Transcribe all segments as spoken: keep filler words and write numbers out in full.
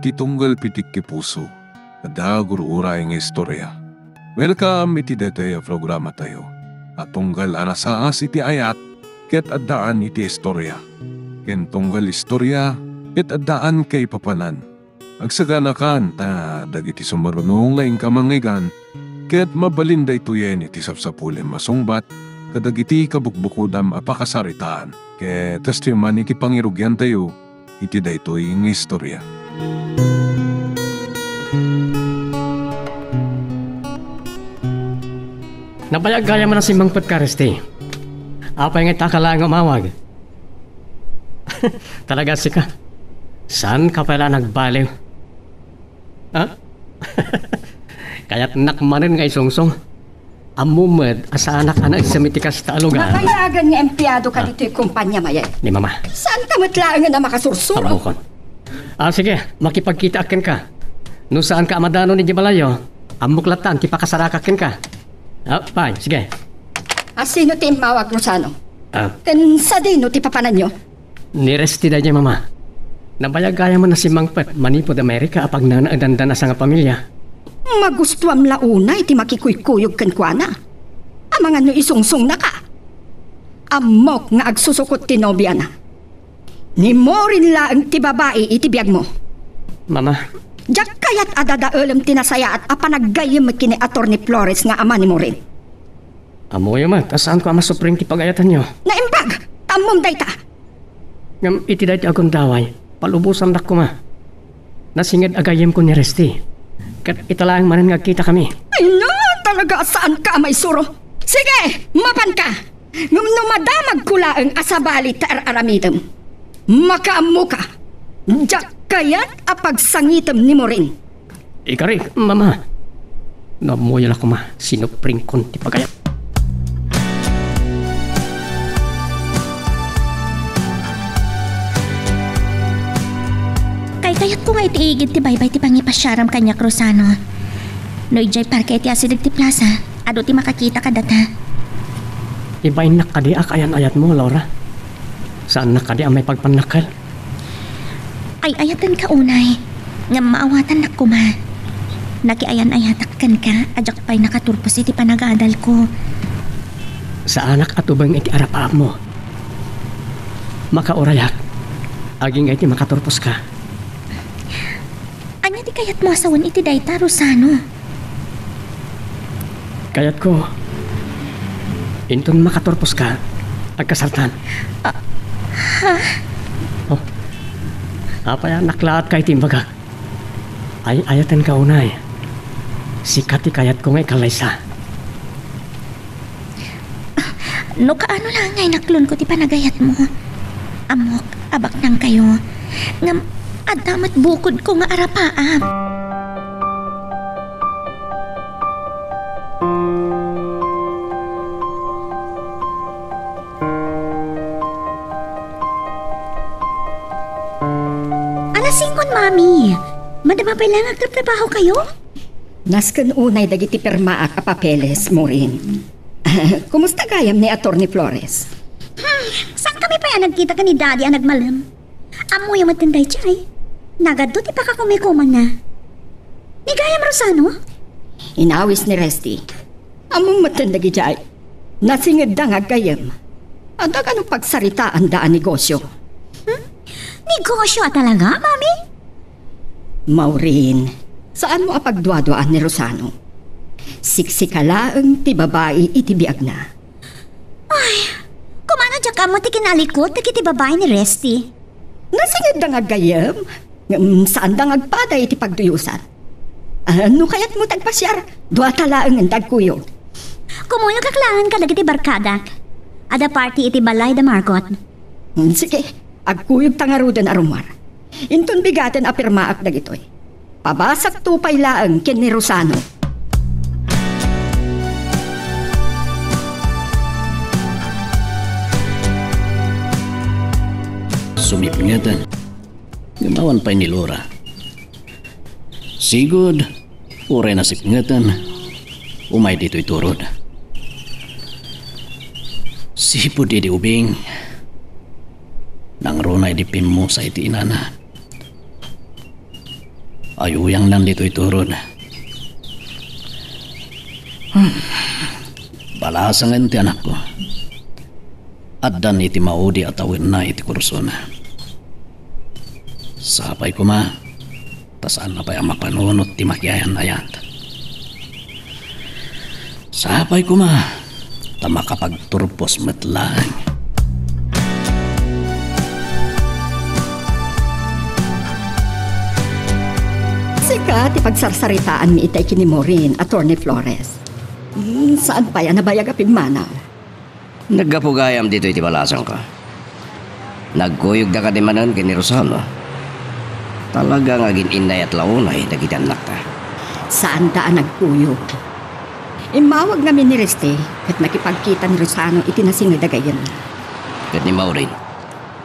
Ti tunggal pitik ti puso, adda gur-uray nga istorya. Welcome iti daytoy a programatayo a tunggal a nasaas iti ayat ket addaan iti istorya, ken tunggal istorya ket addaan kaipapanan. Agsaganakan ta dagiti sumaruno nga inka mangngeggan ket mabalin daytoyen iti sapsapulem a sungbat kadagiti kabukbukodam a pakasaritaan. Ket kastoy man iti pangirugiantayo iti daytoy nga istorya. Nabayag gayam a nasimmangpetka, Resty. Apay nga ita ka laeng nga umawag? Talaga sika. Saanka pay la nagbaliw. Ha? Kayatnak manen nga isungsong. Ammom met a saanak a naisem iti kasta a lugar. Napayagan nga empleado ka ditoy kumpanya, Mayet. Ni Mama. Saanka met laeng a makasursuro? Ammokon. Ah, sige, makipagkitaak kenka. No saanka a madanon idiay balayyo, ammok latta ti pakasarakak kenka. Ah, fine, sige. A, sino ti immawag, Rosano? Ah. Ken sadino ti papananyo? Ni Resty daydiay, Mama. Nabayag gayam a nasimmangpet manipud Amerika a pagnaedandan a sangapamilia. Magustuam la unay ti makikuykuyog kenkuana. Amangan no isungsungnaka. Ammok nga agsusukot ti nobiana. Ni Maureen laeng ti babai iti biagmo. Mama. Diak kayat a dadaelem ti nasayaat a panaggayyem ken ni Attorney Flores nga ama ni Maureen. Ammoyo met a saanko a masupring ti pagayatanyo. Naimbag! Ammom dayta! Ngem iti daytoy a gundaway, palubosandak koma. Nasinged a gayyemko ni Resty. Ket ita laeng manen nga agkitakami. Ay, no, talaga a saanka a maisuro. Sige, mapanka! Ngem no madamagko laeng a sabali ti ar-aramidem, makaammoka. Diak kayat a pagsangitem ni Maureen. Ikarik, Mama. No ammoyo la koma, sinupringkon ti pagayat. Kaykayatko nga iti igid ti baybay ti pangipasiaram kaniak, Rosano. No idiay parke iti asideg ti plaza, adu ti makakita kadata. Ibainnak kadi a kaayan-ayatmo, Laura? Saannak kadi a maipagpannakkel? Ay-ayatenka unay, ngem maawatannak koma. Nakiayan-ayatak kenka a diak pay nakaturpos iti panagadalko. Saanak a tubeng iti arapaapmo. Makaurayak, agingga iti makaturposka. Ania ti kayatmo a sawen iti dayta, Rosano? Kayatko, inton makaturposka, agkasartan. Ah, ha? Oh. Apay a naklaatka iti imbagak? Ay-ayatenka unay. Sika ti kayatko nga ikallaysa. No kaano laeng nga inaklonko ti panagayatmo, ammok a baknangkayo. Ngem adda met bukodko nga arapaap. Alas singko, Mami. Madama pay la nga agtratrabahokayo? Nasken unay dagiti pirmaak a papeles, Maureen. Kumusta gayam ni Attorney Flores? Hmm, saankami pay a nagkita ken ni Daddy a nagmalem? Ammoyo met daydiay. Nagadto ti pakakumikumanna. Ni gayam, Rosano? Inawis ni Resty. Ammom met daydiay. Nasingedda nga aggayyem. Adda kano pagsaritaanda a negosyo. Hmm? Negosyo a talaga, Mami? Maureen, saanmo a pagduaduaan ni Rosano. Siksika laeng ti babai iti biagna. Ay, kumano diak ammo ti kinalikot dagiti babai ni Resty? Nasingedda nga aggayyem, ngem saanda nga agpaday iti pagduyosan. Ah, no kayatmo ti agpasiar, duata laengen ti agkuyog. Kumuyogak laeng kadagiti barkadak. Adda party iti balay da Margot. Hmm, sige, agkuyogta ngaruden a rummuar. Inton bigaten a pirmaak dagitoy. Pabasakto pay laeng ken ni Rosano. Sumipngeten. Ngem awan pay ni Laura. Sigud, uray nasipngeten, umay ditoy turod. Sipud idi ubing, nangruna idi pimmusa iti inana. Ayuyangnan ditoy turod. Hmm. Balasangen ti anakko. Addan iti maudi a tawenna iti kursona. Sapay koma, ta saanna pay a mapanunot ti makiayan-ayat. Sapay koma, ta makapagturpos met laeng. Sika ti pagsarsaritaanmi itay ken ni Maureen, Attorney Flores. Hmm, saan pay a nabayag a pimmanaw? Naggapu gayam ditoy ti balasangko. Nagkuyogda kadi manen ken ni Rosano. Talaga nga agin-innayat la unay dagiti annakta. Saanda a nagkuyog. Immawag ngamin ni Reste ket nakipagkita ni Rosano iti nasinged a gayyemna. Ket ni Maureen?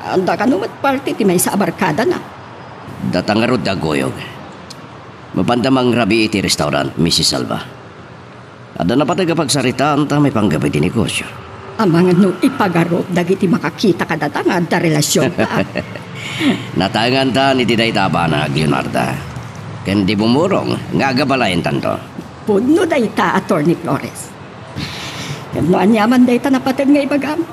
Adda kano met parte ti maysa a barkadana. Data ngarud ti agkuyog. Mapanda mangrabii iti restaurant, Missus Salva. Adda napateg a pagsaritaanta maipanggep iti negosio. Amangan no ipagarup dagiti makakita kadata nga adda relasionta. Natangantan iti dayta a banag, Leonarda. Ken di bumurong nga agabalayentato. Pudno dayta, Attorney Flores. Ken no aniaman dayta napateg nga ibagam,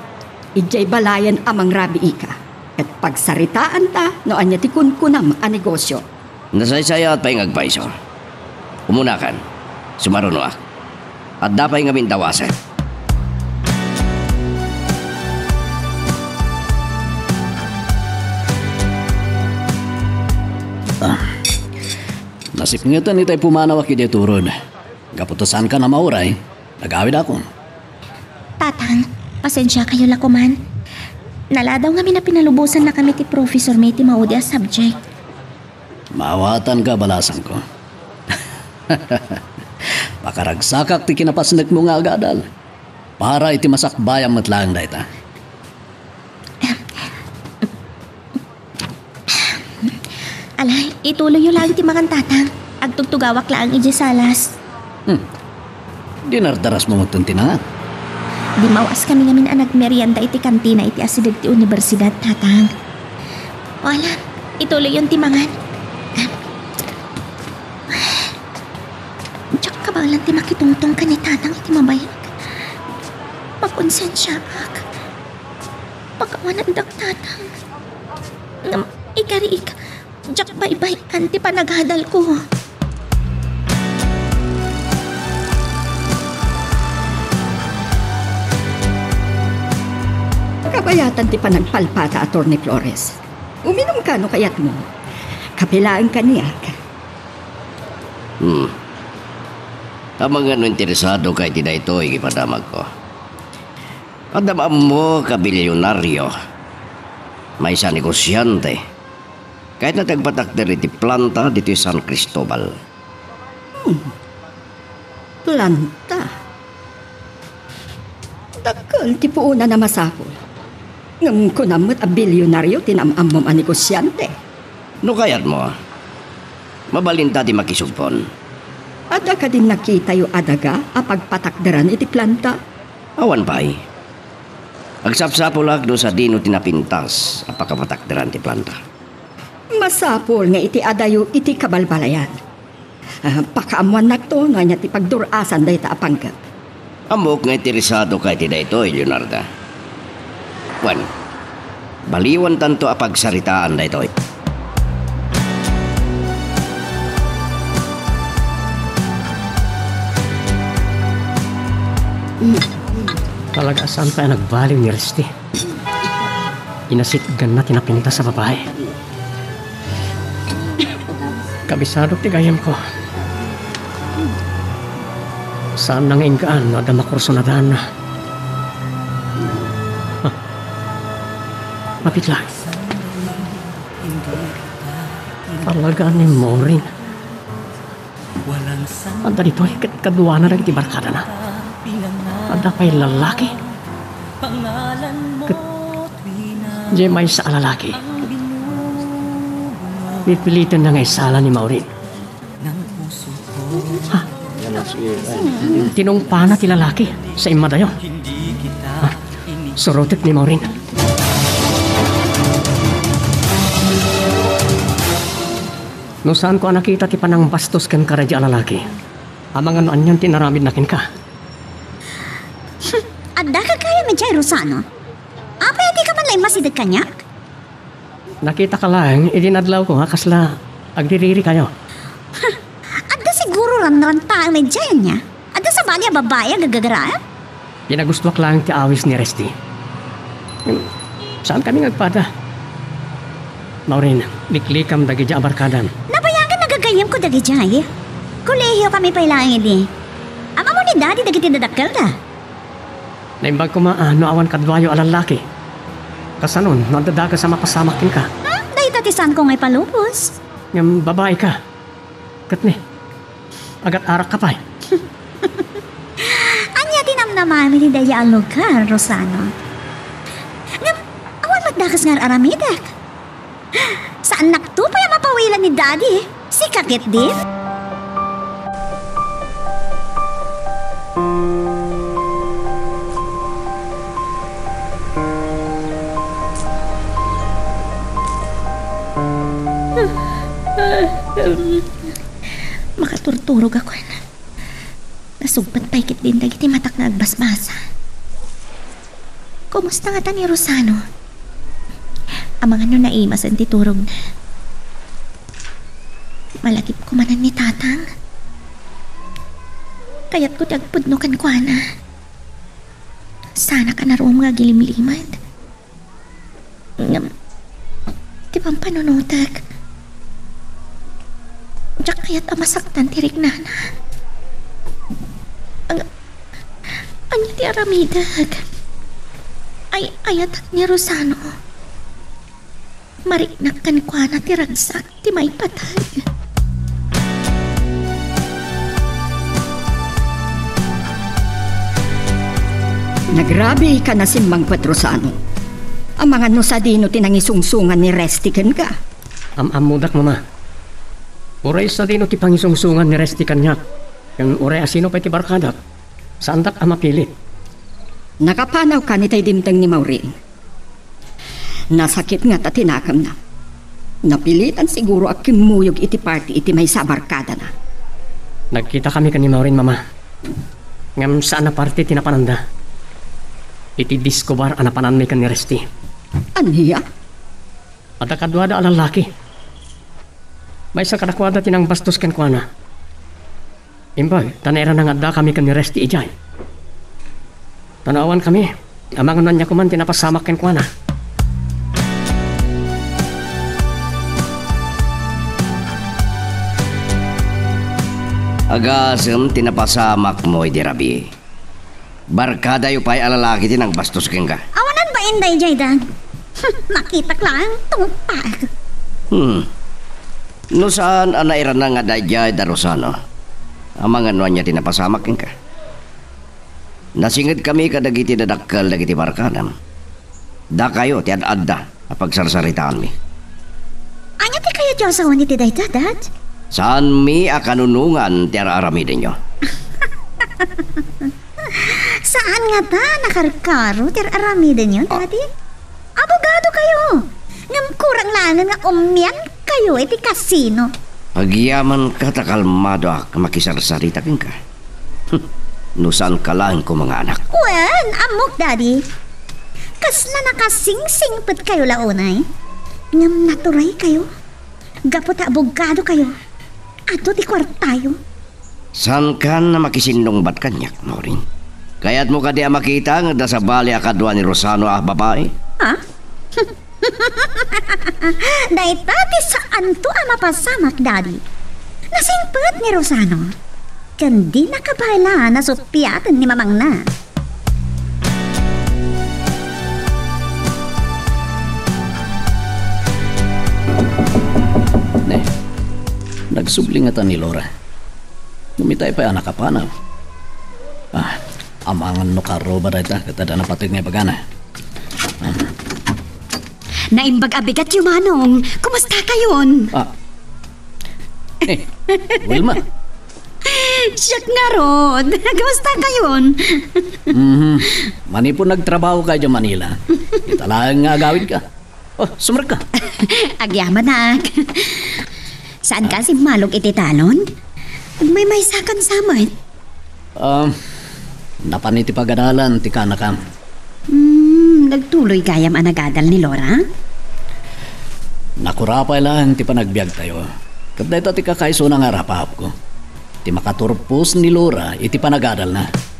idiay balayen a mangrabiika. Ket pagsaritaanta no ania ti kunkunam a negosio. Nasaysayaat pay nga agpayso. Umunakan. Sumarunoak. Adda pay ngamin dawasen. Ah. Nasipngetan itay pumanawak idiay turod. Gapu ta saankan a mauray, nagawidakon. Tatang, pasensiakayo la koman. Naladaw ngamin a pinalubosannakami ti profesormi iti maudi a subject. Maawatanka, balasangko. Pakaragsakak ti kinapasnekmo nga agadal. Para iti masakbayam met laeng dayta. Ala, ituloyyo laeng ti mangan, Tatang. Agtugtugawak laeng idiay salas. Hmm. Dinardarasmo metten ti nangan. Dimmawaskami ngamin a nagmerienda iti kantina iti asideg ti universidad, Tatang. O ala, ituloyyon ti mangan. Diak kabaelan ti makitungtong ken ni Tatang iti mabayag. Makonsensiaak. Pakawanendak, Tatang. Ngem, igariik, diak baybay-an ti panagadalko. Kabayatan ti panagpalpata, Attorney Flores. Uminumka no kayatmo. Kape laeng kaniak. Hmm. Amangan no interesadoka iti daytoy, ipadamagko. Adda maammok a bilyonaryo. Maysa a negosiante. Kayatna ti agpatakder iti planta ditoy San Cristobal. Hmm. Planta? Dakkel ti puonan a masapul. Ngem kunam met a bilyonaryo ti naam-ammom a negosiante. No kayatmo, mabalinta ti makisugpon. Adda kadin nakitayo a daga a pagpatakderan iti planta? Awan pay. Agsapsapulak no sadino ti napintas a pakapatakderan ti planta. Masapul nga iti adayo iti kabalbalayan. Ah, pakaammoannakto no ania ti pagdur-asan dayta a panggep. Ammok nga interesadoka iti daytoy, Leonarda. Wen, baliwantanto a pagsaritaan daytoy. Talaga a saan pay a nagbaliw ni Resti. Inasitganna ti napintas a babai. Kabisadok ti gayyemko. Saanna nga inggaan no adda makursonadanna. Ha? Mapit lang. Talaga ni Maureen. Adda ditoy ket kaduana dagiti barkadana. Adda pay lalaki. Ket diay maysa a lalaki, pipilitenna nga isala ni Maureen. Ha? Tinungpana ti lalaki sa immadayo. Ha? Surotek ni Maureen. No saanko a nakita ti panangbastos kenka daydiay a lalaki, amangan no anian ti inaramidna kenka? Addaka gayam idiay, Rosano? Apay a dika man la immasideg kaniak? Nakitaka laeng idi nadlawko a kasla agririkayo. Ha! Adda siguro ranrantaem idiay, ania? Adda sabali a babai a gagagaraem? Pinagustoak laeng ti awis ni Resty. Saankami nga agpada. Maureen, liklikam dagidiay a barkadam. Nabayagen a gagayyemko dagidiay. Kolehiokami pay laeng idi. Am-ammo ni Daddy dagiti dadakkelda. Naimbag koma a no awan kaduayo a lallaki. Kasanon no adda dakes a mapasamak kenka? Hmm? Dayta ti saanko nga ipalubos. Ngem babaika. Ket ni, agat-arakka pay. Ania ti namnamaem iti daydiay a lugar, Rosano? Ngem, awan met dakes nga ar-aramidek. Saannakto pay a mapawilan ni Daddy. Sika ketdi? Makaturturogakon. Nasugpet pay ketdin dagiti matak nga agbasbasa. Kumusta ngata ni Rosano? Amangan no naimasen ti turogna. Malagipko manen ni Tatang. Kayatko ti agpudno kenkuana. Saanak a naruom nga agilimlimed. Ngem, ti pampanunotek, diak kayat a masaktan ti riknana. Ang, ania ti aramidek? Ay, ayatek ni Rosano. Mariknak kenkuana ti ragsak ti maipateg. Nagrabika, nasimmangpet, Rosano. Amangan no sadino ti nangisungsungan ni Resty kenka? Am-ammodak, Mama. Uray sadino ti pangisungsungan ni Resty kaniak, ken uray asino pay ti barkadak, saandak a mapilit. Nakapanawkan itay dimteng ni Maureen. Nasakit ngata ti nakemna. Napilitan siguro a kimmuyog iti party iti maysa a barkadana. Nagkitakami ken ni Maureen, Mama. Ngem saan a party ti napananda. Iti disco bar a napananmi ken ni Resty. Ania? Adda kaduada a lallaki. Maysa kadakuada ti nangbastos kenkuana. Imbag ta nairana nga addakami ken ni Resty idiay. Ta no awankami, amangan no ania koman ti napasamak kenkuana. Agasem ti napasamakmo idi rabii. Barkadayo pay a lalaki ti nangbastos kenka. Awanan bain daydiay, Dad. Makitak laeng tungpal. Hmm. No saan a nairana nga daydiay da Rosano, amangan no ania ti napasamak kenka. Nasingedkami kadagiti dadakkel dagiti barkadam. Dakayo ti ad-adda a pagsarsaritaanmi. Ania ti kayatyo a sawen iti dayta, Dad? Saanmi a kanunongan ti ar-aramidenyo. Saan ngata a nakarkaro ti ar-aramidenyo, Daddy? Abogadokayo. Ngem kurang laengen nga umiankayo iti kasino. Agyamanka ta kalmadoak a makisarsarita kenka. No saanka laeng koma nga anak. Wen, ammok, Daddy. Kasla nakasingsingpetkayo la unay. Ngem naturaykayo. Gapu ta abogadokayo. Adu ti kuartayo. Saankan a makisinnungbat kaniak, Maureen? Kayatmo kadi a makita nga adda sabali a kadua ni Rosano a babai? Ha? Dayta ti saanto a mapasamak, Daddy. Nasingpet ni Rosano. Ken dinaka baila a nasuppiaten ni mamangna. Ne, nagsubli ngata ni Laura. Ngem itay pay a nakapanaw. Ah, amangan no karuba dayta ket adda napateg nga ibagana. Naimbag a bigatyo, Manong. Kumustakayon? Ah. Eh, Wilma. Siak ngarud. Kumustakayon? Mhm. Manipud nagtrabahoka idiay Manila, ita laeng nga agawidka. Oh, sumrekka. Agyamanak. Saanka a simmalog iti talon? Agmaymaysakan sa met. Ah, napan iti pagadalan ti kanakam. Hmm, nagtuloy gayam a nagadal ni Laura? Nakurapay laeng ti panagbiagtayo. Ket dayta ti kakaisuna nga arapaapko. Ti makaturpos ni Laura iti panagadalna.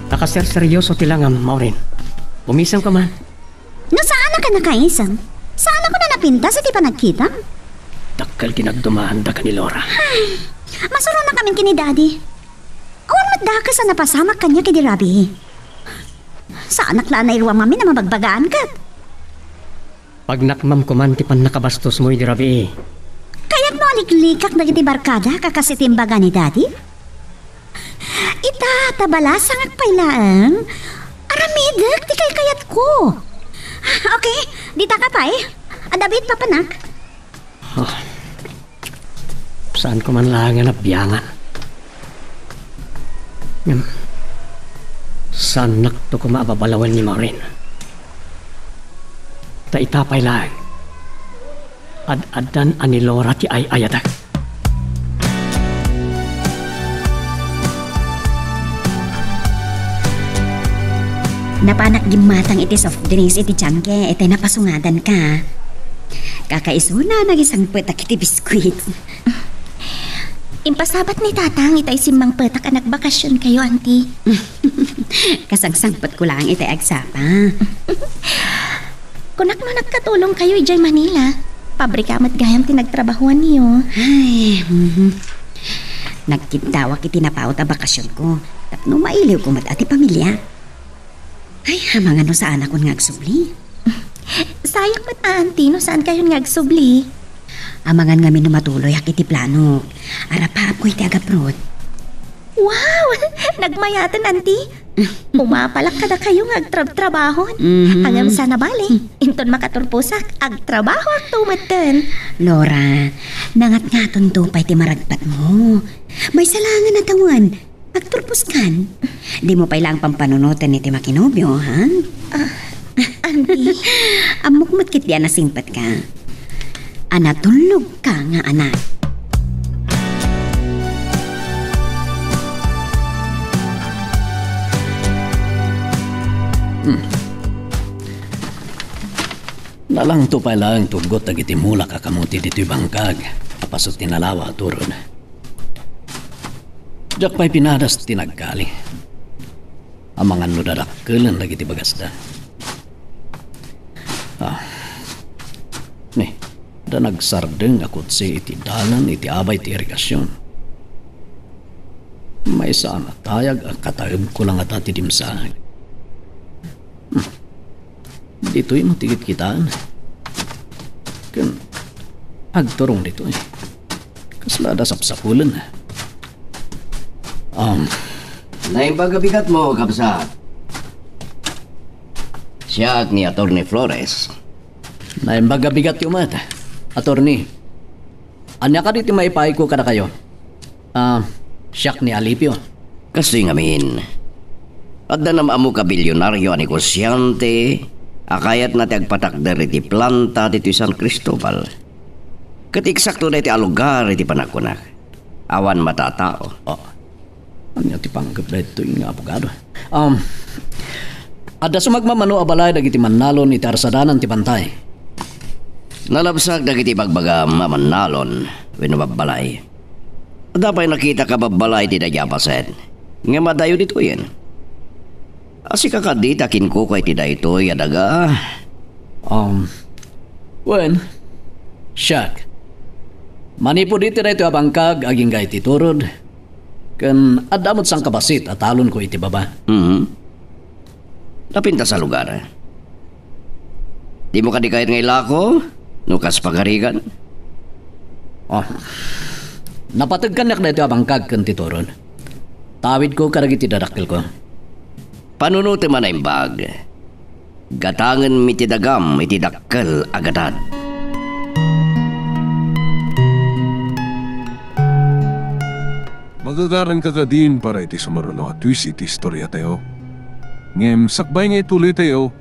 Nakaserseryoso ti langam, Maureen. Umisem ka man. No saanak a nakaisem, saanakon a napintas iti panagkitam. Dakkel ti nagdumaanda ken ni Laura. Ay, masuronak amin ken ni Daddy. Awan met dakes a napasamak kaniak idi rabii. Saanak la a nairuam amin a mabagbagaan ket. Pagnakmam koman ti pannakabastosmo idi rabii. Kayatmo a liklikak dagiti barkadak a kas iti imbaga ni Daddy? Ita, ta balasangak pay laeng. Aramidek ti kaykayatko. Okay, ditaka pay. Adda biit papanak. Ah, saanko man laeng a nabiangan. Ngem, saannakto koma a babalawen ni Maureen. Ta ita pay laeng, ad-addan a ni Laura ti ay-ayatek. Napanak gimmatang iti soft drinks iti tiangke, iti napasungadanka. Kakaisuna, nagisangpetak iti biskuit. Impasabat ni Tatang itay simmangpetak a nagbakasionkayo, Auntie. Kasangsangpetko laeng itay agsapa. Kunak no nagkatulongkayo idiay Manila. Pabrika met gayam ti nagtrabahoanyo. Ay, mhm. Nagkiddawak iti napaut a bakasionko tapno mailiwko met a ti pamilia. Ay, amangan no saanakon nga agsubli. Sayak met a, Auntie, no saankayon nga agsubli. Amangan ngamin no matuloyak iti planok. Arapaapko iti agaprot. Wow! Nagmayaten, Auntie. Umapalak kadakayo nga agtrabtrabahon. Mhm. Ngem saan a bale, inton makaturposak, agtrabahoakto metten. Laura, nangatngatonto pay ti maragpatmo. Maysa laengen a tawen, agturposkan. Dimo pay laeng pampanunoten iti makinobio, ha? Ah, Auntie. Ammok met ketdi a nasingpetka. A natullogka nga anak. Hmm. Nalangto pay laeng tuggot dagiti mulak a kamuti ditoy bangkag a paso ti nalawa a turod. Diak pay pinadas ti nagkali. Amangan no dadakkelen dagiti bagasda. Ah. Ni, adda nagsardeng a kotse iti dalan iti abay ti irigasion. Maysa a natayag a kataebko la ngata ti dimsaag. Hmm. Ditoy met ti kitkitaen. Ken agturong ditoy. Kasla adda sapsapulen. Um, Naimbag a bigatmo, kabsat. Siak ni Attorney Flores. Naimbag a bigatyo met, Attorney. Ania kadi ti maipaayko kadakayo? Ah, siak ni Alipio. Kastoy ngamin, adda nam-ammok a bilionario a negosiante a kayatna ti agpatakder iti planta ditoy San Cristobal. Ket eksakto daytoy a lugar iti panagkunak. Awan matatao. Oh. Ania ti panggep daytoy nga abogado? Um, adda sumagmamano a balay dagiti mannalon iti arsadanan ti bantay. Nalabsak dagiti bagbagam a mannalon wenno babbalay. Adda pay nakitak a babbalay ti daydiay a paset, ngem adayo ditoyen. Asika kadi ta kinkuko iti daytoy a daga? Um, wen, siak. Manipud iti daytoy a bangkag agingga iti turod, ken adda met sangkabassit a talonko iti baba. Mhm. Napintas a lugar. Dimo kadi kayat nga ilako no kas pagarigan? Oh. Napateg kaniak daytoy a bangkag ken ti turod. Tawidko kadagiti dadakkelko. Panunotem a naimbag. Gatangenmi ti dagam iti dakkel a gatad. Magagaranka kadin para iti sumaruno a twist iti istoriatayo? Ngem sakbay nga ituloytayo,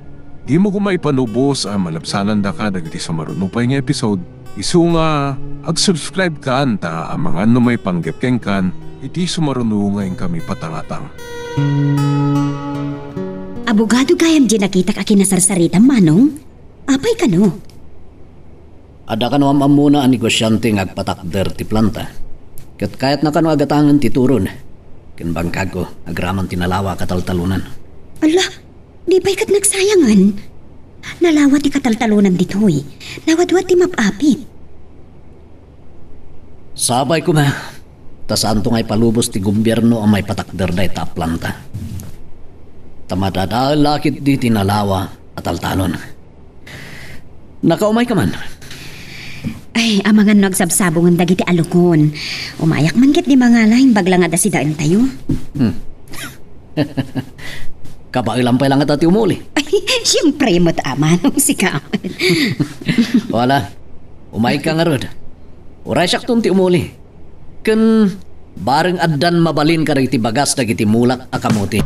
dimo koma ipanubos a malabsanandaka dagiti sumaruno pay nga episode. Isu nga, ag-subscribe kan ta amangan no maipanggep kenkan iti sumaruno nga inkami patangatang. Abogado gayam di nakitak a kinasarsaritam, Manong? Apay kano? Adda kano am-ammona a negosiante nga agpatakder ti planta. Ket kayatna kano a gatangen ti turod ken bangkagko agraman ti nalawa a kataltalonan. Ala, di pay ket nagsayangan. Nalawa ti kataltalonan ditoy. Nawadwad ti map-apit. Sapay koma, ta saanto nga ipalubos ti gobierno a maipatakder dayta a planta. Ta madadael la ketdi ti nalawa a taltalon. Nakaumayka man? Ay, amangan no agsabsabongen dagiti alukon. Umayak man ketdi mangala, imbag la nga adda sidaentayo. Hmm. Kabaelam pay la ngata ti umuli. Ay, siempre met, Manong, sika. Wala. Umayka ngarud. Uray siakton ti umuli. Ken bareng addan mabalin kadagiti bagas dagiti mulak a kamuti.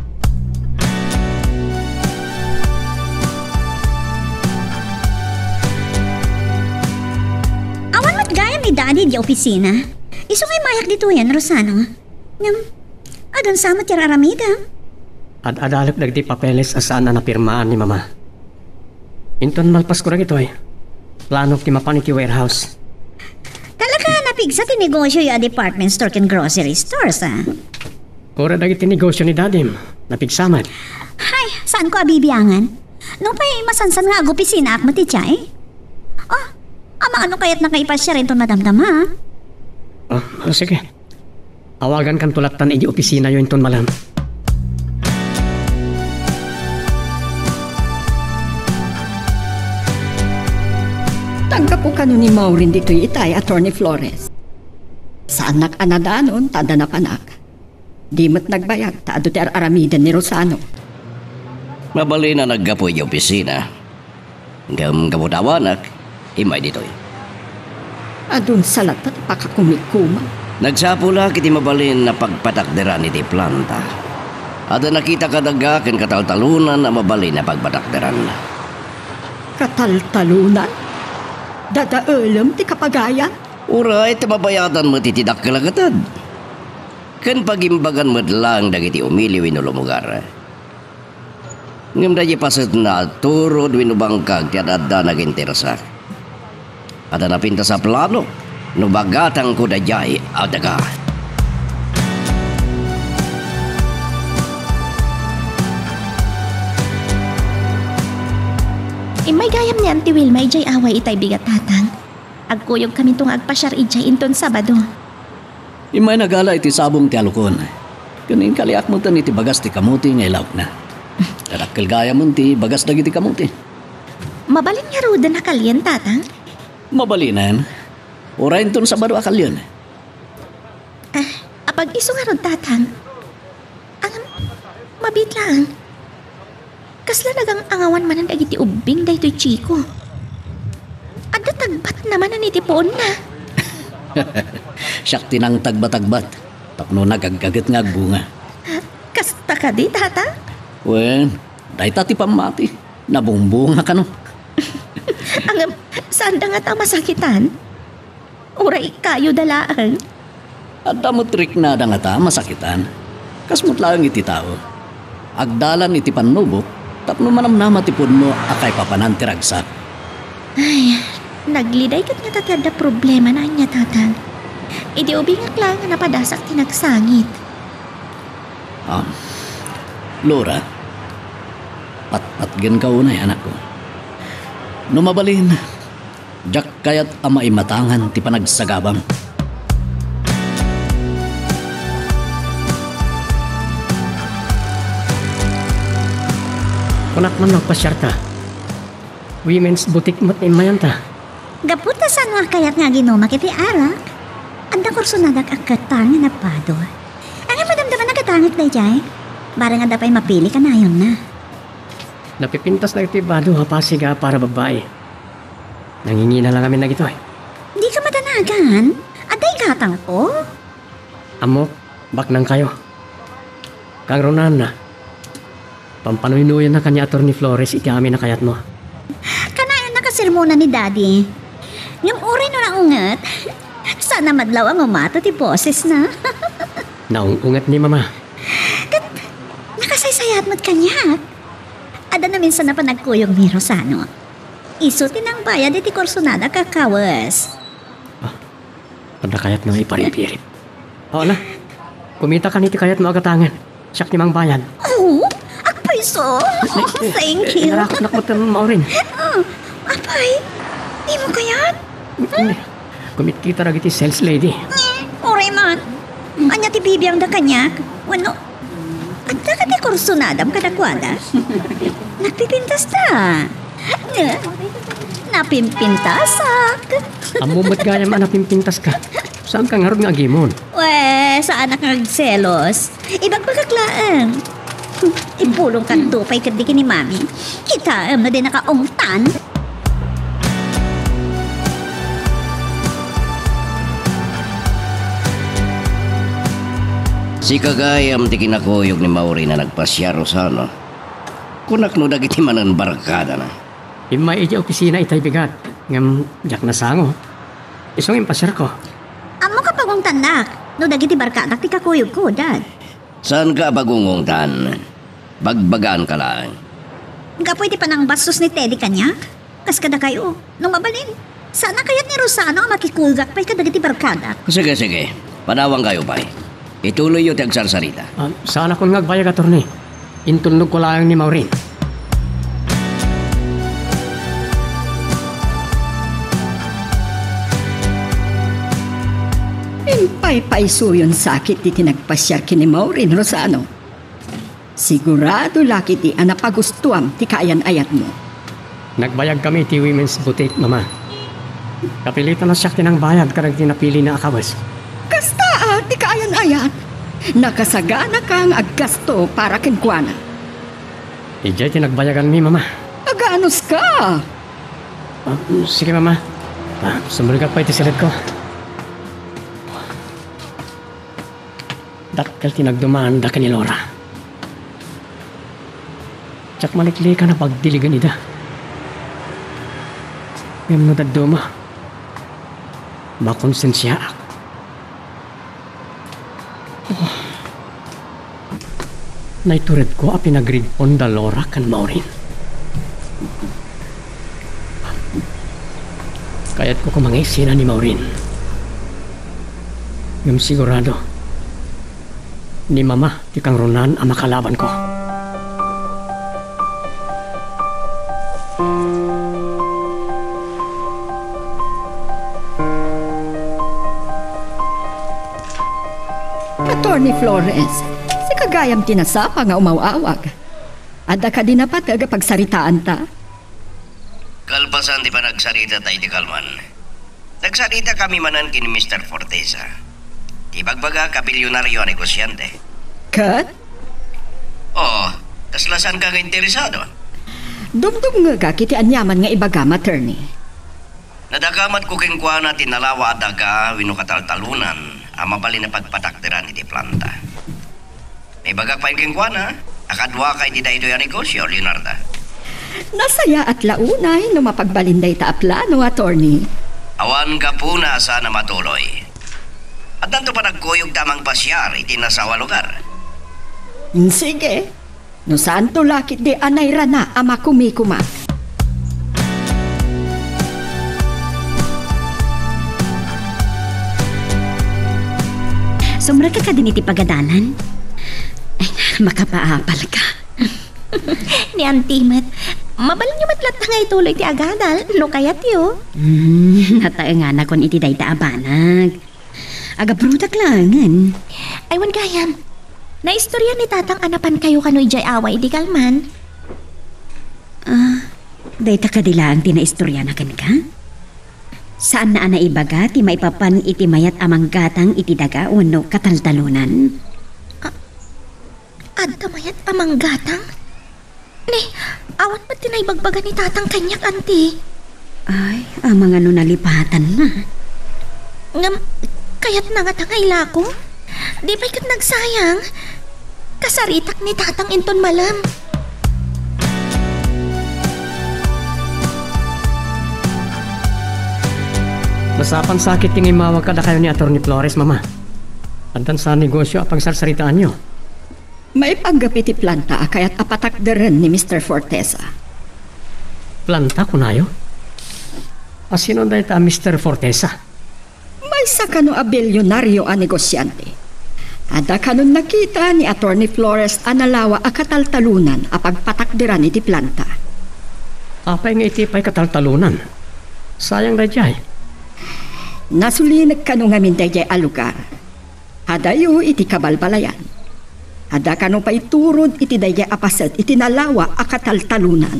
Awan met gayam ni Daddy idiay opisina. Isu nga immayak ditoyen, Rosano. Ngem, adun sa met ti ar-aramidem? Ad-adalek dagiti papeles a saan a napirmaan ni Mama. Inton malpasko dagitoy, planok ti mapan iti warehouse. Talaga, napigsa ti negosio a department store ken grocery stores, ah. Uray dagiti negosio ni Dadim, napigsa met. Hay, saanko a bibiangan. Nupay masansan nga agopisinaak met idiay. Oh, amangan no kayatnaka ipasiar inton madamdama, ah. Oh, oh, sige. Awagankanto lattan idiay opisinayo inton malem. Taggapu kano ni Maureen ditoy itay, Attorney Flores. Saannak a nadanon ta adda napanak. Di met nagbayag ta adu ti ar-aramiden ni Rosano. Mabalin a naggapu idiay opisina. Ngem gapu ta awanak, immay ditoy. Adun sa latta ti pakakumikuma. Nagsapulak iti mabalin a pagpatakderan iti planta. Adda nakita kadaga ken kataltalonan a mabalin a pagpatakderan. Kataltalonan? Dadaelem ti kapagayam? Uray ta mabayadan met iti dakkel a gatad. Ken pagimbagan met laeng dagiti umili wenno lumugar. Ngem daydi pasetna a turod wenno bangkag ti ad-adda naginterasak. Adda napintas a plano no bagatangko daydiay a daga. Immay gayam ni Auntie Wilma idiay away itay bigat, Tatang. Agkuyogkaminto nga agpasiar idiay inton Sabado. Immay nagala iti sabong ti alukon. Ken inkaliak metten iti bagas ti kamuti nga ilawna. Dakkel gayamen ti bagas dagiti kamuti. Mabalin ngaruden a kalien, Tatang? Mabalinen. Uray inton Sabado a kalien. Ah, apag-isu ngarud, Tatang? Ang, mabiit laeng. Kasla nagang-angawan manen dagiti ubbing daytoy Chico. Adda tagbatna manen iti puonna. Siak ti nangtagbatagbat tapno nagaggaget nga agbunga. Kasta kadi, Tata? Wen, dayta ti pammati. Nabungbunga kano. Ngem, saanda ngata a masakitan? Uray kayo da laeng. Adda met riknada ngata a masakitan. Kas met laeng iti tao. Agdalan iti pannubok tapno manamnama ti pudno a kaipapanan ti ragsak. Ay, nagliday ket ngata ti adda problemana ania, Tatang. Idi ubingak laeng a napadasak ti nagsangit. Ah, Laura, patpatgenka unay, anakko. No mabalin, diak kayat a maimatangan ti panagsagabam. Kunak man no agpasiarta. Women's boutique met immayanta. Gapu ta saan a kayat nga aginumak iti arak, adda kursonadak a katangin a bado. Ania madamdama a katangek daydiay? Bareng adda pay mapili kanayonna. Napipintas dagiti bado a pasig a para babbai. Nangingina la ngamin dagitoy. Dika madanagan? Adda igatangko? Ammok, baknangkayo. Kangrunaan na. Pampanuynuyanna kaniak, Attorney Flores, iti amin a kayatmo. Kanayon nakasermona ni Daddy. Ngem uray no naunget, saan a madlaw a ngumato ti bosesna. Naung-unget ni Mama. Ket nakasaysayat met kaniak. Adda naminsan a panagkuyogmi, Rosano. Isu ti nangbayad iti kursonada a kawes. Ah, adda kayatna nga iparip-irip. O, ala, kumitakan iti kayatmo a gatangen. Siak ti mangbayad. Oh, agpayso. Oh, thank you. Inarakotnak met, Maureen. Ah, apay, dimo kayat? Kumitkita dagiti sales lady. Eh, uray man. Ania ti bibiangda kaniak? Wenno, adda kadi kursonadam kadakuada? Nagpipintasta. Eh, napimpintasak. Ammom met gayam a napimpintaska. Saanka ngarud nga agimon? We, saanak nga agselos. Ibagbagak laeng. Ipulongkanto pay ketdi ken ni Mami. Kitaem no dinaka ungtan. Sika gayam ti kinakuyog ni Maureen a nagpasiar, Rosano. Kunak no dagiti manen barkadana. Immay idiay opisina itay bigat, ngem diak nasango. Isu nga impasiarko. Ammok a pagungtannak no dagiti barkadak ti kakuyogko, Dad. Saanka a pagungungtan? Bagbagaanka laeng. Gapu iti panangbastos ni Teddy kaniak, kas kadakayo, no mabalin, saan a kayat ni Rosano a makikuyogak pay kadagiti barkadak. Sige, sige. Padawankayo pay. Ituloyyo ti agsarsarita. Ah, saanakon nga agbayag, Attorney. Intulnogko laeng ni Maureen. Impaypaysuyon sakit ti nagpasiar ken ni Maureen, Rosano. Sigurado la ketdi a napagustoam ti kaayan-ayatmo. Nagbayagkami iti Women's Boutique, Mama. Kapilitan a siak ti nangbayad kadagiti napilina a kawes. Kasta a ti kaayan-ayat. Nakasaganaka nga aggasto para kenkuana. Idiay ti nagbayaganmi, Mama. Aganuska! Ah, sige, Mama. Ah, sumulgak pay iti silidko. Dakkel ti nagdumanda ken ni Laura. Diak maliklikan a pagdiligen ida. Ngem no dadduma, makonsensiaak. Oh. Naituredko a pinagridpon da Laura ken Maureen. Kayatko koma nga isina ni Maureen. Ngem sigurado, ni Mama ti kangrunaan a makalabanko. Attorney Flores, sika gayam ti nasapa nga umaw-awag. Adda kadi napateg a pagsaritaanta? Kalpasan ti panagsarita tayo ti kalman, nagsaritakami manen ken ni Mister Fortesa. Ti bagbagak a bilyonario a negosiante. Ket? Oo, kasla saanka nga interesado? Dumdumngegak iti aniaman nga ibagam, attorney. Nadakamatko kenkuana ti nalawa a daga wenno kataltalonan a mabalin a pagpatakderan iti planta. Naibagak pay kenkuana a kaduaka iti daytoy a negosio, Leonarda. Nasayaat la unay no mapagbalin dayta a plano, attorney. Awan gapuna a saan a matuloy. Addanto panagkuyogta a mangpasiar iti nasawa a lugar. Sige. No saanto la ketdi a nairana a makumikuma. Sumrekka kadin iti pagadalan? Ay, makapaapalka. Ni Auntie met, mabalinyo met latta nga ituloy ti agadal, no kayatyo. Hmm, nataenganakon iti dayta a banag. Agabrutak laengen. Ay, wen gayam. Naistorya ni Tatang a napankayo kano idiay away idi kalman. Ah, dayta kadi laeng ti naistoryana kenka? Saanna a naibaga ti maipapan iti mayat a manggatang iti daga wenno kataltalonan? Ah, adda mayat a manggatang? Ni, awan met ti naibagbaga ni Tatang kaniak, Auntie. Ay, amangan no nalipatanna. Ngem, kayatna ngata nga ilako? Di pay ket nagsayang. Kasaritak ni Tatang inton malem. Sapansakit ti nga immawag kadakayo ni Attorney Flores, Mama. Addan sa negosio a pagsarsaritaanyo. Maipanggep iti planta a kayat a patakderen ni Mister Fortesa. Planta, kunayo? A sino dayta a Mister Fortesa? Maysa kano a bilionario a negosiante. Adda kanon nakita ni Attorney Flores a nalawa a kataltalunan a pagpatakderan iti planta. Apay nga iti pay kataltalunan? Sayang daydiay. Nasulinek kano ngamin daydiay a lugar. Adayo iti kabalbalayan. Adda kano pay turod iti daydiay a paset iti nalawa a kataltalunan.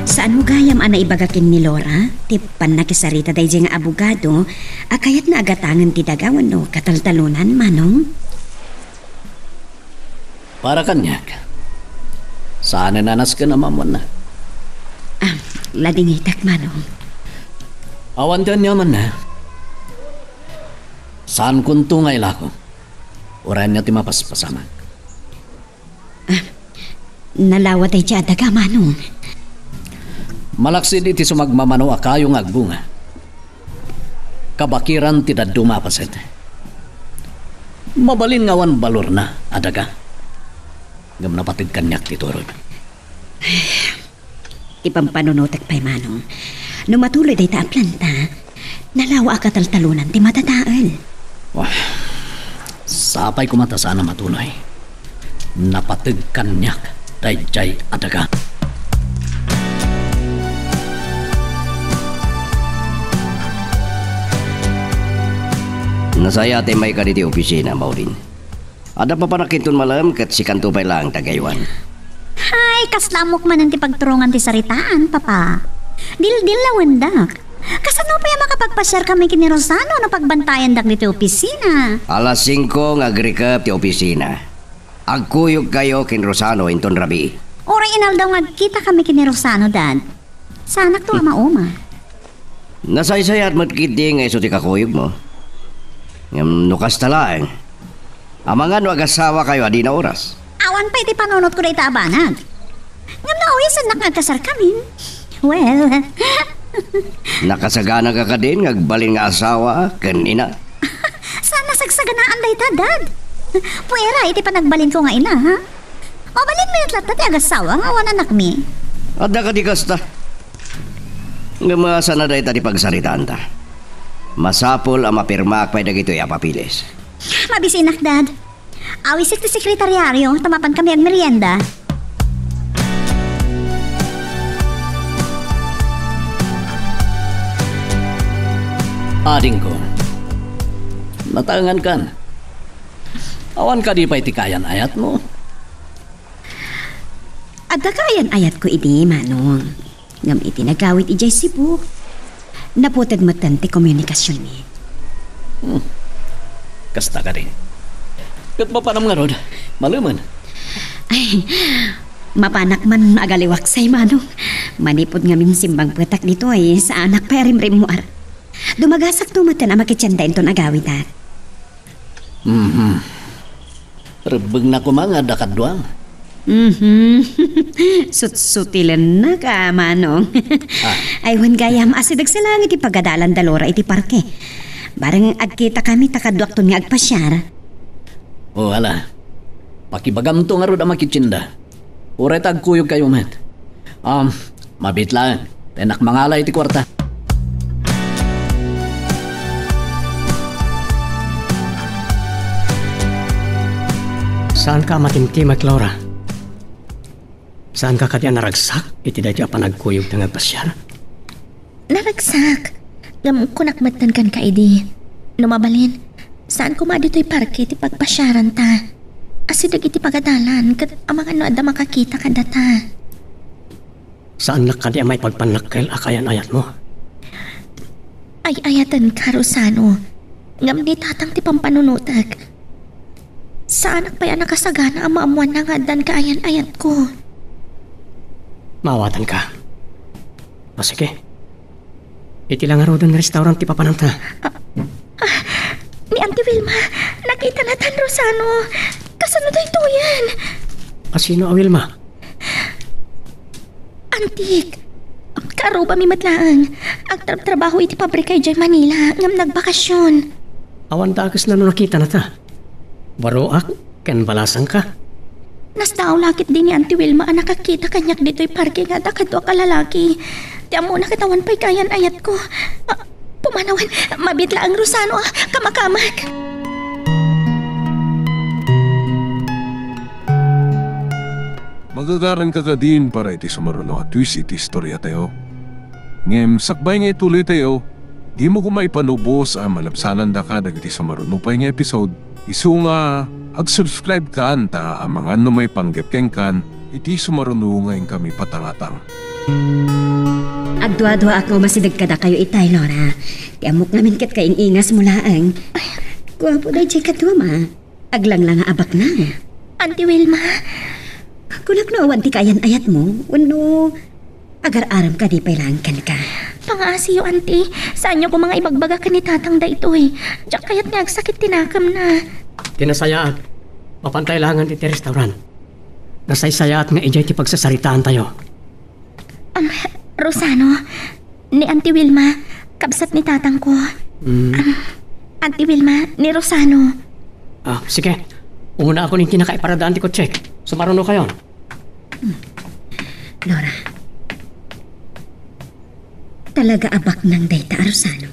Saanmo gayam a naibaga ken ni Laura ti pannakisarita daydiay nga abogado a kayatna a gatangen ti daga wenno kataltalunan, Manong? Para kaniak, saanen a nasken a maammoanna. Ah, ladingitak, Manong. Awan ti aniamanna. Saankonto nga ilako. Uray ania ti mapaspasamak. Ah, nalawa daydiay a daga, Manong. Malaksid iti sumagmamano a kayo nga agbunga. Kabakiran ti dadduma a paset. Mabalin nga awan balorna a daga. Ngem napateg kaniak ti turod. Ti pampanunotek pay, Manong. No matuloy dayta a planta, nalawa a kataltalunan ti madadael. Wah, sapay koma ta saan a matuloy. Napateg kaniak daydiay a daga. Nasayaat ti immayka ditoy opisina, Maureen. Adda papanakkinton malem ket sikanto pay laeng ti agaywan. Hay, kasla ammok manen ti pagturongan ti saritaan, Papa. Dildillawendak. Kasano pay a makapagpasiarkami ken ni Rosano no pagbantayandak ditoy opisina? Alas singko nga agrikep ti opisina. Agkuyogkayo ken Rosano inton rabii. Uray inaldaw nga agkitakami ken ni Rosano, Dad. Saanakto a mauma. Nasaysayaat met ketdi nga isu ti kakuyogmo. Ngem no kasta laeng, amangan no agasawakayo a dina oras. Awan pay ti panunotko dayta a banag. Ngem no awisennak nga agkasarkamin, well. Nakasaganaka kadin nga agbalin nga asawa ken ina? Saan a sagsaganaan dayta, Dad. Puera iti panagbalinko nga ina, ha? Mabalinmi met latta ti agasawa nga awan anakmi. Adda kadi kasta. Ngem, ah, saan a dayta ti pagsaritaanta. Masapul a mapirmaak pay dagitoy a papeles. Mabisinak, Dad. Awisek ti sekretariario, ta mapankami agmerienda. Adingko, nataengankan. Awan kadi pay ti kaayan-ayatmo? Adda kaayan-ayatko idi, Manong. Ngem iti nagawid idiay Cebu, naputeg metten ti komunikasionmi. Hmm. Kasta kadi. Ket mapanam ngarud, malemen. Ay, mapanak man agaliwaksay, Manong. Manipud ngamin simbangpetak ditoy, saanak pay a rimrimmuar. Dumagasakto metten a makitsienda inton agawidak. Mhm. Rebbengna koma nga adda kaduam. Mhm. Sutsutilennak a, Manong. Ah. Ay, wen gayam, asideg sa langit ti pagadalan da Laura iti parke. Bareng agkitakami ta kaduakton nga agpasiar. O, ala. Pakibagamto ngarud a makitsienda. Uray ta agkuyogkayo met. Um, mabiit laeng. Tennak mangala iti kuarta. Saanka a matimtimek, Laura? Saanka kadi a naragsak iti daytoy a panagkuyogta nga agpasiar? Naragsak. Ngem kunak metten kenka idi, no mabalin, saan koma ditoy parke ti pagpasiaranta. Asideg iti pagadalan ket amangan no adda makakita kadata. Saannak kadi a maipagpannakkel a kaayan-ayatmo? Ay-ayatenka, Rosano. Ngem ni Tatang ti pampanunotek. Saanak pay a nakasagana a maammoanna nga addan kaayan-ayatko. Maawatanka. O, sige. Iti la ngaruden nga restaurant ti papananta. Ah, ah, ni Auntie Wilma, nakitanatan, Rosano. Kasano daytoyen? Asino a Wilma? Antik! Kaarrubami met laeng. Agtrabtrabaho iti pabrika idiay Manila, ngem nagbakasyon. Awan dakesna no nakitanata. Baroak ken balasangka. Nasdaaw la ketdi ni Auntie Wilma a nakakita kaniak ditoy parke nga adda kaduak a lalaki. Ti ammona ket awan pay kaayan-ayatko. Ah, pumanawen, mabiit laeng, Rosano, ah, kamakamek. Magagaranka kadin para iti sumaruno a twist iti istoriatayo. Ngem sakbay nga ituloytayo, dimo koma ipanubos a malabsanandaka dagiti sumaruno pay nga episode. Isu nga, ag-subscribe kan ta amangan no maipanggep kenkan iti sumaruno nga inkami patangatang. Agduaduaak nga umasideg kadakayo itay, Laura. Ti ammok ngamin ket kaing-ingasmo laeng. Ay, guapo daydiay kaduam, a. Aglanglanga a baknang. Auntie Wilma. Kunak no awan ti kaayan-ayatmo, wenno agar-aram kadi pay laeng kenka. Pangaasiyo, Auntie. Saanyo koma nga ibagbaga ken ni Tatang daytoy. Diak kayat nga agsakit ti nakemna. Ti nasayaat, mapantay laengen iti restaurant. Nasaysayaat nga idiay ti pagsasaritaantayo. Am, Rosano, ni Auntie Wilma, kabsat ni tatangko. Mm. Am, Auntie Wilma, ni Rosano. Ah, sige. Umunakon iti nakaiparadaan ti kotsek. Sumarunokayon. Hmm. Laura, talaga a baknang dayta a Rosano.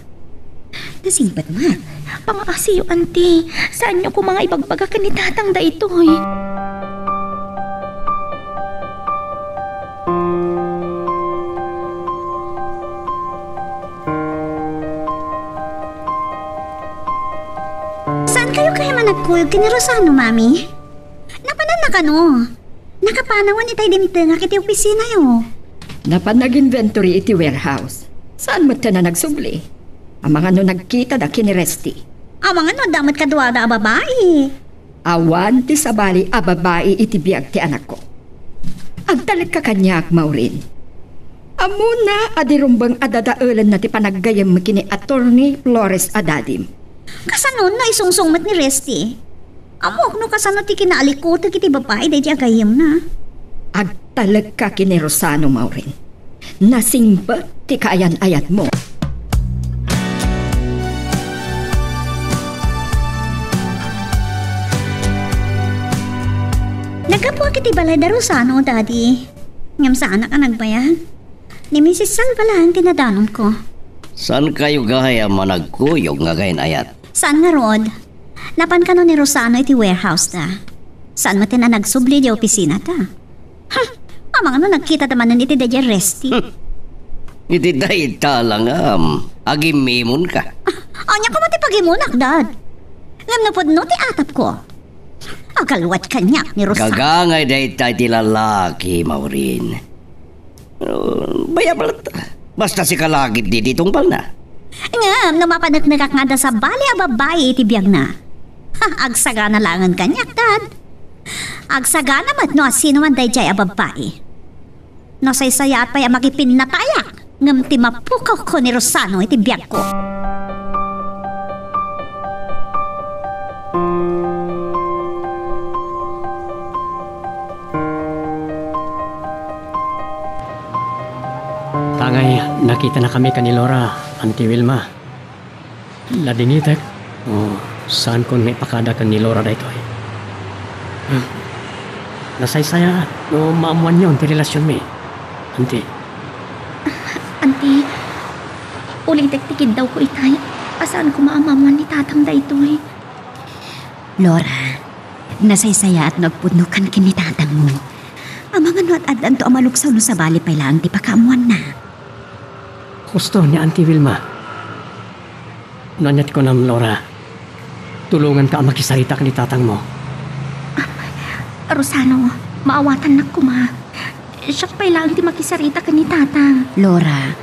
Nasingpet met. Pangaasiyo, Auntie. Saanyo koma nga ibagbaga ken ni Tatang daytoy. Saan kayo kaya managkuyog ken ni Rosano, Mami? Napananna kano? Nakapanawan itay dimtengak iti opisinayo. Napan nag-inventory iti warehouse. Saan met ti a nagsubli? Amangan no nagkitada ken ni Resty. Amangan no adda met kaduada a babai. Awan ti sabali a babai iti biag ti anakko. Agtalekka kaniak, Maureen. Ammona a di rumbeng a dadaelenna ti panaggayyemmi ken ni Attorney Flores a dadim. Kasano no isungsong met ni Resty? Ammok no kasano ti kinaalikutek iti babai daydi a gayyemna. Agtalekka ken ni Rosano, Maureen. Nasingpet ti kaayan-ayatmo. Naggapuak iti balay da Rosano, Daddy. Ngem saanak a nagbayag. Ni Misis Salva laeng ti nadanonko. Saan kayo gayam a nagkuyog nga agayat-ayat? Saan ngarud? Napan kano ni Rosano iti warehouse da. Saan met a nagsubli di opisina ta. Hm! Amangan no nagkita da manen iti daydiay Resty. Iti dayta langam, agimmimonka. Ah, ania koma ti pagimunak, Dad? Ngem no pudno ti atapko. Agalwat kaniak ni Rosano. Gagangay dayta ti lalaki, Maureen. Oh, bayabal ta. Basta sika la ketdi ti tungpalna. Ngem no mapaneknekak nga adda sabali a babbai iti biagna. Ha, agsagana laengen kaniak, Dad. Agsagana met no asinoman daydiay a babbai. Nasaysayaat pay a makipinnatayak, ngem ti mapukawko ni Rosano iti biagko. Tangay, nakitanakami ken ni Laura, Auntie Wilma. Nadingitek, no saankon nga ipakada ken ni Laura daytoy. Hmm. Nasaysayaat no maammoanyon ti relasionmi, Auntie. Auntie, ulitek ti kiddawko itay, a saan koma a maammoan ni Tatang daytoy. Laura, nasaysayaat no agpudnokan ken ni tatangmo. Amangan no ad-addanto a maluksaw no sabali pay laeng ti pakaammoanna. Husto ni Auntie Wilma. No ania ti kunam, Laura, tulonganka a makisarita ken ni tatangmo. Rosano, maawatannak koma. Siak pay laeng ti makisarita ken ni Tatang. Laura,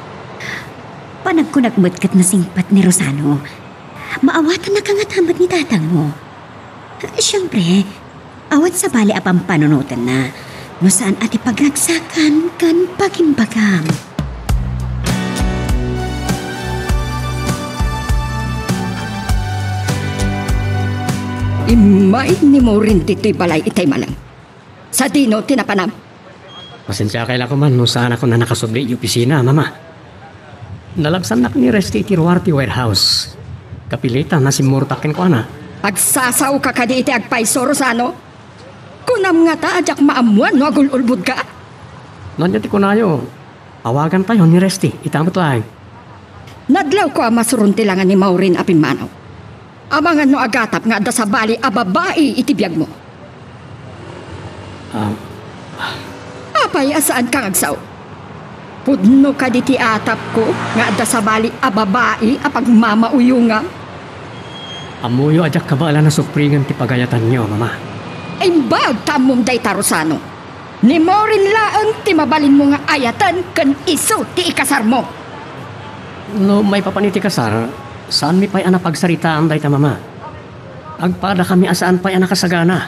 panagkunak met ket nasingpet ni Rosano. Maawatannaka ngata met ni tatangmo. Siempre, awan sabali a pampanunotenna no saan a ti pagragsakan ken pagimbagam. Immay ni Maureen ditoy balay itay malem. Sadino ti napanam? Pasensiakay la koman no saanakon a nakasubli iti opisina, Mama. Nalabsannak ni Resty iti ruar ti warehouse. Kapilita, nasimmurtak kenkuana. Agsasaoka kadi iti agpayso, Rosano? Kunam ngata a diak maammuan no agul-ulbodka? No ania ti kunayo, awagantayo ni Resty, ita met laeng. Nadlawko a masuron ti langa ni Maureen a pimmanaw. Amangan no agatap nga adda sabali a babai iti biagmo. Ah. Apay a saanka nga agsao? Pudno kadi ti atapko nga adda sabali a babai a pagmamauyongam? Ammoyo a diak kabaelan a supringen ti pagayatanyo, Mama. Imbag ta ammom dayta, Rosano. Ni Maureen laeng ti mabalinmo nga ayaten ken isu ti ikasarmo. No maipapan iti kasar, saanmi pay a napagsaritaan dayta, Mama. Agpadakami a saan pay a nakasagana.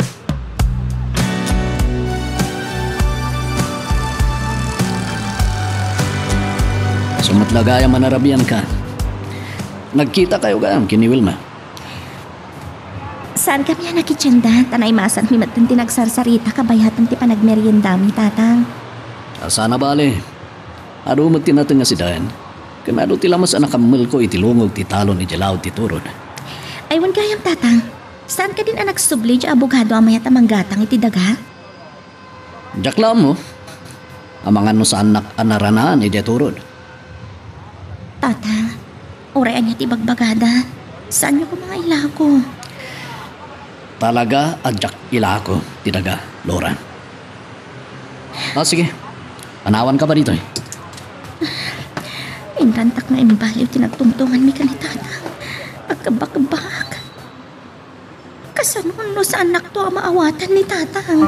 Isu met la gayam a narabianka. Nagkitakayo gayam ken ni Wilma? Saankami a nakitienda, ta naimasanmi metten ti nagsarsarita kabayatan ti panagmeriendami, Tatang. A, saan a bale. Adu met ti nateng a sidaen, ken adu ti lamas a nakammelko iti lungog ti talon idiay laud ti turod. Ay, wen gayam, Tatang. Saan kadin a nagsubli diay abogado a mayat a manggatang iti daga? Diak la ammo. Amangan no saannak a naranaan idiay turod. Tata, uray ania ti ibagbagada, saanyo koma nga ilako. Talaga a diak ilako ti daga, Laura. Ah, sige. Panawanka ba ditoy? Intantak nga imbaliw ti nagtungtonganmi ken ni Tatang. Agkabakbak. Kasano no saannakto a maawatan ni Tatang?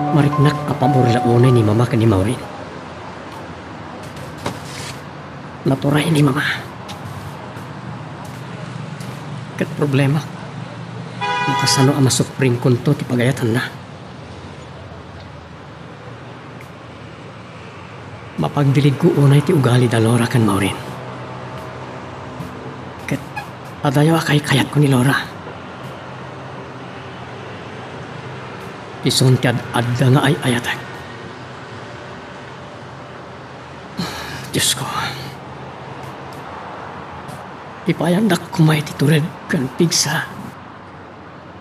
Mariknak a pabor la unay ni Mama ken ni Maureen. Naturay ni Mama. Ket problema, no kasano a masupringkonto ti pagayatanna. Mapagdiligko unay ti ugali da Laura ken Maureen. Ket adayo a kaykayatko ni Laura. Isun ti ad-adda nga ay-ayatek. Diosko, ipayandak koma iti tured ken pigsa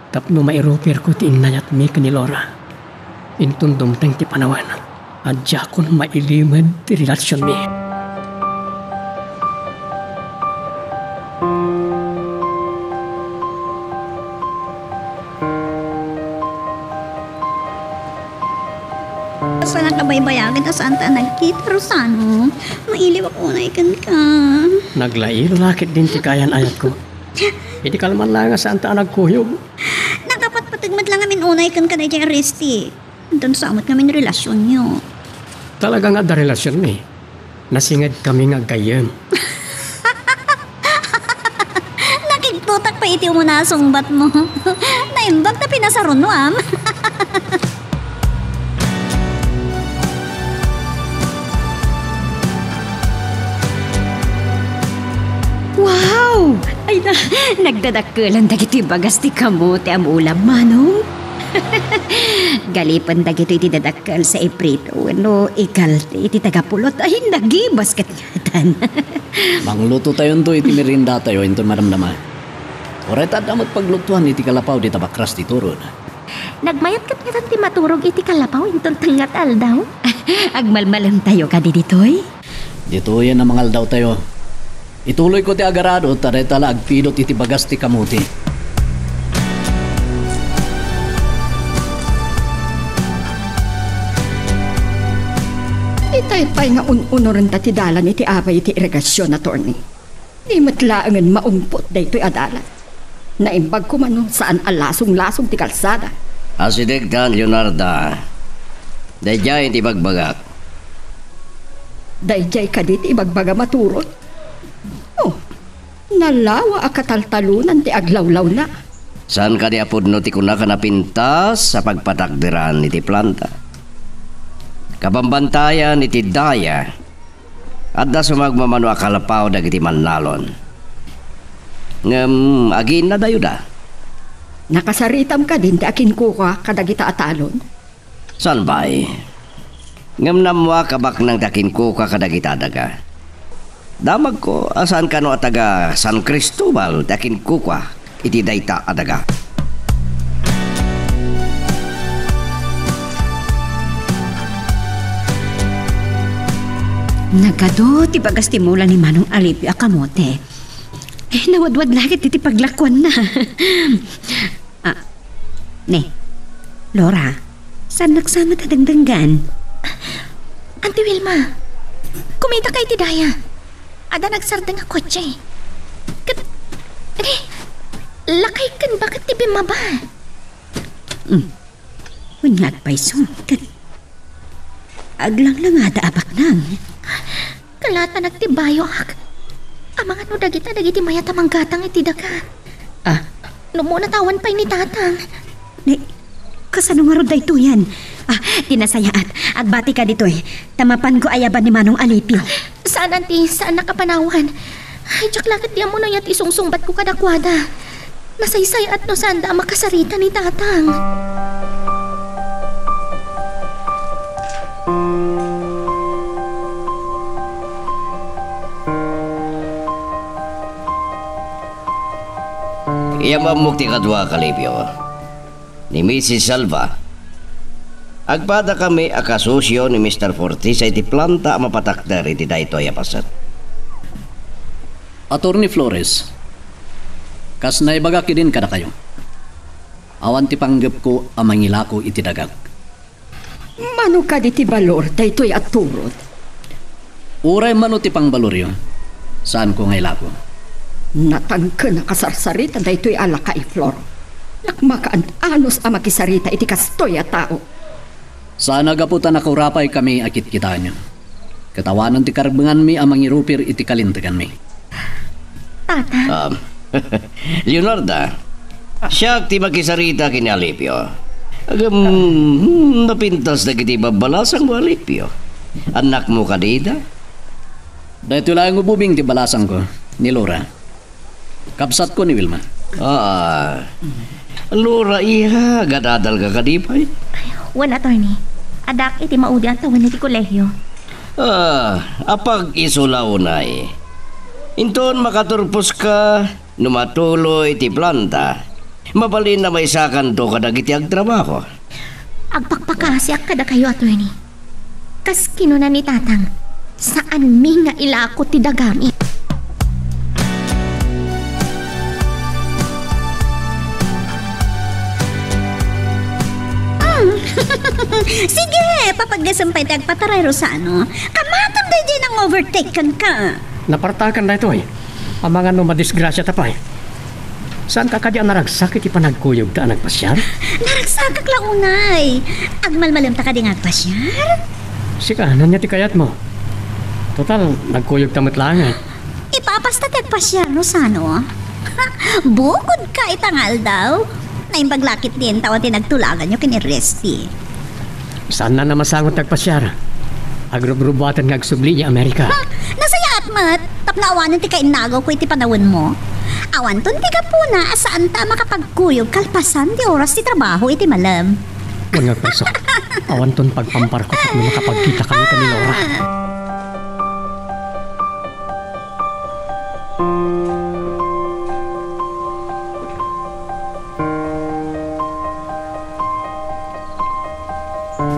tapno mairuperko ti innayatmi ken ni Laura. Inton dumteng ti panawen a diakon mailimed ti relasionmi. Saan a kabaybayagen a saanta a nagkita, Rosano? Mailiwak unay kenka. Naglailo la ketdin ti kayan-ayatko. Iti kalman laeng a saanta a nagkuyog. Nakapatpateg met la ngamin unay kenka daydiay a Resty. Inton sa met ngamin relasionyo. Talaga nga adda relasionmi. Nasingedkami nga aggayyem. Nakigtotak pay iti umuna a sungbatmo. Naimbag ta pinasarunoam. Wow! Ay na, nagdadakkelan dagitoy bagas ti kamote a mulam, Manong. Galipen dagitoy ti dadakkel sa iprito wenno ikalte iti tagapulot. Ay, nagibas ket ngatan. Manglutotayonto iti meriendatayo inton madamdama. Uray ta adda met paglutuan iti kalapaw dita bakras ti turod. Nagmayat ket ngatan ti maturog iti kalapaw inton tengnga ti aldaw. Agmalmalemtayo kadi ditoy? Ditoyen a mangaldawtayo. Ituloyko ti agarado ta dayta la agpidot iti bagas ti kamote. Itay pay nga un-unorenta ti dalan iti abay iti irigasion, attorney. Di met laengen maungpot daytoy a dalan. Naimbag koma no saan a lasong-lasong ti kalsada. Asidegtan, Leonarda. Daydiay ti ibagbagak. Daydiay kadi ti ibagbagam a turod? Oh, nalawa a kataltalonan ti aglawlawna. Saan kadi a pudno ti kunak a napintas a pagpatakderan iti planta? Kabambantayan iti daya, adda sumagmamano a kalpaw dagiti mannalon. Ngem agiinnadayoda. Nakasaritam kadin ti akinkukua kadagita a talon? Saan, bay. Ngem nammuak a baknang ti akinkukua kadagita a daga. Damagko a saan kano a taga San Cristobal ti akinkukua iti dayta a daga. Nagadu ti bagas ti mula ni Manong Alipio a kamote. Eh, nawadwad la ket iti paglakuanna. Ah, ne. Laura, saan nagsama ta dengdenggan? Auntie Wilma, kumitaka iti daya. Adda nagsardeng a kotse. Ket, ne, lakay ken baket ti bimmaba. Hmm. Wen nga agpayso, ket aglanglangada a baknang. Kalatanak ti bayoak. Amangan no dagita dagiti mayat a manggatang iti daga. Ah. No umuna ta awan pay ni Tatang. Ni, kasano ngarud daytoyen? Ah, ti nasayaat, agbatika ditoy, ta mapanko ayaban ni Manong Alipio. Saan, Auntie, saannak a panawan. Ay, diak la ket ti ammo no ania ti isungsungbatko kadakuada. Nasaysay-at no saanda a makasarita ni Tatang. Iyammok ti kadua, Alipio. Ni Missus Salva. Agpadakami a kasosio ni Mister Fortesa iti planta a mapatakder iti daytoy a paset. Attorney Flores, kas naibagak idin kadakayo, awan ti panggepko a mangilako iti dagak. Mano kadi ti balor daytoy a turod? Uray mano ti pangbaloryo, saanko nga ilako. Natangken a kasarsarita daytoy a laka, Flor. Nakmakaan-anos a makisarita iti kastoy a tao. Saan a gapu ta nakaurapay kami a kitkitaenyo. Ket awanen ti karbenganmi a mangirupir iti kalinteganmi. Tata. Ah, Leonarda, siak ti makisarita ken ni Alipio. Ngem, hmm, napintas dagiti babbalasangmo, Alipio. Annakmo kadi ida? Daytoy laeng ubing ti balasangko, ni Laura. Kabsatko ni Wilma. Ah, Laura, iha, agad-adalka kadi pay? Wen, attorney. Addaak iti maudi a tawen iti kolehio. Ah, apag-isu la unay. Inton makaturposka, no matuloy ti planta, mabalin a maisakanto kadagiti agtrabaho. Agpakpakaasiak kadakayo, attorney. Kas kinuna ni Tatang, saanmi nga ilako ti dagami. Mm. Sige, papaggasem pay ti agpataray, Rosano. Kamatem daydiay nang-overtake kenka. Napartakan daytoy. Amangan no madisgrasiata pay. Saanka kadi a naragsak iti panagkuyogta a nagpasiar? Naragsakak la unay. Agmalmalemta kadi nga agpasiar? Sika, ania ti kayatmo? Total, nagkuyogta met laeng, eh. Ipapasta ti agpasiar, Rosano. Bukodka ita nga aldaw. Naimbag la ketdin ta awan ti nagtulaganyo ken ni Resty. Saanna a masango ti agpasiar. Agrubrubuaten nga agsubli idiay Amerika. Ha? Nasayaat met tapno awanen ti kainnagawko iti panawenmo. Awanton ti gapuna a saanta a makapagkuyog kalpasan ti oras ti trabaho iti malem. Wen nga agpayso. Awanton pagpamparko tapno makapagkitakami ken ni Laura.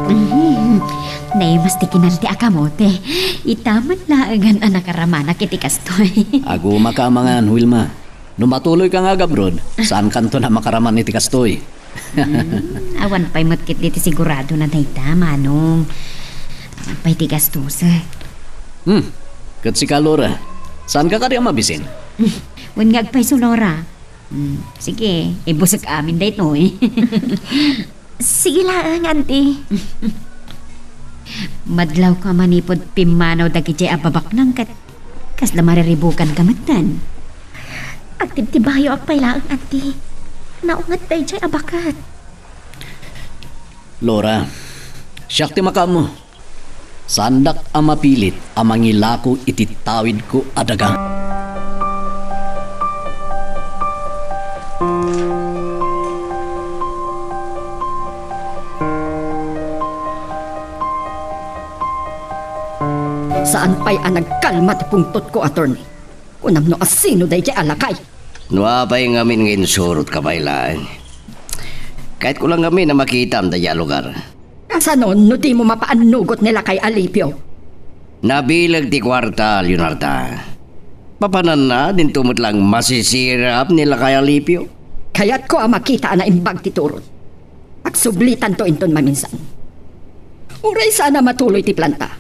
Mhm. Naimas ti kinalti a kamote. Ita man laengen a nakaramanak iti kastoy. Agumaka amangan, Wilma. No matuloyka nga agabroad, saankanton a makaraman iti kastoy. Hmm, awan pay met ketdi ti siguradona dayta, Manong. Awan pay ti gastusek. Hmm, ket sika, Laura, saanka kadi a mabisin? Wen nga agpayso, Laura. Hmm, sige, ibusek amin daytoy. Sige laeng, Auntie. Madlawka manipud pimmanaw dagidiay a babaknang ket kasla mariribukanka metten. Agtibtibayoak pay laeng, Auntie. Naunget daydiay a baket. Laura, siak ti makaammo. Saandak a mapilit a mangilako iti tawidko a daga. Saan pay a nagkalma ti pungtotko, attorney. Kunam no asino daydiay a lakay? No apay ngamin nga insurot ka pay laeng. Kayatko lang ngamin a makitam daydiay a lugar. Kasano no dimo mapaannugot ni lakay Alipio? Nabileg ti kuarta, Leonarda. Papananna, dinto met lang masisirap ni lakay Alipio. Kayatko a makita a naimbag ti turon. Agsublitanto inton maminsan. Uray saan a matuloy ti planta.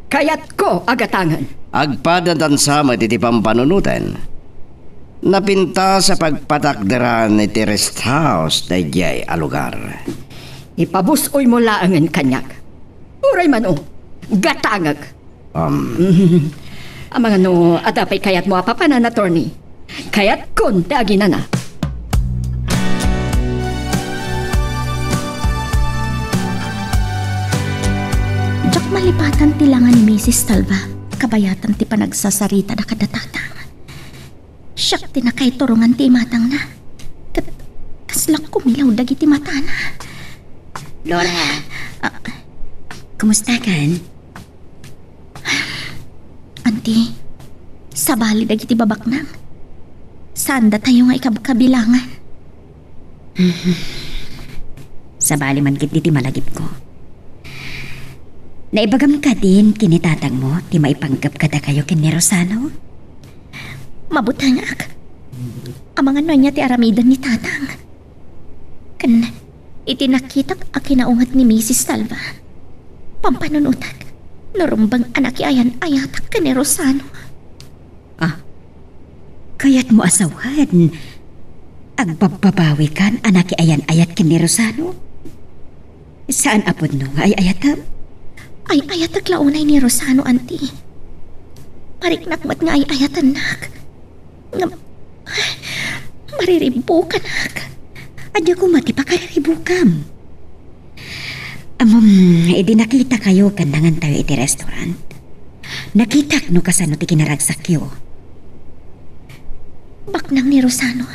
Kayatko a gatangen. Agpadatan sa met iti pampanunoten. Napintas a pagpatakderan iti rest house daydiay a lugar. Ipabus-oymo laengen kaniak. Uray man, o, gatangek. Um. Amangan no adda pay kayatmo a papanan, attorney. Kayatkon ti aginana. Diak malipatan ti langa ni Misis Talva, kabayatan ti panagsasaritada kada tatang. Siak ti nakaiturongan ti imatangna. Ket kasla kumilaw dagiti matana. Laura, ah, kumusta kan? Anti, sabali dagiti babaknang. Saan datayo nga ikabkabilangan? Sabali man ketdi ti malagipko. Naibagam kadin ken ni tatangmo ti maipanggep kadakayo ken ni Rosano? Mabutengak. Amangan no ania ti aramiden ni tatang. Ken iti nakitak a kinaunget ni Misis Talva, pampanunotek no rumbeng a nakiayan-ayatak ken ni Rosano. Ah, kayatmo a sawen, agbabbabawikan a nakiayan-ayat ken ni Rosano? Saan a pudno nga ay-ayatem? Ay-ayatek la unay ni Rosano, anti. Mariknak met nga ay-ayatennak. Ngem, mariribukanak. Ania koma ti pakariribukam? Ammom, idi nakitakayo ken nangantayo iti restaurant, nakitak no kasano ti kinaragsakyo. Baknang ni Rosano.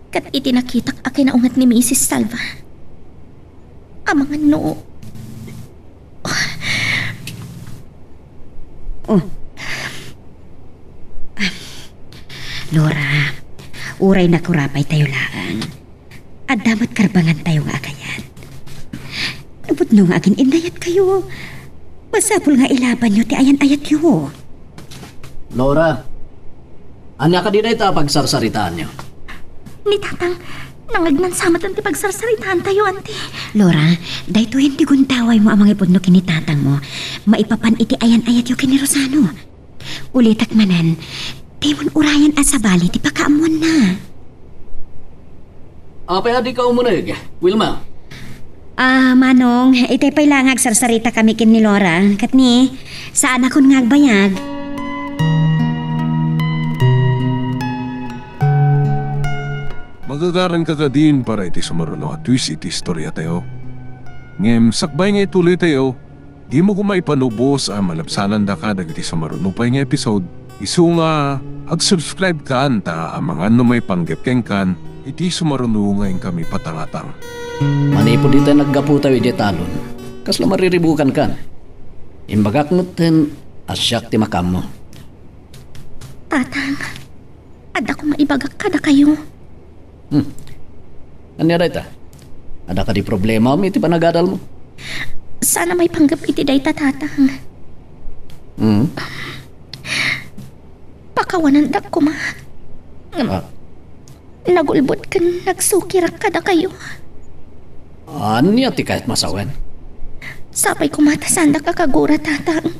Ket iti nakitak a kinaunget ni Misis Talva, amangan no. Oh. Laura, uray nakurapaytayo laeng, adda met karbangantayo nga agayat. Pudno nga agin-innayatkayo. Masapul nga ilabanyo ti ayan-ayatyo. Laura, ania kadi dayta a pagsarsaritaanyo? Ni Tatang, nangagnan sa met ti pagsarsaritaantayo, anti. Laura, daytoyen ti gundawaymo a mangipudno ken ni tatangmo maipapan iti ayan-ayatyo ken ni Rosano. Ulitek manen, dimon urayen a sabali ti pakaammoanna. Apay a dika umuneg, Wilma? Ah, Manong, itay pay la nga agsarsaritakami ken ni Laura, ket ni, saanakon nga agbayag. Magagaranka kadin para iti sumaruno a twist iti istoriatayo. Ngem sakbay nga ituloytayo, dimo koma ipanubos a malabsanandaka dagiti sumaruno pay nga episode, isu nga ag-subscribe kan ta amangan no maipanggep kenkan iti sumaruno nga inkami patangatang. Manipud itay naggaputayo idiay talon, kasla mariribukankan. Imbagak metten a siak ti makaammo. Tatang, adda koma ibagak kadakayo. Hmm. Ania dayta? Adda kadi problemam iti panagadalmo? Saan a maipanggep iti dayta, Tatang. Hmm? Pakawanandak koma. Ngem, ah, nagulbod ken nagsukirak kadakayo. Ania ti kayatmo a sawen? Sapay koma ta saandak a kagura, Tatang.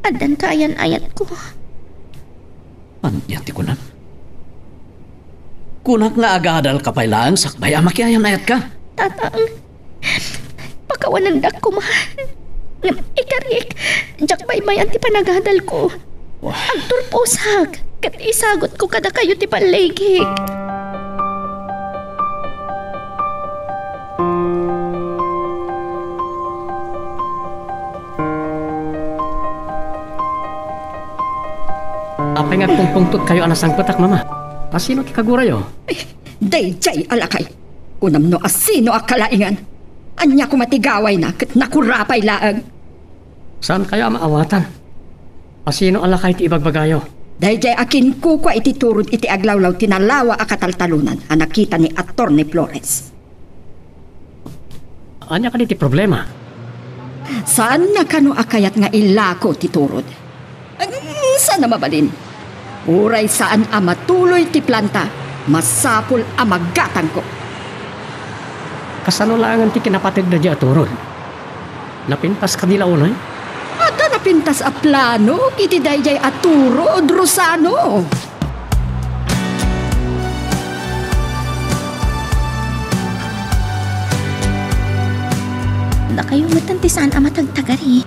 Addan kaayan-ayatko. Ania ti kunam? Kunak nga agadalka pay laeng sakbay a makiayan-ayatka. Tatang, pakawanandak koma. Ngem ikarik, diak baybayan ti panagadalko. Wah. Agturposak, ket isagutko kadakayo ti balligik. Nagpungpungtotkayo a nasangpetak, Mama. Asino ti kagurayo? Daydiay a lakay. Kunam no asino a kalaingan. Ania koma ti gawayna ket nakurapay laeng. Saankayo a maawatan? Asino a lakay ti ibagbagayo? Daydiay a kinkukua iti turod iti aglawlaw ti nalawa a kataltalonan a nakita ni Attorney Flores. Ania kadi ti problema? Saanna kano a kayat nga ilako ti turod? Saan a mabalin? Uray saan a matuloy ti planta, masapul a maggatangko. Kasano laengen ti kinapateg daydiay a turod? Napintas kadi la unay? Adda napintas a plano iti daydiay a turod, Rosano. Dakayo met ti saan a matagtagari.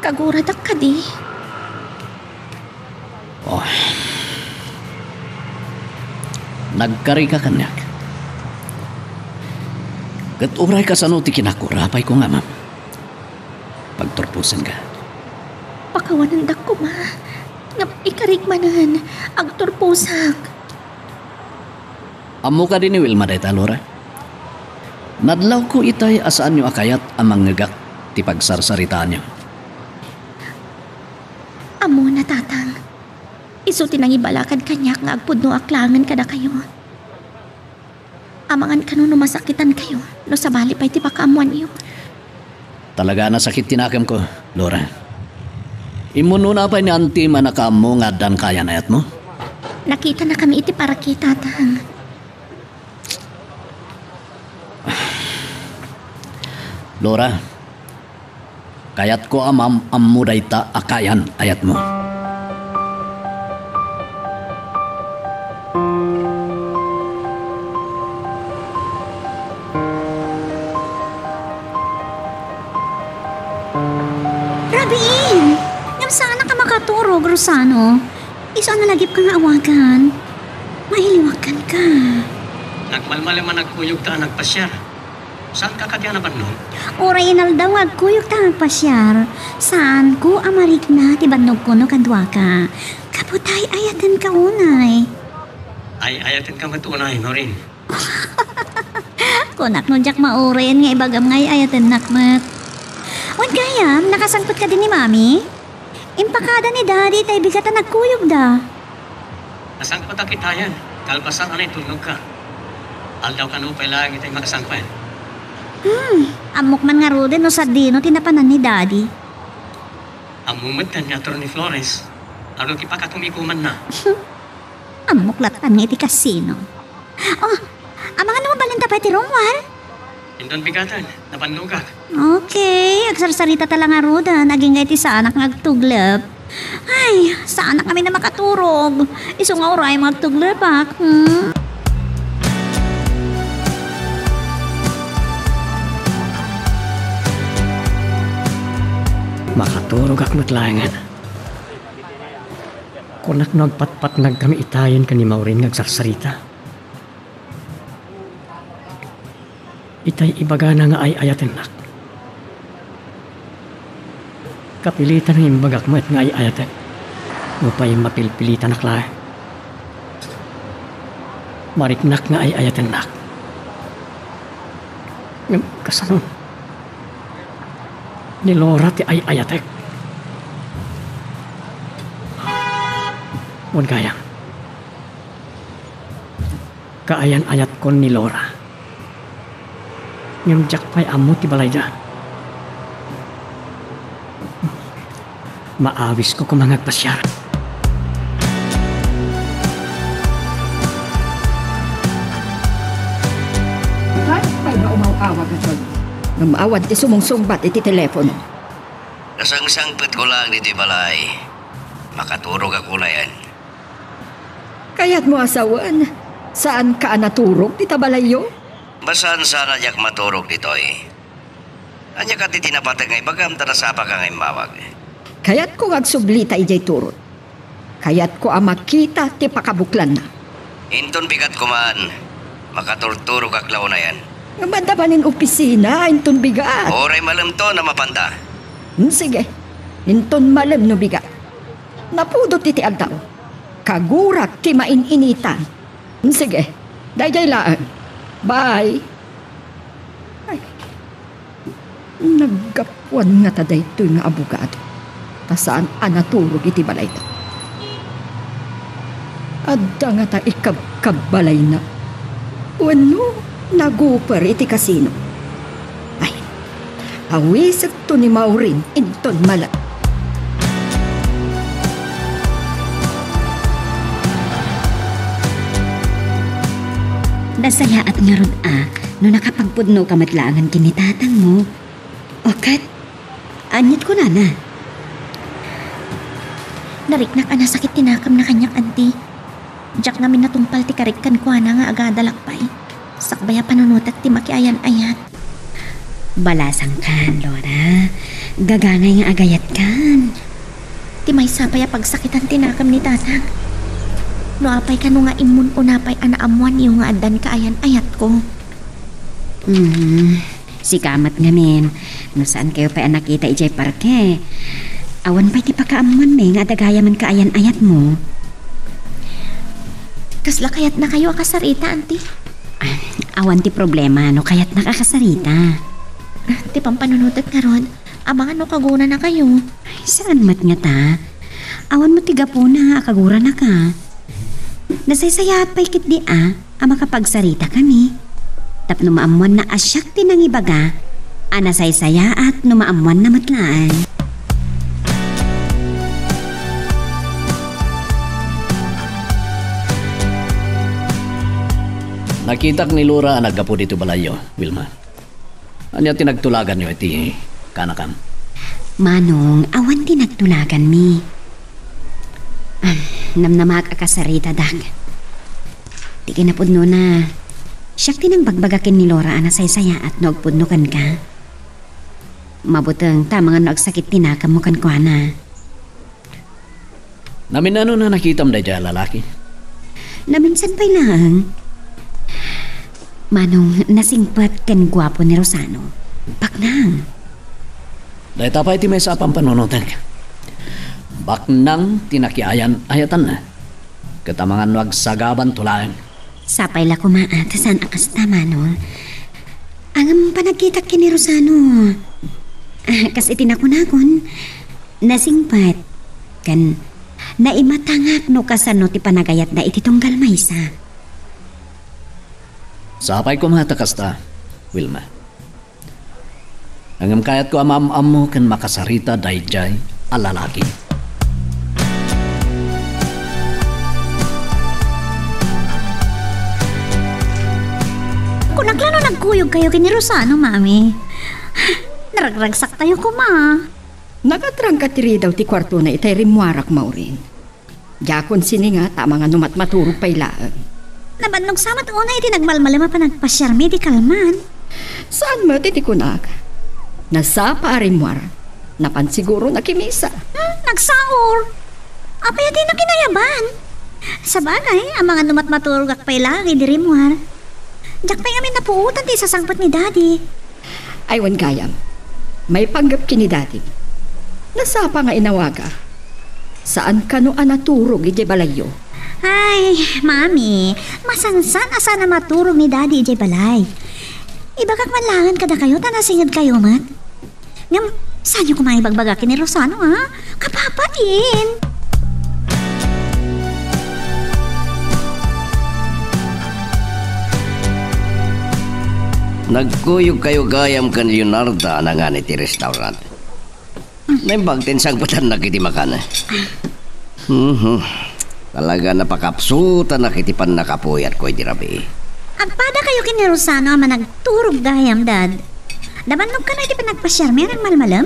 Kaguradak kadi. Oh. Nagkarika kaniak. Ket uray kasano ti kinakurapayko nga amam, pagturposenka. Pakawanendak koma. Ngem ikarik manen, agturposak. Ammo kadi ni Wilma dayta, Laura? Nadlawko itay a saanyo a kayat a mangngegak ti pagsarsaritaanyo. Ammona, Tatang. Isu ti nangibalakad kaniak nga agpudnoak laengen kadakayo. Amangan kano no masakitankayo no sabali pay ti pakaammoanyo. Talaga a nasakit ti nakemko, Laura. Immunona pay ni Auntie a nakaammo nga addan kayan-ayatmo? Nakitanakami iti parke, Tatang. Laura, kayatko a maam-ammo dayta a kayan-ayatmo. Rabiin! Ngem saanak a makaturog, Rosano. Isu a nalagipka nga awagan. Mailiwakkanka. Nagmalmalem a nagkuyogta a nagpasiar. Saanka kadi a nabannog? Uray inaldaw nga agkuyogta a nagpasiar. Saanko a marikna ti bannogko no kaduaka. Kabuta, ay-ayatenka unay. Ay-ayatenka met unay, Norin. Kunak no diak mauren nga ibagam nga ay-ayatennak met. Wen gayam, nakasangpet kadi ni Mami? Impakada ni Daddy itay bigat a nagkuyogda. Nasangpetak itayen, kalpasan a naitulnogka. Aldaw kano pay laeng itay makasangpet. Hmm, ammok man ngaruden no sadino ti napanan ni Daddy. Ammo met ni Attorney Flores, adu ti pakakumikumanna. Ammok latta nga iti kasino. Oh, amangan no mabalinta pay ti room, wen? Inton bigaten, nabannogak. Okay, agsarsarita ta la ngaruden, agingga iti saanak nga agtuglep. Ay, saanak ngamin a makaturog. Isu nga uray nga agtuglep, ah. Hmm? Makaturogak met laengen. Kunak no agpatpatnagkami itayen ken ni Maureen nga agsarsarita. Itay ibagana nga ay-ayatennak. Kapilitan nga imbagak met nga ay-ayaten. Nupay mapilpilitanak laeng. Mariknak nga ay-ayatennak. Ngem kasano? Ni Laura ti ay-ayatek. Wen gayam. Kaayan-ayatkon ni Laura. Ngem diak pay ammo ti balayda. Maawisko koma nga agpasiar. Kayat pay nga umaw-awag a Joy. Ngem awan ti sumungsungbat iti telepono. Nasangsangpetko laeng ditoy balay. Makaturogak unayen. Kayatmo a sawen, saanka a naturog dita balayyo? Masansan a diak maturog ditoy. Ania kadi ti napateg nga ibagam ta nasapaka nga immawag? Kayatko nga agsublita idiay turod. Kayatko a makita ti pakabuklanna. Inton bigat koman, makaturturogak la unayen. Ngem adda manen opisina, inton bigat. Uray malemto no mapanda. Hmm, sige. Inton malem no bigat. Napudot iti aldaw. Kagurak ti main-initan. Sige, daydiay laeng. Bye. Ay, naggapuan ngata daytoy nga abogado ta saan a naturog iti balayda. Adda ngata ikabkabbalayna wenno naguper iti kasino. Ay, awisekto ni Maureen inton mala. Nasayaat ngarud a no nakapagpudnoka met laengen ken ni tatangmo. O ket, aniat kunana? Nariknak a nasakit ti nakemna kaniak, Auntie. Diak ngamin natungpal ti karik kenkuana nga agadalak pay. Sakbay a panunotek ti makiayan-ayat. Balasangkan, Laura. Gagangay nga agayatkan. Ti maysa pay a pagsakitan ti nakem ni Tatang. No apay kano nga immun-una pay a naammuanyo nga addan kaayan-ayatko. Hmm, sika met ngamin, no saankayo pay a nakita idiay parke, awan pay ti pakaammoanmi nga adda gayamen kaayan-ayatmo. Kasla kayatnakayo a kasarita, Auntie? Ah, awan ti problema no kayatnak a kasarita. Ah, ti pampanunotek ngarud, amangan no kaguranakayo. Ay, saan met ngata? Awan met ti gapuna a kaguranaka. Nasaysayaat pay ketdi a, a makapagsaritakami. Tapno maammoanna a siak ti nangibaga a nasaysayaat no maammoanna met laeng. Nakitak ni Laura a naggapu ditoy balayyo, Wilma. Ania ti nagtulaganyo iti kanakam? Manong, awan ti nagtulaganmi. Ah, namnamaak a kasaritadak. Ti kinapudnona, siak ti nangbagbagak ken ni Laura a nasaysayaat no agpudno kenka. Mabuteng ta amangan no agsakit ti nakemmo kenkuana. Naminnano a nakitam daydiay a lalaki? Naminsan pay laeng. Manong, nasingpet ken guapo ni Rosano. Baknang. Dayta pay ti maysa a pampanunotek. Baknang ti nakiayan-ayatanna. Ket amangan no agsagabanto laeng. Sapay la koma, ah, ta saan a kasta, Manong. Ngem panagkitak ken ni Rosano, ah, kas iti nakunakon, nasingpet, ken naimatangak no kasano ti panagayatna iti tunggal maysa. Sapay koma ta kasta, Wilma. Ngem kayatko a maam-ammo ken makasarita daydiay a lalaki. Kunak la no nagkuyogkayo ken ni Rosano, Mami. Naragragsaktayo koma. Nagatrangka ti ridaw ti kuartona itay rimmuarak, Maureen. Diakon sininga ta amangan no matmaturog pay laeng. Nabannog sa met unay iti nagmalmalem a panagpasiarmi iti kalman. Saan met iti kunak? Nasapa a rimmuar. Napan siguro nakimisa. Hmm, nagsaur. Apay a dina kinayaban? Sabagay, amangan no matmaturogak pay laeng idi rimmuar. Diak pay ngamin napuotan ti isasangpet ni Daddy. Ay, wen gayam, maipanggep ken ni Daddy. Nasapa nga inawaga. Saan kano a naturog idiay balayyo? Ay, Mami, masansan a saan a maturog ni Daddy idiay balay. Ibagak man laengen kadakayo ta nasingedkayo met. Ngem, saanyo koma ibagbaga ken ni Rosano, ha? Kapapain! Nagkuyogkayo gayam ken Leonarda a nangan iti restaurant. Naimbag ti insangpetannak iti makan. Mhm. Talaga napakapsutanak iti pannakapuyatko iti rabii. Agpadakayo ken ni Rosano a managturog gayam, Dad. Nabannog kano iti panagpasiarmi a nagmalmalem?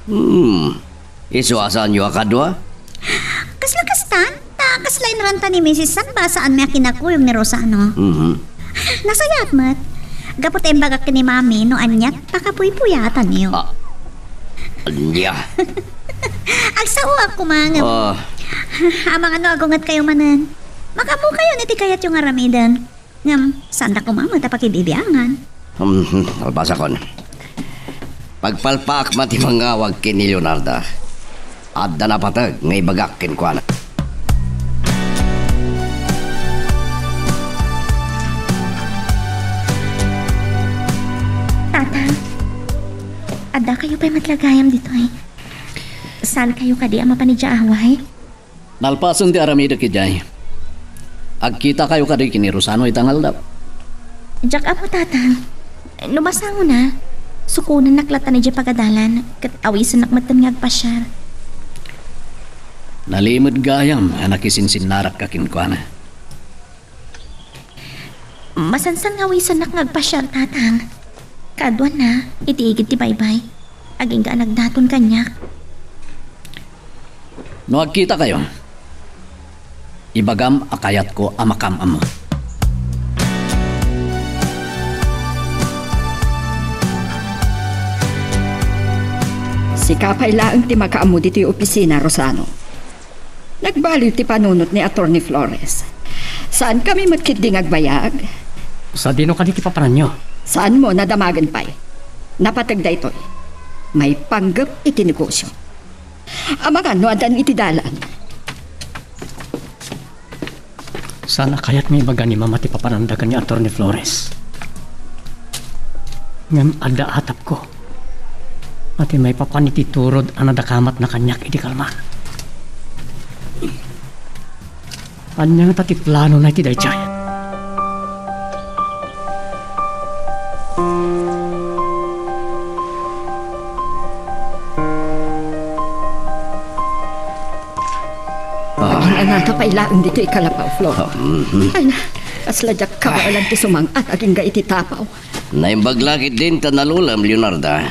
Hmm. Isu a saanyo a kadua? Kasla kastan? Ta kasla inranta ni Misis Sanba a saanmi a kinakuyog ni Rosano. Mhm. Nasayaat met. Gapu ta imbagak ken ni Mami no aniat pakapuypuyatanyo. Ah. Ania? Agsaoak koma ngem. Ah. Amangan no agungetkayo manen. Makaammokayon iti kayatyo nga aramiden. Ngem, saanda koma met a pakibibiangan. Hmm, hmm, kalpasakon. Pagpalpaak met ti mangawag ken ni Leonarda. Adda napateg nga ibagak kenkuana. Addakayo pay met la gayam ditoy. Saankayo kadi a mapan idiay away? Nalpasen ti aramidek idiay. Agkitakayo kadi ken ni Rosano ita nga aldaw? Diak ammo, Tatang. No masangona, sukonennak latta idiay pagadalan, ket awisennak metten nga agpasiar. Nalimed gayam a nakisinsinnarakka kenkuana. Masansan nga awisennak nga agpasiar, Tatang. Kaaduanna, iti igid ti baybay. Agingga a nagdaton kaniak. No agkitakayo, ibagam a kayatko a makaam-ammo. Sika pay laeng ti makaammo ditoy opisina, Rosano. Nagbaliw ti panunot ni Attorney Flores. Saankami met ketdi nga agbayag? Sadino kadi ti papananyo? Saanmo nadamagen pay? Napateg daytoy. Maipanggep iti negosio. Amangan no addan iti dalan. Saan a kayat nga ibaga ni Mama ti papananda ken ni Attorney Flores. Ngem adda atapko a ti maipapan iti turod a nadakamatna kaniak idi kalman. Ania ngata ti planona iti daydiay? Ah. Agingga ngata pay laeng ditoy kalapaw, Flor. Ah, mhm. Ay na, kasla diak kabaelan ti sumang-at agingga iti tapaw. Naimbag la ketdin ta nalulem, Leonarda.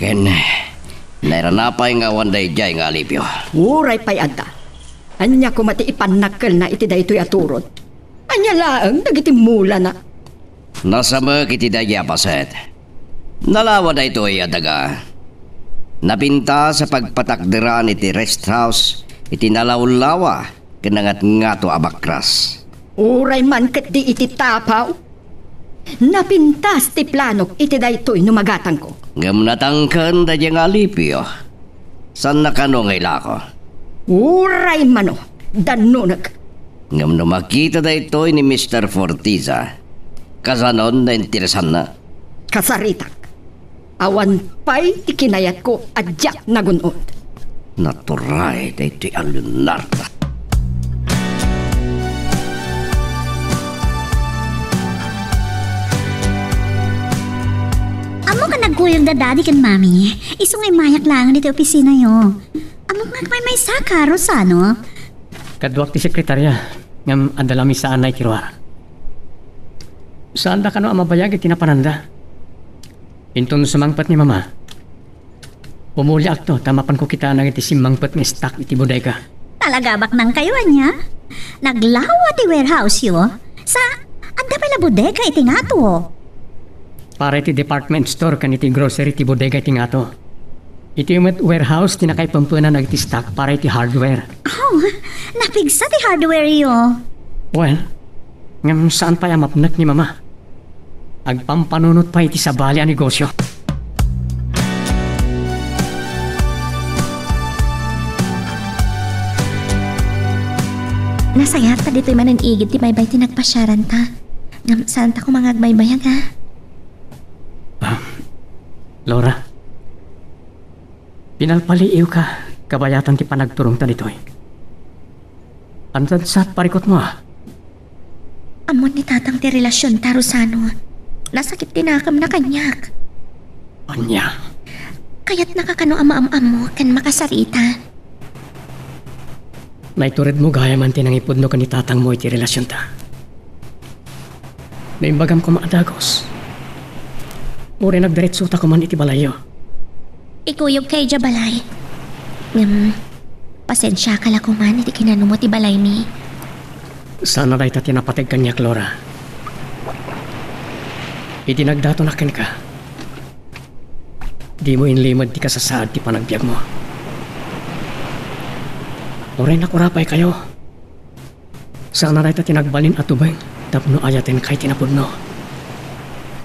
Ken, nairana pay nga awan daydiay nga alipio. Uray pay adda. Ania koma ti ipannakkelna iti daytoy a turod? Ania laeng dagiti mulana? Nasamek iti daydiay a paset. Nalawa daytoy a daga. Napintas a pagpatakderan iti rest house iti nalawlawa ken nangatngato a bakras. Uray man ketdi iti tapaw. Napintas ti planok iti daytoy no magatangko. Ngem natangken daydiay nga alipio. Saanna kano nga ilako? Uray mano, dannonek. Ngem no makita daytoy ni Mister Forteza, kasanon nainteresanna? Kasaritak. Awan pay ti kinayatko a diak nagun-od. Naturay daytoy a Leonarda. Ammok a nagkuyog da Daddy ken Mommy. Isu nga immayak laeng ditoy opisinayo. Ammok nga agmaymaysaka, Rosano. Kaduak ti sekretaria, ngem adda la misaanna iti ruar. Saanda kano a mabayag iti napananda. Inton sumangpet ni Mama, pumuliakto ta mapanko kitaen dagiti simmangpet nga stock iti bodega. Talaga baknangkayo ania? Naglawa ti warehouse-yo? Sa, adda pay la bodega iti ngato? Para iti department store ken iti grocery ti bodega iti ngato. Iti met warehouse ti nakaipempenan dagiti stock para iti hardware. Oh, napigsa ti hardware-yo. Well, ngem saan pay a mapnek ni Mama. Agpampanunot pay iti sabali a negosio. Nasayaat ta ditoy manen igid ti baybay ti nagpasiaranta. Ngem saanta koma nga agbaybayag, a? Ah, Laura, pinalpaliiwka kabayatan ti panagturongta ditoy. Ansadsat parikutmo, a? Ammon ni Tatang ti relasionta, Rosano. Nasakit ti nakemna kaniak. Ania? Kayatnaka kano a maam-ammo ken makasarita? Naituredmo gayam ti nangipudno ken ni tatangmo iti relasionta. No imbagam koma a dagus, uray nagdiretsota koman iti balayyo. Ikuyogka idiay balay. Ngem, pasensiaka la koman iti kinanumo ti balaymi. Saan a dayta ti napateg kaniak, Laura. Idi nagdatonak kenka, dimo inlimed ti kasasaad ti panagbiagmo. Uray nakurapaykayo. Saan a dayta ti nagbalin a tubeng tapno ayatenka iti napudno.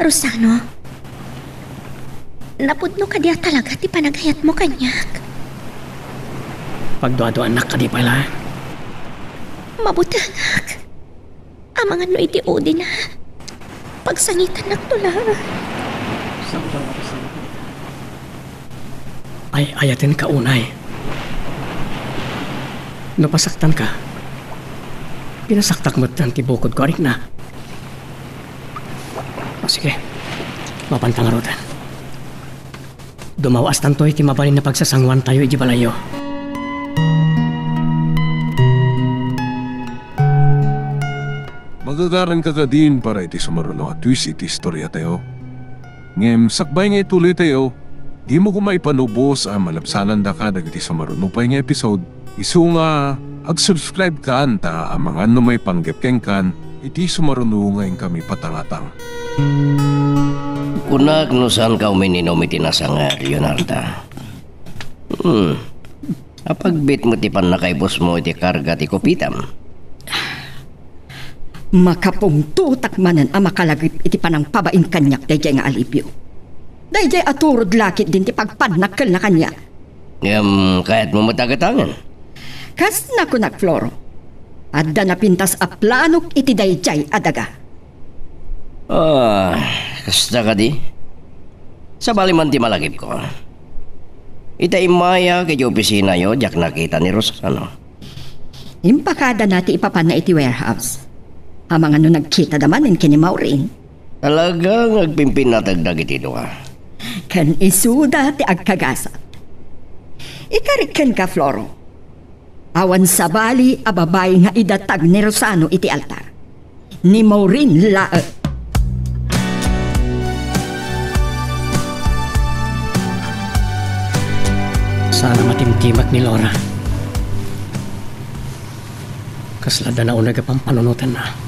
Rosano, napudno kadi a talaga ti panagayatmo kaniak? Pagduaduanak kadi pay laeng? Mabutengak. Amangan no iti udina, pagsangitannakto laeng. Ay-ayatenka unay. No pasaktanka, pinasaktak metten ti bukodko a rikna. O, sige. Mapanta ngaruden. Dumawastanto iti mabalin a pagsasanguantayo iti balayyo. Magagaranka kadin para iti sumaruno a twist iti istoriatayo. Ngem sakbay nga ituloytayo, dimo koma ipanubos a malabsanandaka dagiti sumaruno pay nga episode, isu nga ag-subscribe kan ta amangan no maipanggep kenkan iti sumaruno nga inkami patangatang. Kunak no saanka uminom iti nasanger, Leonarda. Hmm. Apagbit mo ti pannakaibusmo iti karga ti kupitam. Makapungtotak manen a makalagip iti panangpabain kaniak daydiay nga alibio. Daydiay a turod la ketdin ti pagpannak kenla kaniak. Ngem kayatmo met a gatangen? Kas nakunak, Floro, adda napintas a planok iti daydiay a daga. Ah, kasta kadi? Sabali man ti malagipko. Ita immayak iti opisinayo, diak nakita ni Rosano. Impakadana ti ipapanna iti warehouse. Amangan no nagkitada manen ken ni Maureen. Talaga nga agpimpinateg dagiti dua. Ken isuda ti agkagasa. Ikarik kenka, Floro. Awan sabali a babai nga idatag ni Rosano iti altar. Ni Maureen laeng. Saan a matimtimek ni Laura. Kasla adda nauneg a pampanunotenna.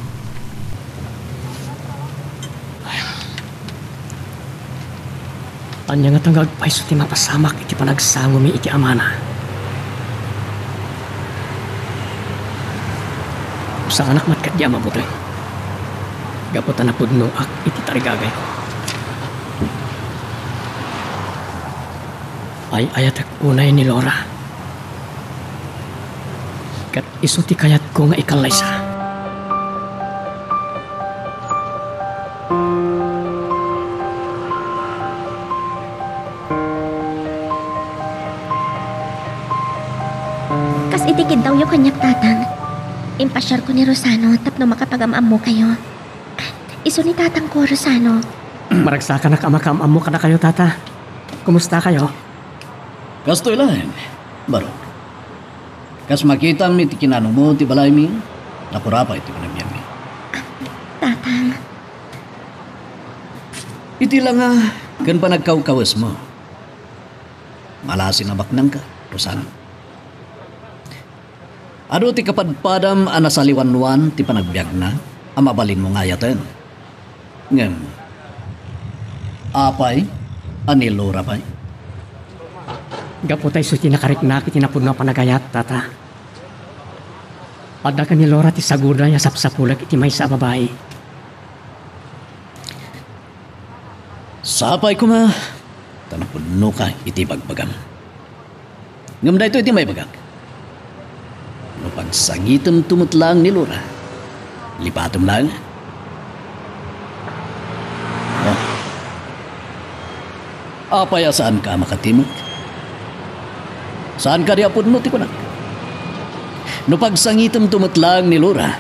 Ania ngata nga agpayso ti mapasamak iti panagsangomi iti amana? Saanak met ketdi a mabuteng gapu ta napudnoak iti tarigagayko. Ay-ayatek unay ni Laura. Ket isu ti kayatko nga ikallaysa. Kas iti kiddawyo kaniak, Tatang, impasiarko ni Rosano tapno makapagam-ammokayo. Isu ni Tatangko, Rosano. Maragsakanak a makaam-ammo kadakayo, Tata. Kumustakayo? Kastoy laeng, Barok. Kas makitam iti kinanumo ti balaymi, nakurapay ti panagbiagmi. Tatang. Iti langa ken panagkawkawesmo, malasin a baknangka, Rosano. Adu ti kapadpadam a nasaliwanwan ti panagbiagna a mabalinmo nga ayaten. Ngem, apay a ni Laura pay? Gapu ta isu ti nakariknak iti napudno a panagayat, Tata. Adda ken ni Laura ti saguda a sapsapulek iti maysa a babai. Sapay koma ta napudnoka iti bagbagam. Ngem daytoy ti maibagak. No pagsangitemto met laeng ni Laura, lipatem laeng. Oh. Apay a saanka a makatimek? Saan kadi a pudno ti kunak? No pagsangitemto met laeng ni Laura,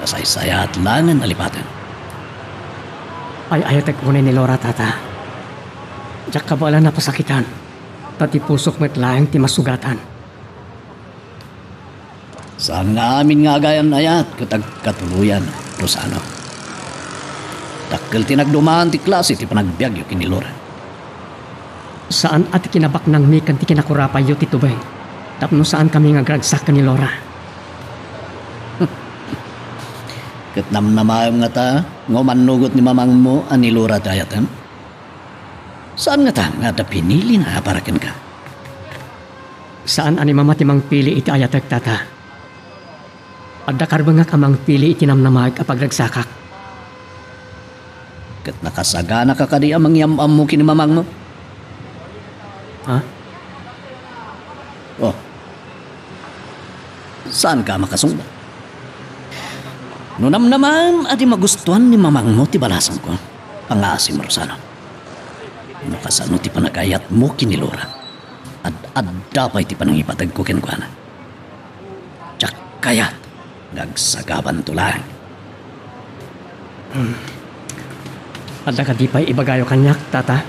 nasaysayaat laengen a lipatem. Ay-ayatek unay ni Laura, Tata. Diak kabaelan a pasakitan, ta ti pusok met laeng ti masugatan. Saan nga amin nga agayan-ayat ket agkatuloyan, Rosano. Dakkel ti nagduman ti klase ti panagbiagyo ken ni Laura. Saan a ti kinabaknangmi ken ti kinakurapayyo ti tubeng tapno saankami nga agragsak ken ni Laura. Ket namnamaem ngata nga umannugot ni mamangmo a ni Laura ti ayatem? Saan ngata nga adda pinilina a para kenka? Saan a ni Mama ti mangpili iti ayatek, Tata. Adda karbengak a mangpili iti namnamaek a pagragsakak. Ket nakasaganaka kadi a mangyam-ammo ken ni mamangmo? Ha? Oh. Saanka a makasungbat? No namnamaem a di magustuan ni mamangmo ti balasangko, pangaasim, Rosano. No kasano ti panagayatmo ken ni Laura? Ad-adda pay ti panangipategko kenkuana. Diak kayat nga agsagabanto laeng. Hmm. Adda kadi pay ibagayo kaniak, Tata?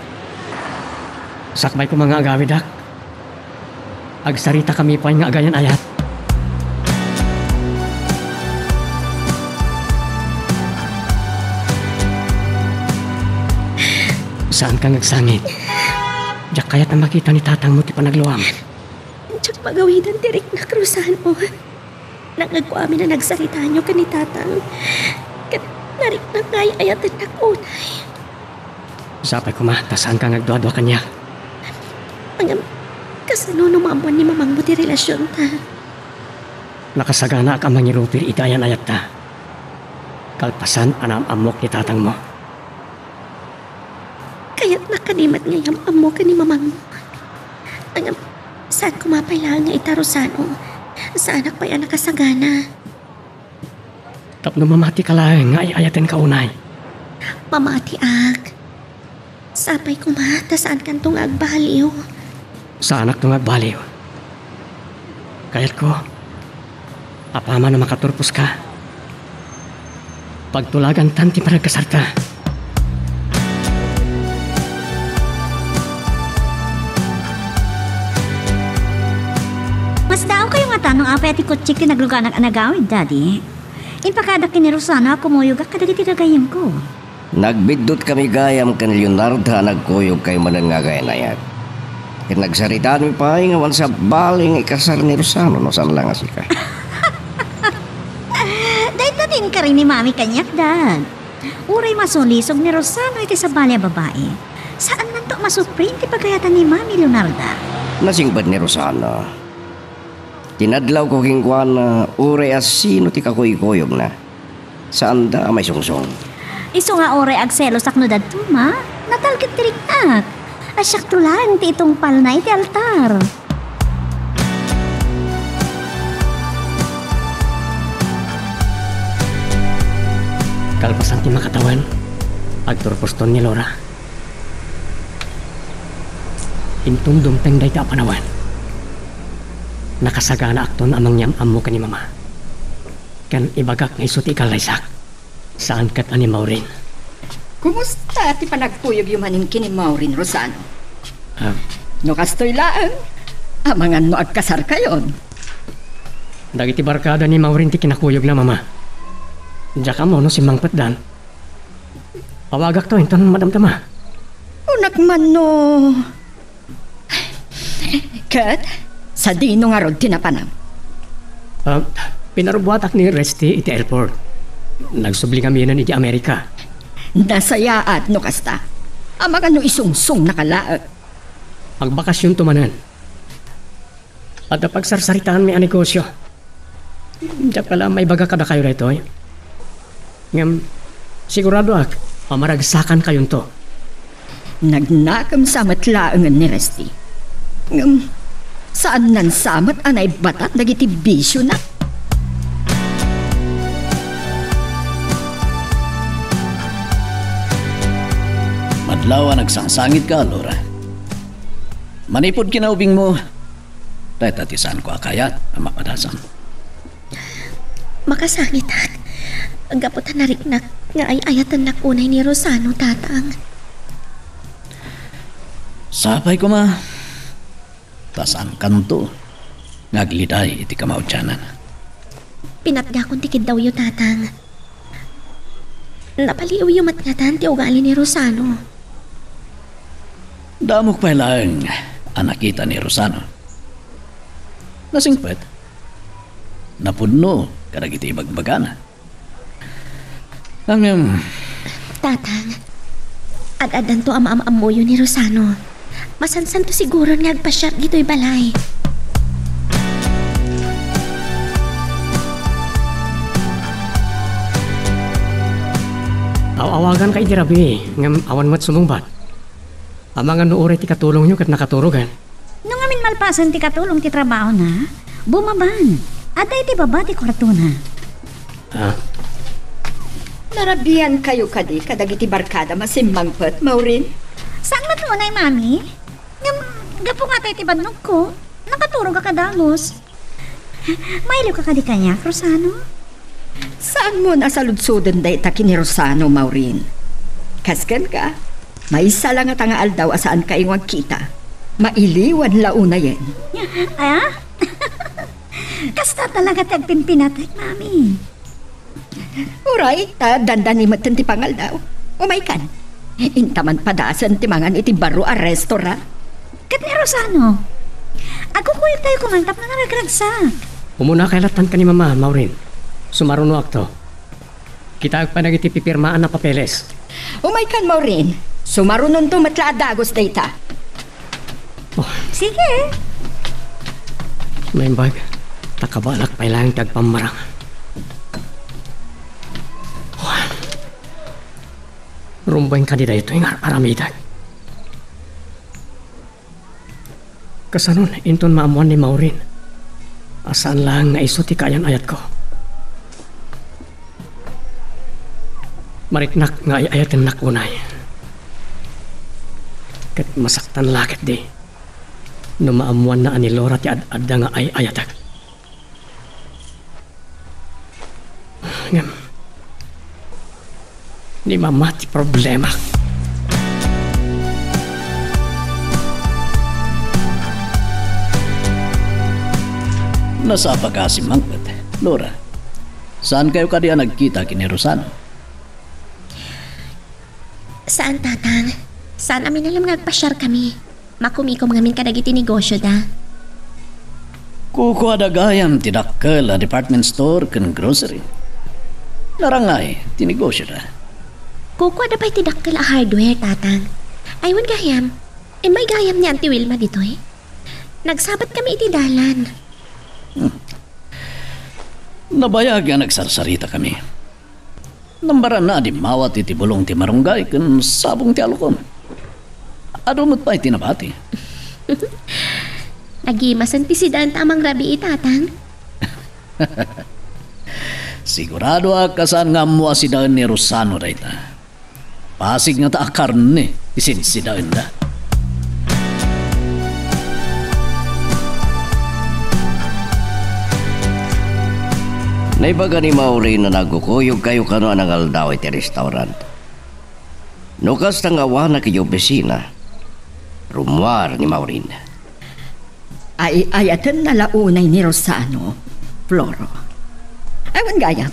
Sakbay koma nga agawidak. Agsaritakami pay nga agayan-ayat. Saanka nga agsangit. Diak kayat a makita ni tatangmo ti panagluam. Diak magawidan ti riknak, Rosano. Nangngegko amin a nagsaritaanyo ken ni tatang. Ket nariknak nga ay-ayatennak unay. Sapay koma ta saanka nga agduadua kaniak. Ngem, kasano no maammuan ni mamangmo ti relasionta? Nakasaganaak a mangirupir iti ayan-ayatta. Kalpasan a naam-ammok ni tatangmo. Kayatnak kadi met nga iyam-ammo ken ni mamangmo. Ngem, saan koma pay laeng nga ita, Rosano. Saanak pay a nakasagana. Tapno mamatika laeng nga ay-ayatenka unay. Mamatiak. Sapay koma ta saankanto nga agbaliw. Saanakto nga agbaliw. Kayatko, apaman a makaturposka, pagtulagantan ti panagkasarta. Masdaawkayo ngata no apay a ti kutsik ti nagluganak a nagawid, Daddy. Impakadak ken ni Rosano a kumuyogak kadagiti gagayyemko. Nagbiddutkami gayam ken Leonarda a nagkuyogkayo manen nga agayan-ayat. Ket nagsaritaanmi pay nga awan sabali nga ikasar ni Rosano no saan la nga sika. Dayta ti inkari ni Mami kaniak, Dad. Uray masulisog ni Rosano iti sabali a babai, saannanto a masufri iti pagayatan ni Mami Leonarda. Nasingpet ni Rosano. Tinadlawko kenkuana, uray a sino ti kakuykuyogna. Saanda a maisungsong. Isu nga uray agselosak no dadto, Ma, natalged ti riknak. A siakto laeng ti itungpalna iti altar. Kalpasan ti makatawen, agturposton ni Laura. Inton dumteng dayta a panawen, nakasaganaakton a mangyam-ammo ken ni Mama. Ken ibagak nga isu ti ikallaysak. Saan ket a ni Maureen. Kumusta ti panagkuyogyo manen ken ni Maureen, Rosano? Ah. No kastoy laeng, amangan no agkasarkayon. Dagiti barkada ni Maureen ti kinakuyogna, Mama. Diak ammo no simmangpetdan. Awagakto inton madamdama. Kunak man no Ket, sadino ngarud ti napanam? Ah, pinarubbuatak ni Resty iti airport. Nagsubli ngaminen iti Amerika. Nasayaat no kasta. Amangan no isungsungnaka laeng. Agbakasionto manen. Adda pagsarsaritaanmi a negosio. Diak la maibaga kadakayo daytoy. Ngem, siguradoak a maragsakan kayonto. Nagnakemsa met laengen ni Resty. Ngem, saannansa met a naibatat dagiti bisiona. Madlaw a nagsangsangitka, Laura. Manipud kinaubingmo, dayta ti saanko a kayat a mapadasan. Makasangitak. Gapu ta nariknak nga ay-ayatennak unay ni Rosano, Tatang. Sapay koma, ta saankanto nga agliday iti kamaudianan. Pinatgakon ti kiddawyo, Tatang. Napaliiwyo met ngatan ti ugali ni Rosano. Damok pay laeng a nakita ni Rosano. Nasingpet, napudno kadagiti ibagbagana. Ngem, Tatang, ad-addanto a maam-ammoyo ni Rosano. Masansanto siguron nga agpasiar ditoy balay. Aw-awaganka iti rabii, ngem awan met sumungbat. Amangan no uray ti katulongyo ket nakaturogen. No ngamin malpasen ti katulong ti trabahona, bumaban. Adda iti baba ti kuartona. Ah. Narabiankayo kadi kadagiti barkadam a simmangpet, Maureen? Saan met unay, Mami? Ngem, Gapu nga tay ti bannogko, nakaturog a kadamus. Mailiwka kadi kaniak, Rosano? Saanmon a saludsoden dayta ken ni Rosano, Maureen. Kas kenka, maysa la ngata nga aldaw a saankayo nga agkita. Mailiwan la unayen. Ah? Kasta talaga ti agpinpinatek, Mami. Uray, ta dandani metten ti pangaldaw. Umaykan. Inta man padasen ti mangan iti baro a restaurant. Ket ni Rosano, agkukuyogtayo koma tapno naragragsak. Umunakay lattan ken ni Mama, Maureen. Sumarunoakto. Kitaek pay dagiti pipirmaan a papeles. Umaykan, Maureen. Sumarunonto met la a dagus dayta. Oh. Sige. Naimbag, ta kabaelak pay laeng ti agpammarang. Oh. Rummueng kadi daytoy nga ar-aramidek. Kasanon inton maammoan ni Maureen a saan laeng nga isu ti kaayan-ayatko? Mariknak nga ay-ayatennak unay. Ket masaktan la ketdi no maammoanna a ni Laura ti ad-adda nga ay-ayatek. Ngem, ni Mama ti problema. Nasapaka a simmangpet, Laura. Saankayo kadi a nagkita ken ni Rosano? Saan, Tatang. Saan a minalem nga agpasiarkami. Makumikom ngamin kadagiti negosyoda. Kukuada gayam ti dakkel a department store ken grocery. Narangay ti negosyoda. Kukuada pay ti dakkel a hardware, Tatang. Ay, wen gayam. Immay gayam ni Auntie Wilma ditoy. Nagsabatkami iti dalan. Hmm. Nabayag nga nagsarsaritakami. Nambaranna a dimmawat iti bulong ti marunggay ken sabong ti alukon. Adu met pay ti nabati. Nagimasen ti sidaenta a mangrabii, Tatang. Siguradoak a saan nga ammo a sidaen ni Rosano dayta. Pasig ngata a karne ti sinsidaenda. Naibaga ni Maureen a nagkukuyogkayo kano a nangaldaw iti restaurant. No kasta nga awanak iti opisina, rummuar ni Maureen. Ay-ayatenna la unay ni Rosano, Floro. Ay, wen gayam.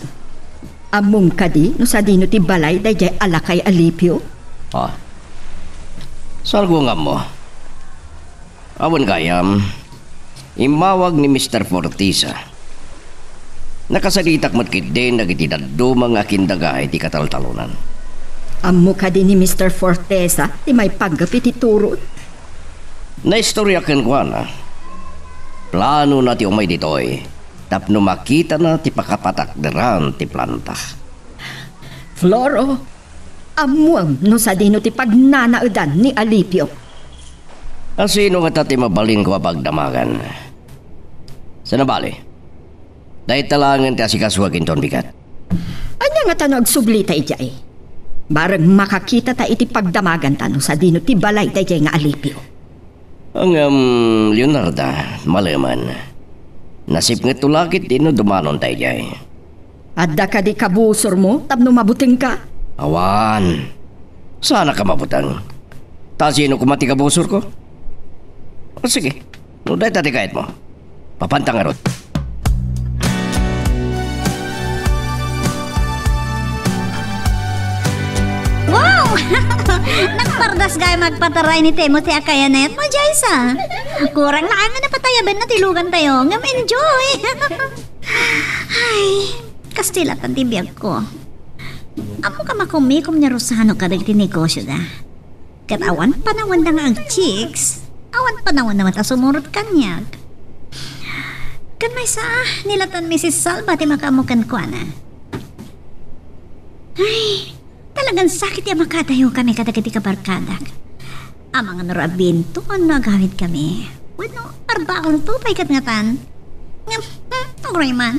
Ammom kadi no sadino ti balay daydiay a lakay Alipio? Ah. Saanko nga ammo. Awan gayam, immawag ni Mister Fortesa. Nakasaritak met ketdin dagiti dadduma nga kindaga iti kataltalonan. Ammo kadi ni Mister Fortesa ti maipanggep iti turod? Naistorya kenkuana. Planona ti umay ditoy tapno makitana ti pakapatakderan ti planta. Floro, ammuem no sadino ti pagnanaedan ni Alipio? A sino ngata ti mabalinko a pagdamagan? Sana bale, dayta laengen ti asikasuak inton bigat. Ania ngata no agsublita idiay? Bareng makakitata iti pagdamaganta no sadino ti balay daydiay nga Alipio. Ngem, Leonarda, malemen. Nasipngetto la ketdi no dumanon daydiay. Adda kadi kabusormo tapno mabutengka? Awan. Saanak a mabuteng. Ta sino koma ti kabusorko? O sige, no dayta ti kayatmo, papanta ngarud. Wow! Nagpardas gayam agpataray ni Timothy a kayanetmo, Jaisa. Kurang laeng nga napatayaben na ti lugantayo, ngem enjoy! Ay, kasta latta ti biagko. Ammoka, makumikom ni Rosano kadagiti negosyoda. Ket awan panawenda nga agchicks, awan panawenda met a sumurot kaniak. Ken maysa, ni latta ni Misis Salva ti makaammo kenkuana. Ay, talagan sakit ti a makadayokami kadagiti kabarkadak. Amangan no rabienton no agawidkami. Wenno, parbaonto pay ket ngatan. Ngem, hmm, uray man.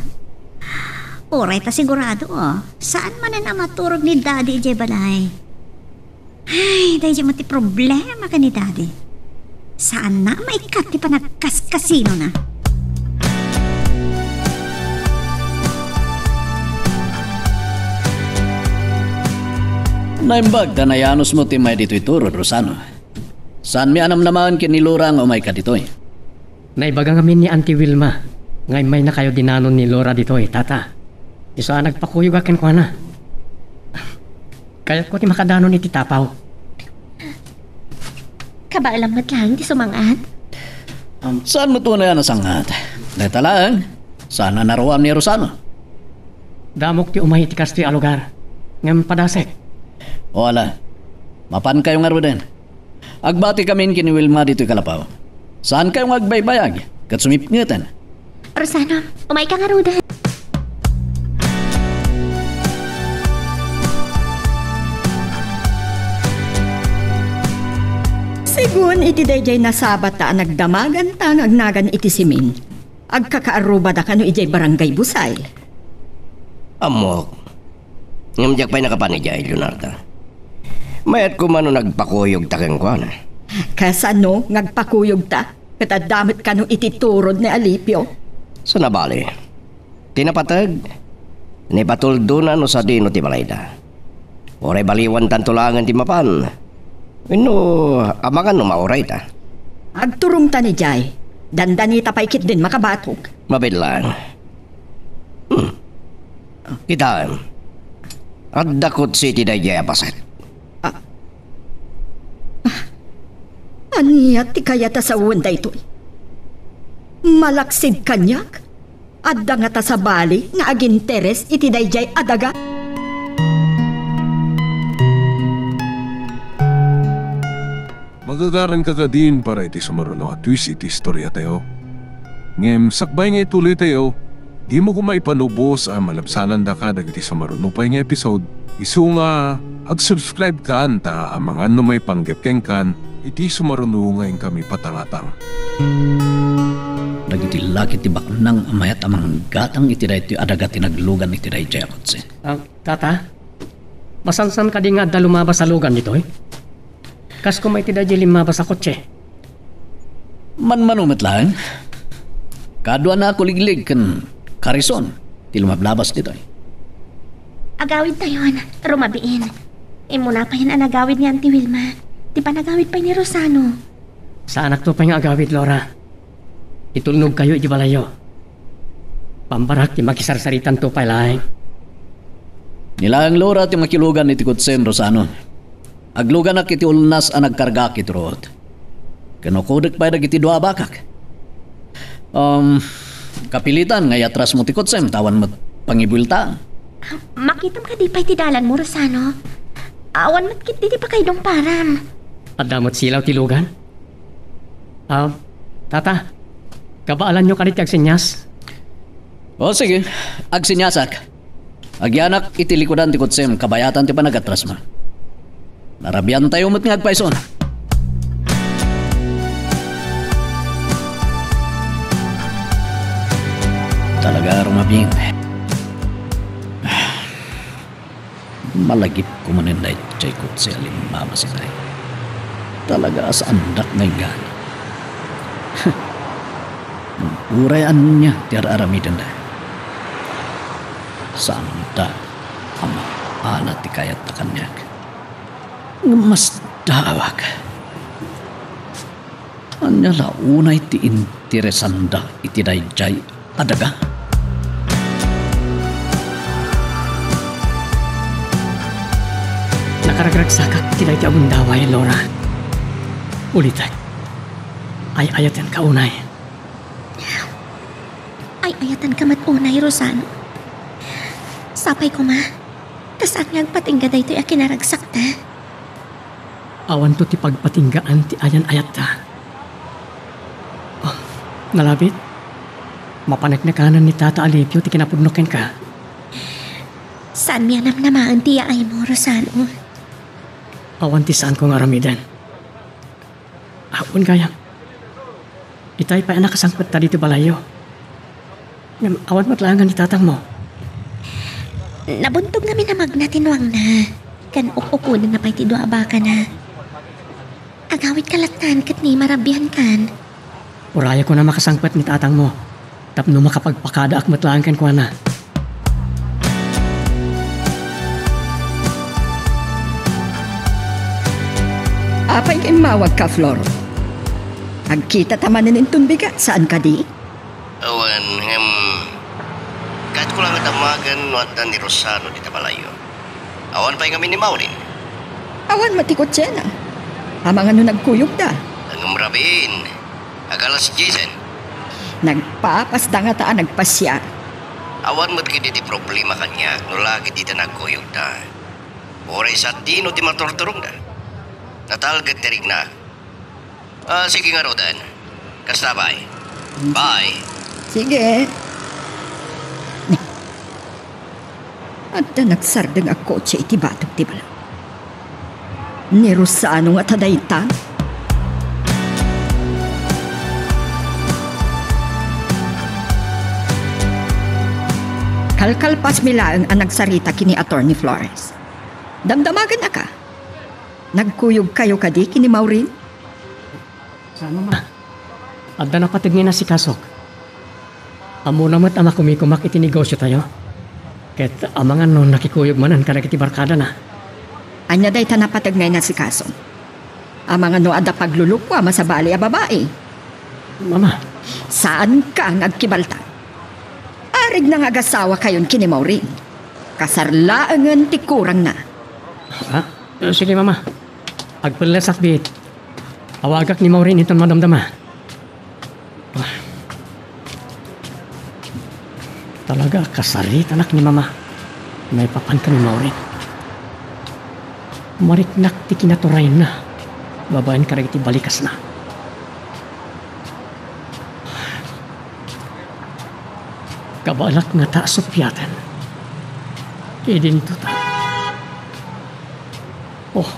Uray ta sigurado, oh, saan manen a maturog ni Daddy idiay balay. Ay, daydiay met ti problema ken ni Daddy. Saanna a maikkat ti panagkaskasinona. Naimbag ta nayanusmo ti immay ditoy turod, Rosano. Saanmi a namnamaen ken ni Laura nga umayka ditoy. Naibaga ngamin ni Auntie Wilma nga immaynakayo dinanon ni Laura ditoy, Tata. Isu a nagpakuyogak kenkuana. Kayatko ti makadanon iti tapaw. Kabaelam met laeng ti sumang-at. Saan met unay a nasang-at? Dayta laeng, saan a naruam ni Rosano. Damok ti umay iti kastoy a lugar. Ngem padasek. O ala, mapankayo ngaruden. Agbatikamin ken ni Wilma ditoy kalapaw. Saankayo nga agbaybayag ket sumipngeten. Rosano, umayka ngaruden. Segun iti daydiay nasabatta a nagdamaganta nga agnagan iti simin, agkakaarrubada kano idiay Barangay Busay. Ammok. Ngem diak pay nakapan idiay, Leonarda. Mayat koma no nagpakuyogta kenkuana. Kasano nga agpakuyogta? Ket adda met kano iti turod ni Alipio? Saan a bali. Ti napateg, naipatuldona no sadino ti balayda. Uray baliwantanto laengen ti mapan. Wenno, amangan no maurayta. Agturongtan idiay. Dandanita pay ketdin makabatog. Mabiit laeng. Hmm. Kitaem. Adda kotse iti daydiay a paset. Ah. Ah. Ania ti kayat a sawen daytoy? Malaksid kaniak? Adda ngata sabali nga aginteres iti daydiay a daga? Magagaranka kadin para iti sumaruno a twist iti istoriatayo. Ngem sakbay nga ituloytayo, dimo koma ipanubos a malabsanandaka dagiti sumaruno pay nga episode, isu nga ag-subscribe kan ta amangan no maipanggep kenkan iti sumaruno nga inkami patangatang. Dagiti laki ti baknang a mayat a manggatang iti daytoy a daga ti naglugan iti daydiay a kotse. Ah, Tata, masansan kadi nga adda lumabas a lugan ditoy? Kas koma iti daydiay limmabas a kotse. Manmano met laeng. Kaduana a kuliglig ken karison ti lumablabas ditoy. Agawidtayon, rumabiin. Immuna payen a nagawid ni Auntie Wilma. Ti panagawid pay ni Rosano. Saanakto pay nga agawid, Laura. Itulnogkayo iti balayyo. Pambarak ti makisarsaritanto pay laeng. Ni laeng Laura ti makilugan iti kotsem, Rosano. Agluganak iti ulnas a nagkargaak iti ruot. Ken ukudek pay dagiti dua a bakak. Um, kapilitan nga iyatrasmo ti kotsem ta awan met pangibuelta. Makitam kadi pay ti dalanmo, Rosano? Awan met ketdi ti pakaidongparam. Adda met silaw ti lugan? Ah, Tata, kabaelanyo kadi ti agsenyas? O, sige. Agsenyasak. Agyanak iti likudan ti kotsem kabayatan ti panagatrasmo. Narabiantayo met nga agpayso. Talaga, Romabin. Malagipko manen daytoy kotse a limmabas itay. Talaga a saandak nga inggana. Uray ania ti ar-aramidenda. Saanda a maala ti kayatta kaniak. Ngem masdaawak. Ania la unay ti interesanda iti daydiay a daga? Nakaragragsakak iti daytoy a gundaway, Laura. Ulitek, ay-ayatenka unay. Ay-ayatenka met unay, Rosano. Sapay koma, ta saan nga agpatingga daytoy a kinaragsakta. Awanto ti pagpatinggaan ti ayan-ayatta. Oh, nalabit? Mapaneknekanan ni Tata Alipio ti kinapudno kenka. Saanmi a namnamaen ti yaaymo, Rosano. Awan ti saanko nga aramiden. Awan gayam. Itay pay a nakasangpet ta ditoy balayyo. Ngem awan met laengen ni tatangmo. Nabuntog ngamin a magna ti nuangna, ken uk-ukodenna pay ti dua a bakana. Agawidka lattan ket ni marabiankan. Urayakon a makasangpet ni tatangmo tapno makapagpakadaak met laeng kenkuana. Apay nga immawagka, Flor? Agkitata manen inton bigat, saan kadi? Awan, ngem, kayatko laeng a dammagen no adda ni Rosano dita balayyo. Awan pay ngamin ni Maureen. Awan met ti kotsena. Amangan no nagkuyogda. Ngem rabiin, ag-alas diesen. Nagpapasda ngata a nagpasiar. Awan met ketdi ti problema kaniak no la ketdi ta nagkuyogda. Uray sadino ti maturturongda. Natalged ti rikna. Ah, sige ngaruden. Kasta pay. Bye. Sige. Adda nagsardeng a kotse iti batog ti balay. Ni Rosano ngata dayta? Kalkalpasmi laeng a nagsarita ken ni Attorney Flores. Damdamagennaka. Nagkuyogkayo kadi ken ni Maureen? Saan, Mama. Adda napateg nga inasikasok. Ammona met a makumikumak iti negosiotayo. Ket amangan no nakikuyog manen kadagiti barkadana. Ania dayta napateg nga inasikasom? Amangan no adda pagluluko a masabali a babai? Mama. Saanka nga agkibalta. Aregna nga agasawakayon ken ni Maureen. Kasar laengen ti kurangna. Ha? Eh, sige, Mama. Agpellesak biit. Awagak ni Maureen inton madamdama. Ah. Talaga, kasaritanak ni Mama. Maipapan ken ni Maureen. Mariknak ti kinaturayna babaen kadagiti balikasna. Kabaelak ngata a suppiaten. Idinto ta. Oh.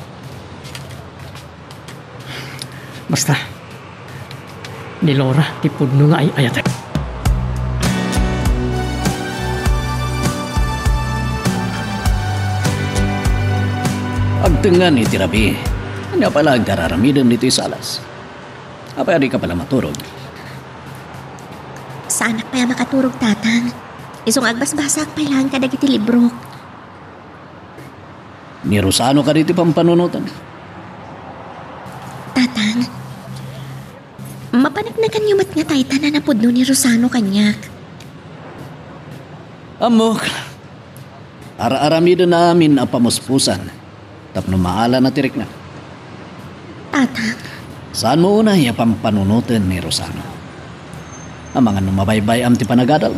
Basta, ni Laura ti pudno nga ay-ayatek. Agtengan iti rabii. Ania pay la agararamidem ditoy salas? Apay a dika pay la maturog? Saanak pay a makaturog, Tatang. Isu nga agbasbasaak pay laeng kadagiti librok. Ni Rosano kadi ti pampanunotem? Tatang, mapaneknekanyo met nga tayta a napudno ni Rosano kaniak. Ammok, ar-aramidenna amin a pamuspusan tapno maalana ti rikna. Tatang. Saanmo unay a pampanunoten ni Rosano? Amangan no mabaybay-am ti panagadal.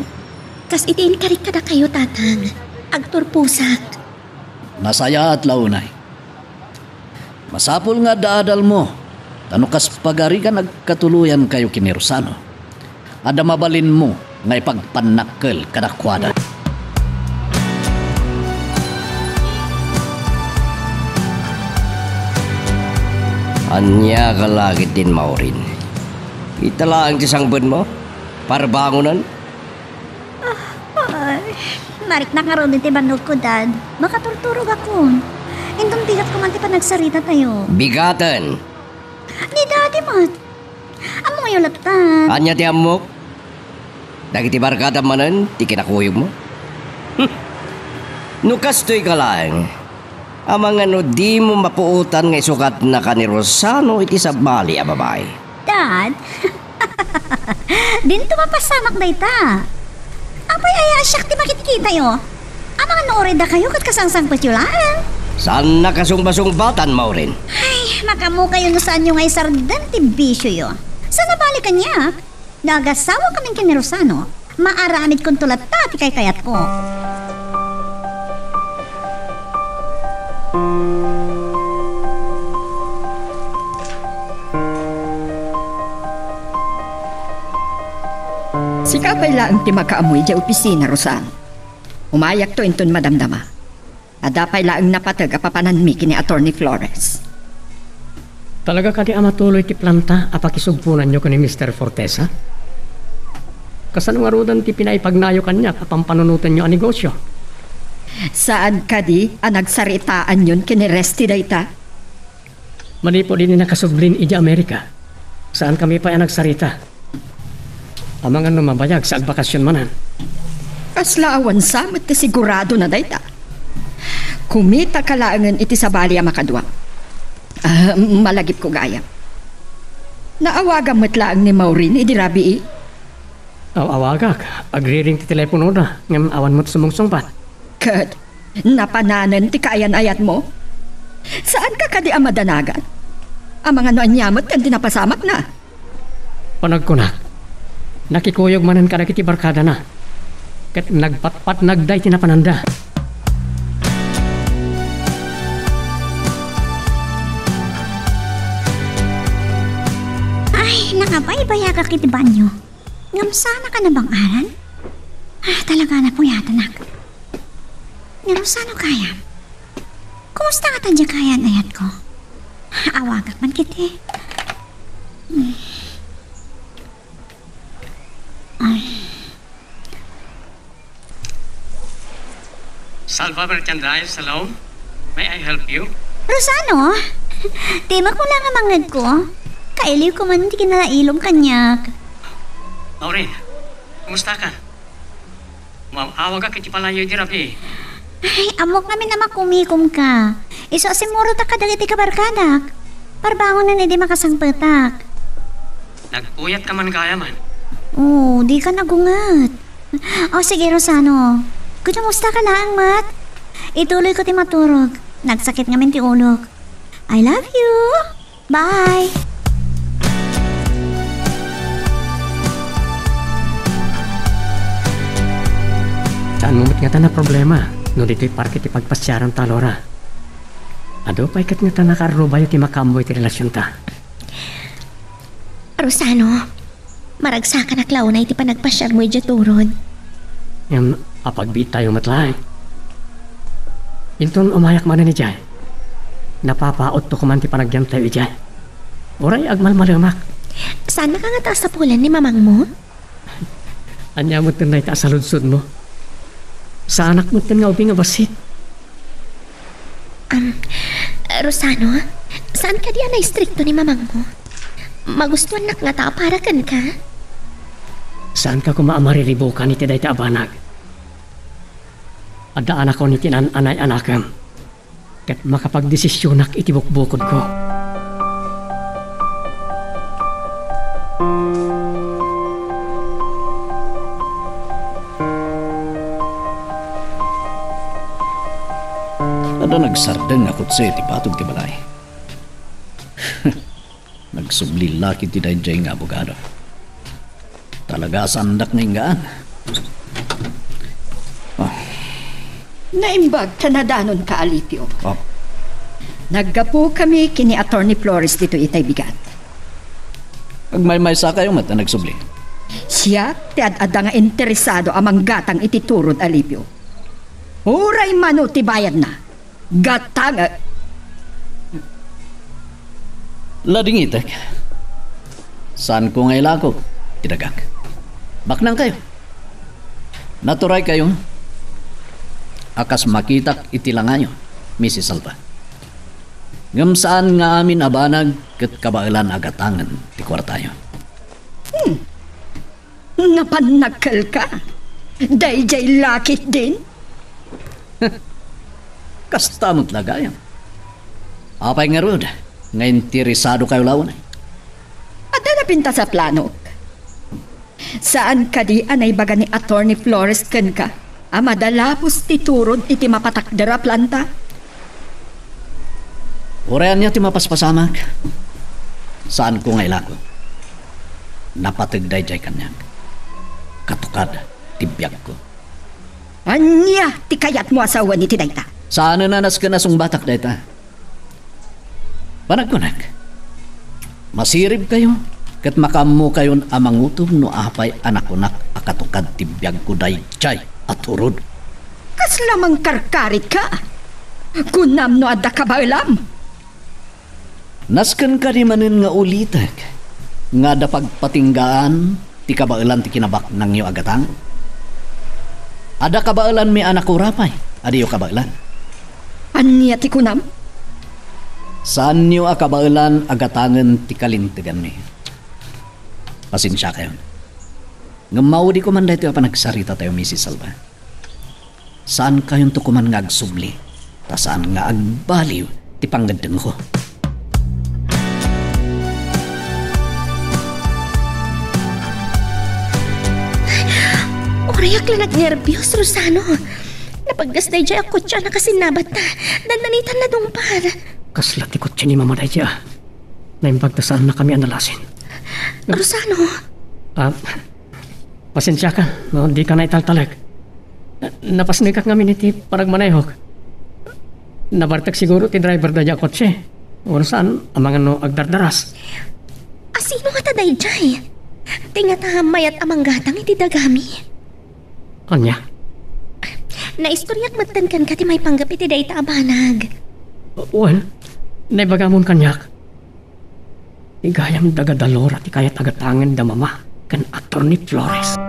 Kas iti inkarik kadakayo, Tatang. Agturposak. Nasayaat la unay. Masapul nga adda adalmo, ta no kas pagarigan agkatuloyankayo ken ni Rosano, adda mabalinmo nga ipagpannakkel kadakuada. Ania ka la ketdin, Maureen? Ita laeng ti sangbenmo? Parbangonen? Ay, mariknak ngarud iti bannogko, Dad. Makaturturogakon. Inton bigat koma ti panagsaritatayo. Bigaten! Ni Daddy met. Ammoyo latta. Ania ti ammok? Dagiti barkadam manen ti kinakuyogmo? Hm. No kastoy ka laeng, amangan no dimo mapuotan nga isukatnaka ni Rosano iti sabali a babai. Dad, dinto mapasamak dayta. Apay aya a siak ti makitkitayo? Amangan no uray dakayo ket kasangsangpetyo laeng. Saannak a sungbasungbatan, Maureen. Ay, makaammokayo no saanyo nga isardeng ti bisioyo. Saan a bale kaniak? No agasawakamin ken ni Rosano, maaramidkonto latta ti kaykayatko. Sika pay laeng ti makaammo idiay opisina, Rosano. Umayakto inton madamdama. Adda pay laeng napateg a papananmi ken ni Attorney Flores. Talaga kadi a matuloy ti planta a pakisugponanyo ken ni Mister Fortesa? Kasano ngaruden ti pinaipagnayo kaniak a pampanunotenyo a negosio? Saan kadi a nagsaritaanyon ken ni Resty dayta? Manipud idi nakasublin idiay Amerika, saankami pay a nagsarita. Amangan no mabayag sa agbakasyon manen. Kasla awan sa met ti sigurado na dayta. Kumitaka laengen iti sabali a makadua. Ah, malagipko gayam. Naawagam met laeng ni Maureen idi rabii. Aw-awagak, agriring ti teleponona, ngem awan met sumungsungbat. Ket napananen ti kaayan-ayatmo? Saanka kadi a madanagan? Amangan no ania met ti napasamakna? Panagkunak, nakikuyog manen kadagiti barkadana, ket nagpatpatnagda iti napananda. Ay, nakapaybayagak iti banyo. Ngem saan a kanabang-aran? Ah, talaga napuyatanak. Ngem saan gayam? Kumusta ngata diay kaayan-ayatko? Awagak man ketdi. Ay. Salva Merchandise, hello? May I help you? Rosano, timek mo la nga mangngegko. Kailiwko man ti kinanailom kaniak. Maureen, kumusta ka? Maawagak iti palayo idi rabii. Ay, ammok ngamin a makumikomka. Isu a simmurotak kadagiti kabarkadak. Parbangonen idi makasangpetak. Nagpuyatka man gayam. Oo, dika nagunget. O sige, Rosano. Kumusta ka laeng met? Ituloyko ti maturog. Nagsakit ngamin ti ulok. I love you. Bye. Saanmo met ngata a problema no ditoy parke ti pagpasiaranta, Laura. Adu pay ket ngata a nakaarrubayo ti makaammo iti relasionta. Rosano, maragsakanak la unay ti panagpasiarmo idiay Turod. Ngem apagbiittayo met laeng. Inton umayak manen idiay, napapautto koma ti panagyantayo idiay. Uray agmalmalemak. Saannaka ngata a sapulen ni mamangmo? Ania metten dayta a saludsodmo? Saanak metten nga ubing a bassit. Am, Rosano, saan kadi a naistrikto ni mamangmo? Magustuannak ngata a para kenka? Saanka koma a mariribukan iti dayta a banag. Adda anakon iti naan-anay anakem, ket makapagdesisionak iti bukbukodko. Adda nagsardeng a kutse iti patog ti balay. Nagsubli la ketdi daydiay nga abogado. Talaga a saandak nga inggaan. Ah. Naimbag ta nadanonka, Alipio. Oh. Naggapukami ken ni Attorney Flores ditoy itay bigat. Agmaymaysa kayo met a nagsubli. Siak ti ad-adda nga interesado a manggatang iti Turod, Alipio. Uray mano ti bayadna. Gatang, eh. Ladingitek. Saanko nga ilako ti dagak. Baknang kayo. Naturay kayo a kas makitak iti langayo, Missus Alba. Ngem saan nga amin a banag ket kabaelan a gatangen ti kuartayo. Hmm. Napannagkelka? Daydiay lakit din? Kasta met la gayam. Apay ngarud nga interesado kayo lawen? Adda napintas a planok. Saan kadi a naibaga ni Attorney Flores kenka a madalapos ti Turod iti mapatakder a planta? Uray ania ti mapaspasamak, saanko nga ilako. Napateg daydiay kaniak. Katukad ti biagko. Ania ti kayatmo a sawen iti dayta? Saanen a nasken a sungbatak dayta. Panagkunak, masirib kayo ket makaammo kayon a mangutom no apay a nakunak a katukad ti biagko daydiay a Turod. Kasla mangkarkaritka? Kunam no adda kabaelam. Nasken kadi manen nga ulitek nga adda pagpatinggaan ti kabaelan ti kinabaknangyo a gatang? Adda kabaelanmi a nakurapay a diyo kabaelan. Ania ti kunam? Saanyo a kabaelan a gatangen ti kalinteganmi. Pasensiakayon. Ngem maudiko man daytoy a panagsarita tayo, Misis Alba. Saankayonto koman nga agsubli, ta saan nga agbaliw ti pangngeddengko. Uray, ak la nagnerbios, Rosano. Napaggas daydiay a kotse a nakasinnabatta. Dandanitan nadungpar. Kasla ti kotse ni Mama daydiay. Naimbag ta saannakami a nalasin. Rosano. Ah, pasensiakan, no, dika naitaltalek. Napasnekak ngamin iti panagmanehok. Nabartek siguro ti driver daydiay a kotse. Wenno saan, amangan no agdardaras. A sino ngata daydiay? Ti ngata mayat a manggatang iti dagami. Ania? Naistoriak metten kenka ti maipanggep iti dayta a banag. Wen, naibagamon kaniak. Igayam, daga da Laura ti kayat a gatangen da Mama ken Attorney Flores.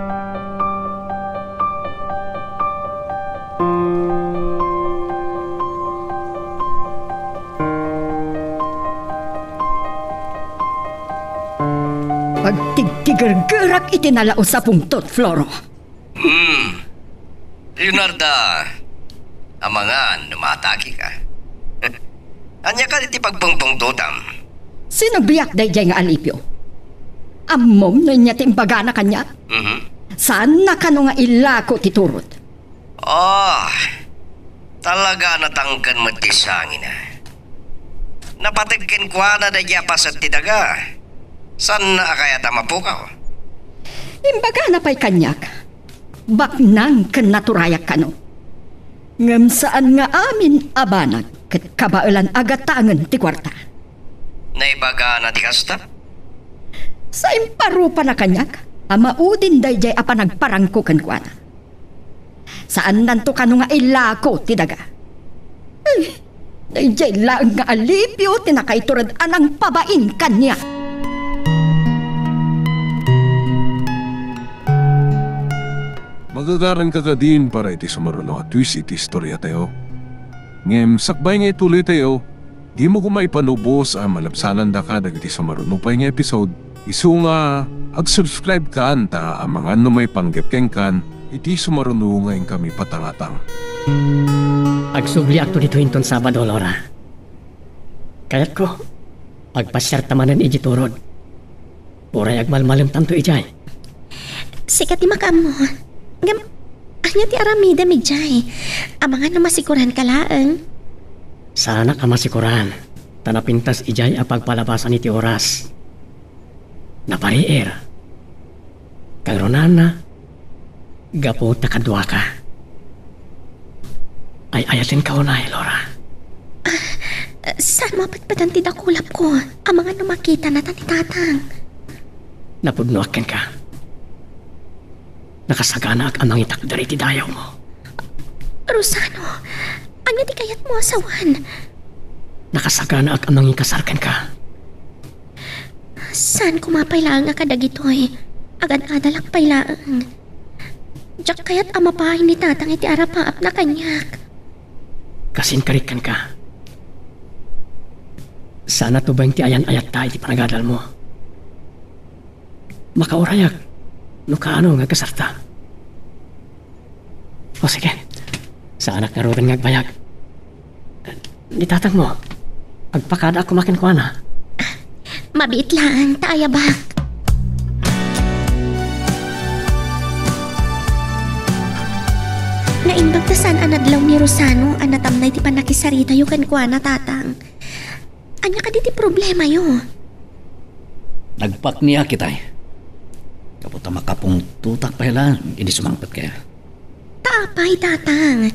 Agtigtigergerak iti nalaus a pungtot, Floro. Hmm. Leonarda, amangan no maatagika. Ania kadi ti pagpungpungtotam? Sino biak daydiay nga Alipio? Ammom no ania ti imbagana kaniak? Mhm. Saanna kano nga ilako ti turod? Oh, talaga a natangken met ti sangina. Napateg kenkuana daydiay a paset ti daga. Saanna a kayat a mapukaw? Imbagana pay kaniak, baknang ken naturayak kano. Ngem saan nga amin a banag ket kabaelan a gatangen ti kuarta. Naibagana ti kasta? Sa imparupana kaniak a maudin daydiay a panagparangko kenkuana. Saannanto kano nga ilako ti daga. Ay, daydiay laeng nga Alipio ti nakaitured a nangpabain kaniak. Magagaranka kadin para iti sumaruno a twist iti istoriatayo. Ngem sakbay nga ituloytayo, dimo koma ipanubos a malabsanandaka dagiti sumaruno pay nga episode. Isu nga, ag-subscribe kan ta amangan no maipanggep kenkan iti sumaruno nga inkami patangatang. Agsubliakto ditoy inton Sabado, Laura. Kayatko, agpasiarta manen idiay turod. Uray agmalmalemtanto idiay. Sika ti makaammo. Ngem, ania ti aramidem idiay? Amangan no masikuranka laeng. Saanak a masikuran, ta napintas idiay a pagpalabasan iti oras. Napariir. Kangrunana, gapu ta kaduaka. Ay-ayatenka unay, Laura. Ah, saan mapatpatan ti dakulapko? Amangan no makitanata ni Tatang. Napudnoak kenka. Nakasaganaak a mangitakder iti dayawmo. Rosano, ania ti kayatmo a sawen? Nakasaganaak a mangikasar kenka. Saan koma pay laeng a kadagitoy? Agad-adalak pay laeng. Diak kayat a mapaay ni Tatang iti arapaapna kaniak. Kasin karikkanka. Saan a tubeng ti ayan-ayatta iti panagadalmo. Makaurayak no kaano nga agkasarta. O sige, saanak ngaruden nga agbayag. Ni tatangmo, agpakadaak koma kenkuana. Mabiit laeng ta ayabak. Naimbag ta saan a nadlaw ni Rosano a natamnay ti pannakisaritayo kenkuana, Tatang. Ania kadi ti problemayo? Nagpakniak itay. Gapu ta makapungtotak pay laeng idi sumangpetka. Ta apay, Tatang?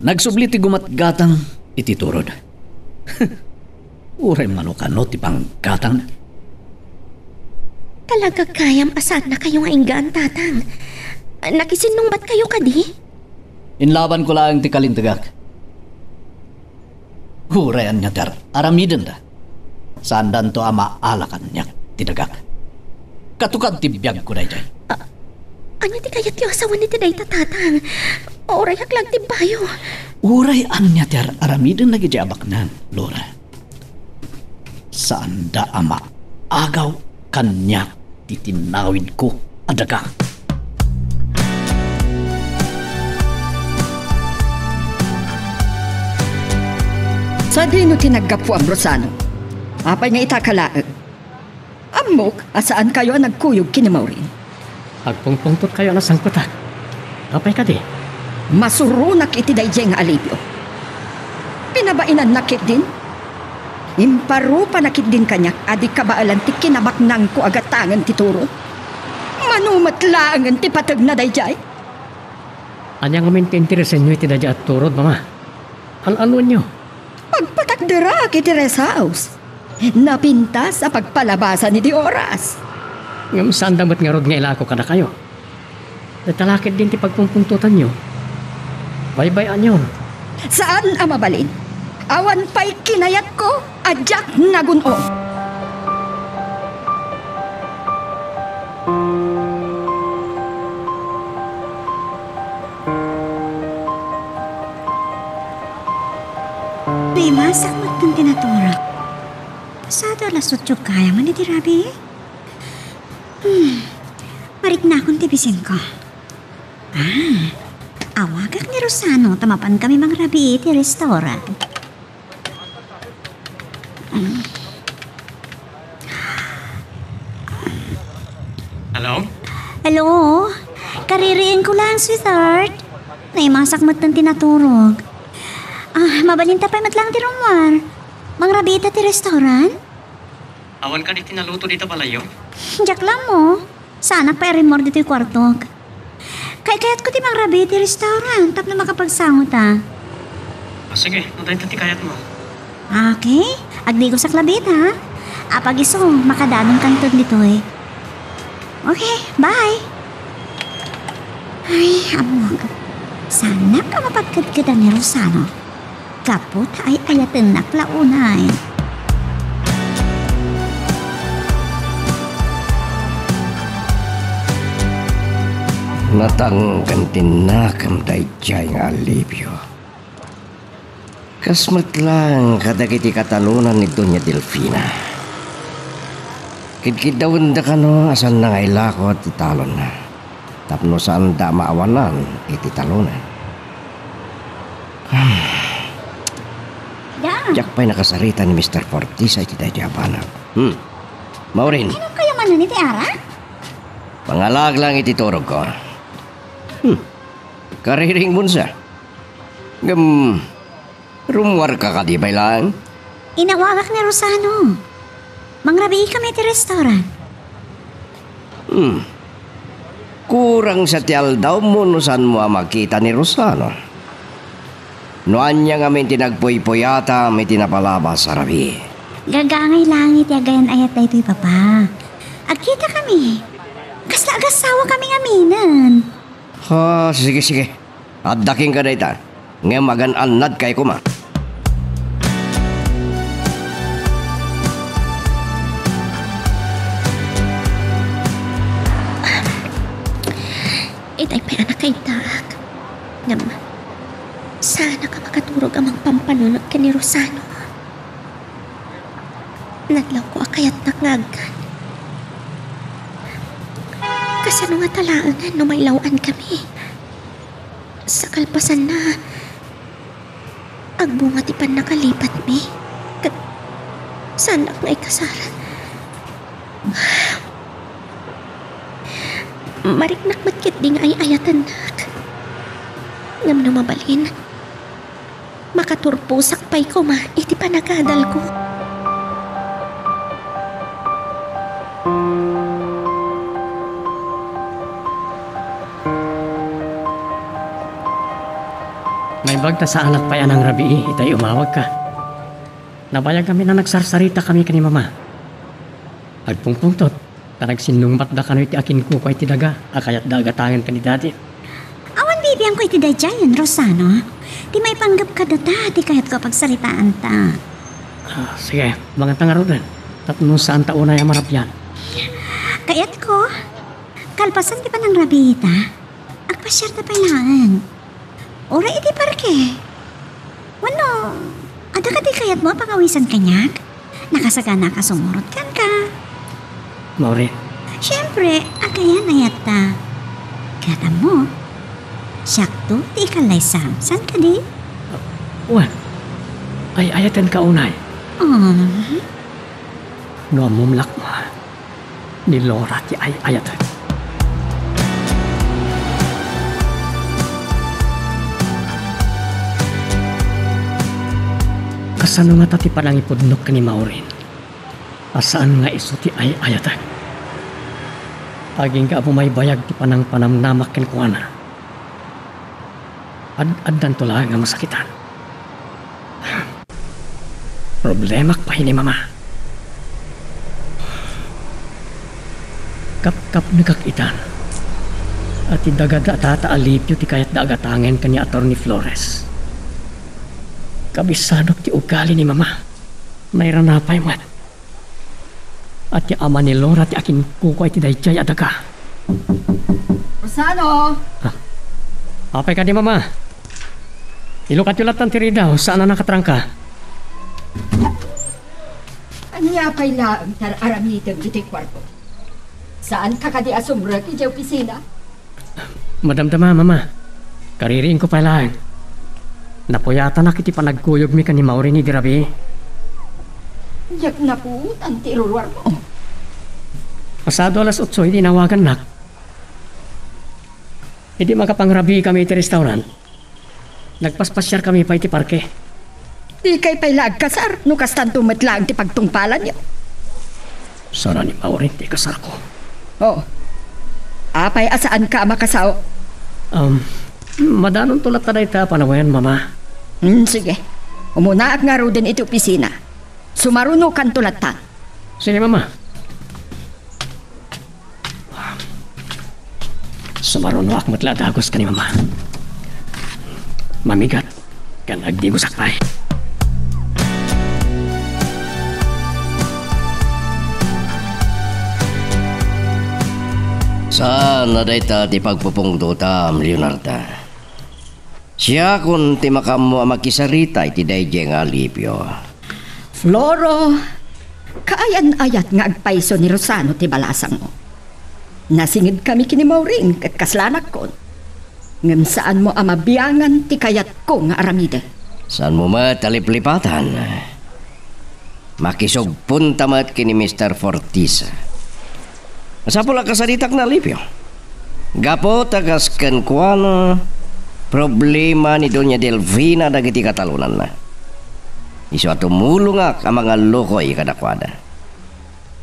Nagsubli ti gumatgatang iti turod. Uray mano kano ti panggatangna. Talaga gayam a saannakayo nga inggaan, Tatang. Nakisinnungbatkayo kadi? Inlabanko laeng ti kalintegak. Uray ania ti ar-, aramidenda, saandanto a maala kaniak ti dagak. Katukad ti biagko daytoy. A-, ania ti kayatyo a sawen iti dayta, Tatang? Urayak la agtibbayo. Uray ania ti ar-aramiden dagiti abaknang, Laura, saanda a maagaw kaniak ti tinawidko a daga. Sadino ti naggapuam, Rosano? Apay nga ita ka laeng? Ammok a saankayo a nagkuyog ken ni Maureen. Agpungpungtotkayo a nasangpetak. Apay kadi? Masuronak iti daydiay nga alibio. Pinabainanna ketdin. Imparupanak ketdin kaniak a di kabaelan ti kinabaknangko a gatangen ti turod. Mano met laengen ti pategna daydiay? Ania ngamin ti interesenyo iti daydiay a turod, Mama? An-anoenyo? Pagpatakderak iti rest house. Napintas a pagpalabasan iti oras. Ngem saanda met ngarud nga ilako kadakayo. Dayta la ketdin ti pagpungpungtotanyo. Baybay-anyon. Saan a mabalin. Awan pay kinayatko a diak nagun-o. Naimasak metten ti naturog. Pasado alas otso gayam man iti rabii. Hmm. Mariknakon ti bisinko. Ah, awagak ni Rosano ta mapankami mangrabii iti restaurant. Hello? Hello? Kaririingko lang, sweetheart. Naimasak metten ti naturog. Ah, mabalinta pay met lang ti rummuar. Mangrabii ta ti restaurant? Awan kadi ti naluto dita balayyo? Diak la ammo. Saanak pay a rimmuar ditoy kuartok. Kaykayatko ti mangrabii iti restaurant tapno makapagsango ta. Ah, sige, no dayta ti kayatmo. Okay, agdigosak labi ta. Apag isu, makadanonkanton ditoy. Okay, bye. Ay, ammok. Saanak a mapagkedkedan ni Rosano. Gapu ta ay-ayatennak la unay. Natangken ti nakem daydiay nga alibio. Kas met laeng kadagiti katalonan ni Doña Delfina. Kidkiddawenda kano a saanna nga ilako ti talonna. Tapno saanda a maawanan iti talonna. Da. Diak pay nakasarita ni Mister Fortisa iti daydiay a banag. Hmm. Maureen. Inom kayo manen iti ara? Pangalaag lang iti turogko. Hmm. Kariringmonsa. Ngem, rummuarka kadi pay laeng? Inawagak ni Rosano. Mangrabiikami iti restaurant. Hmm. Kurang sa ti aldawmo no saanmo a makita ni Rosano. No ania ngamin ti nagpuypuyatam iti napalabas a rabii. Gagangay laeng iti agayan-ayat daytoy, Papa. Agkitakami. Kasla agasawa kami ngaminen. Ah, sige, sige. Adda kenka dayta. Ngem agan-annadkay koma. Itay pay a nakaiddaak. Ngem, saanak a makaturog a mangpampanunek ken ni Rosano. Nadlawko a kayatnak nga agkan. Kasano ngata laengen no mailaw-ankami? Sa kalpasanna, agbunga ti pannakalipatmi. Ket saannak nga ikasar. Mariknak met ketdi nga ay-ayatennak. Ngem no mabalin, makaturposak pay koma iti panagadalko. Naimbag ta saanak pay a nangrabii itay umawagka. Nabayag ngamin a nagsarsarita kami ken ni Mama. Agpungpungtot, ta nagsinnungbatda kano iti akinkukua iti daga a kayatda a gatangen ken ni Daddy. Awan bibiangko iti daydiayen, Rosano. Ti maipanggep kadata ti kayatko a pagsaritaanta. Ah, sige, manganta ngaruden. Tapno saanta unay a marabian. Kayatko, kalpasan ti panangrabiita, agpasiarta pay laeng. Uray iti parke. Wenno, adda kadi kayatmo a pangawisan kaniak? Nakasaganaak a sumurot kenka. Maureen. Siempre, agayan-ayatta. Ket ammo, siakto ti ikalaysam, saan kadi? Wen, ay-ayatenka unay. Um. No ammom lakma, ni Laura ti ay-ayatek. Kasano ngata ti panangipudnok ken ni Maureen a saan nga isu ti ay-ayatek? Agingga a bumaybayag ti panangpanamnamak kenkuana. Ad-addanto laeng a masakitan. Problemaak pay ni Mama. Kapkapnekak itan a ti daga da Tata Alipio ti kayatda a gatangen ken ni Attorney Flores. Kabisanok ti ugali ni Mama. Nairana pay met. A ti ama ni Laura ti akinkukua iti daydiay a daga. Rosano! Ah, apay kadi, Mama? Ilukatyo lattan ti ridaw, saan a nakatrangka. Ania pay laeng ti ar-aramidem iti kuarto? Saanka kadi a sumrek idiay opisina? Madamdama, Mama. Kaririingko pay laeng. Napuyatanak iti panagkuyogmi ken ni Maureen idi rabii. Diak napuotan ti iruruarmo. Pasado alas otso idi inawagannak. Idi makapangrabii kami iti restaurant, nagpaspasiar kami pay iti parke. Dikay pay la agkasar no kastanto met laeng ti pagtungpalanyo. Sana ni Maureen ti kasarko. Oh. Apay a saanka a makasao? Um, madanonto latta dayta a panawen, Mama. Hmm, sige. Umunaak ngaruden iti opisina. Sumarunokanto latta. Sige, Mama. Sumarunoak met la a dagus ken ni Mama. Mamigat ken agdigosak pay. Saan a dayta ti pagpupungtotam, Leonarda. Siakon ti makaammo a makisarita iti daydiay nga Alipio. Floro, kaayan-ayat nga agpayso ni Rosano ti balasangmo. Nasingedkami ken ni Maureen ket kaslanakkon. Ngem saanmo a mabiangan ti kayatko nga aramiden. Saanmo met a liplipatan. Makisugponta met ken ni Mister Fortis. Masapul a kasaritak ni Alipio. Gapu ta kas kenkuana, problema ni Doña Delfina dagiti katalonanna. Isu a tumulongak a mangallukoy kadakuada.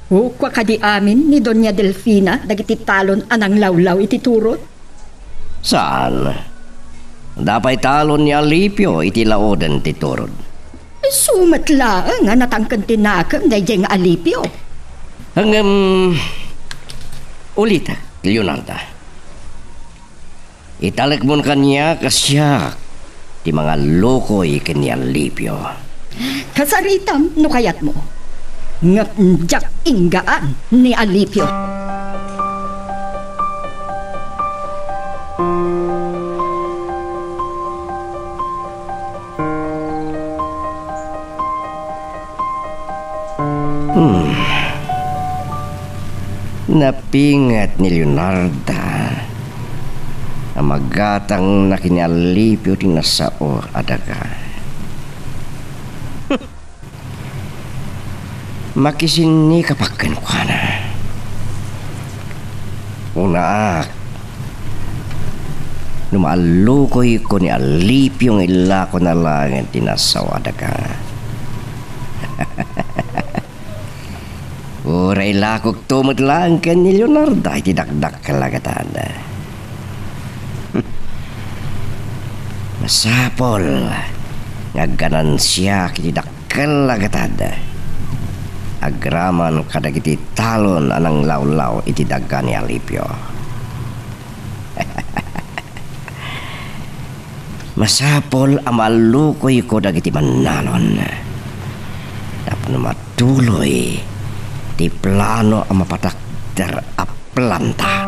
Ukua kadi amin ni Doña Delfina dagiti talon a nanglawlaw iti turod? Saan. Adda pay talon ni Alipio iti laoden ti turod. Isu met laeng a natangken ti nakem daydiay nga Alipio. Ngem, ulitek, Leonarda. Italekmon kaniak a siak ti mangallukoy ken ni Alipio. Kasaritam no kayatmo. Ngem diak inggaan ni Alipio. Hmm. Napinget ni Leonarda a magatangna ken ni Alipio ti nasao a daga. Makisinnika pa kenkuana. Unaak, no maallukoyko ni Alipio nga illakona laengen ti nasao a daga. Uray lakokto met laeng ken ni Leonarda iti dakdakkel a gatad. Masapul nga agganansiak iti dakkel a gatad agraman kadagiti talon a nanglawlaw iti daga ni Alipio. Masapul a maallukoyko dagiti mannalon tapno matuloy ti plano a mapatakder a planta.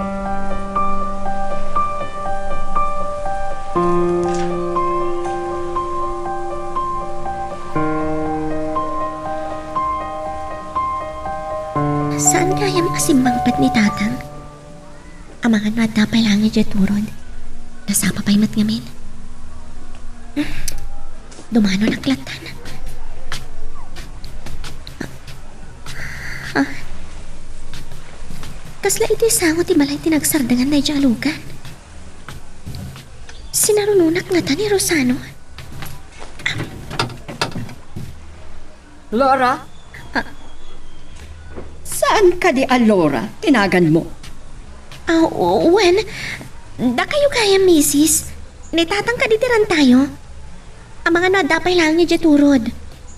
Gayam a simmangpet ni Tatang. Amangan no adda pay laeng idiay turod. Nasapa pay met ngamin. Hmm. Dumanonak lattan. Ah. Kasla iti sango ti balay ti nagsardengan daydiay a lugan? Sinarunonak ngata ni Rosano? Laura? Ah. Saan kadi a Laura ti naganmo? Ah, o-, wen, dakayo gayam, misis. Ni Tatang kadi ti rantayo. Amangan no adda pay laeng idiay turod.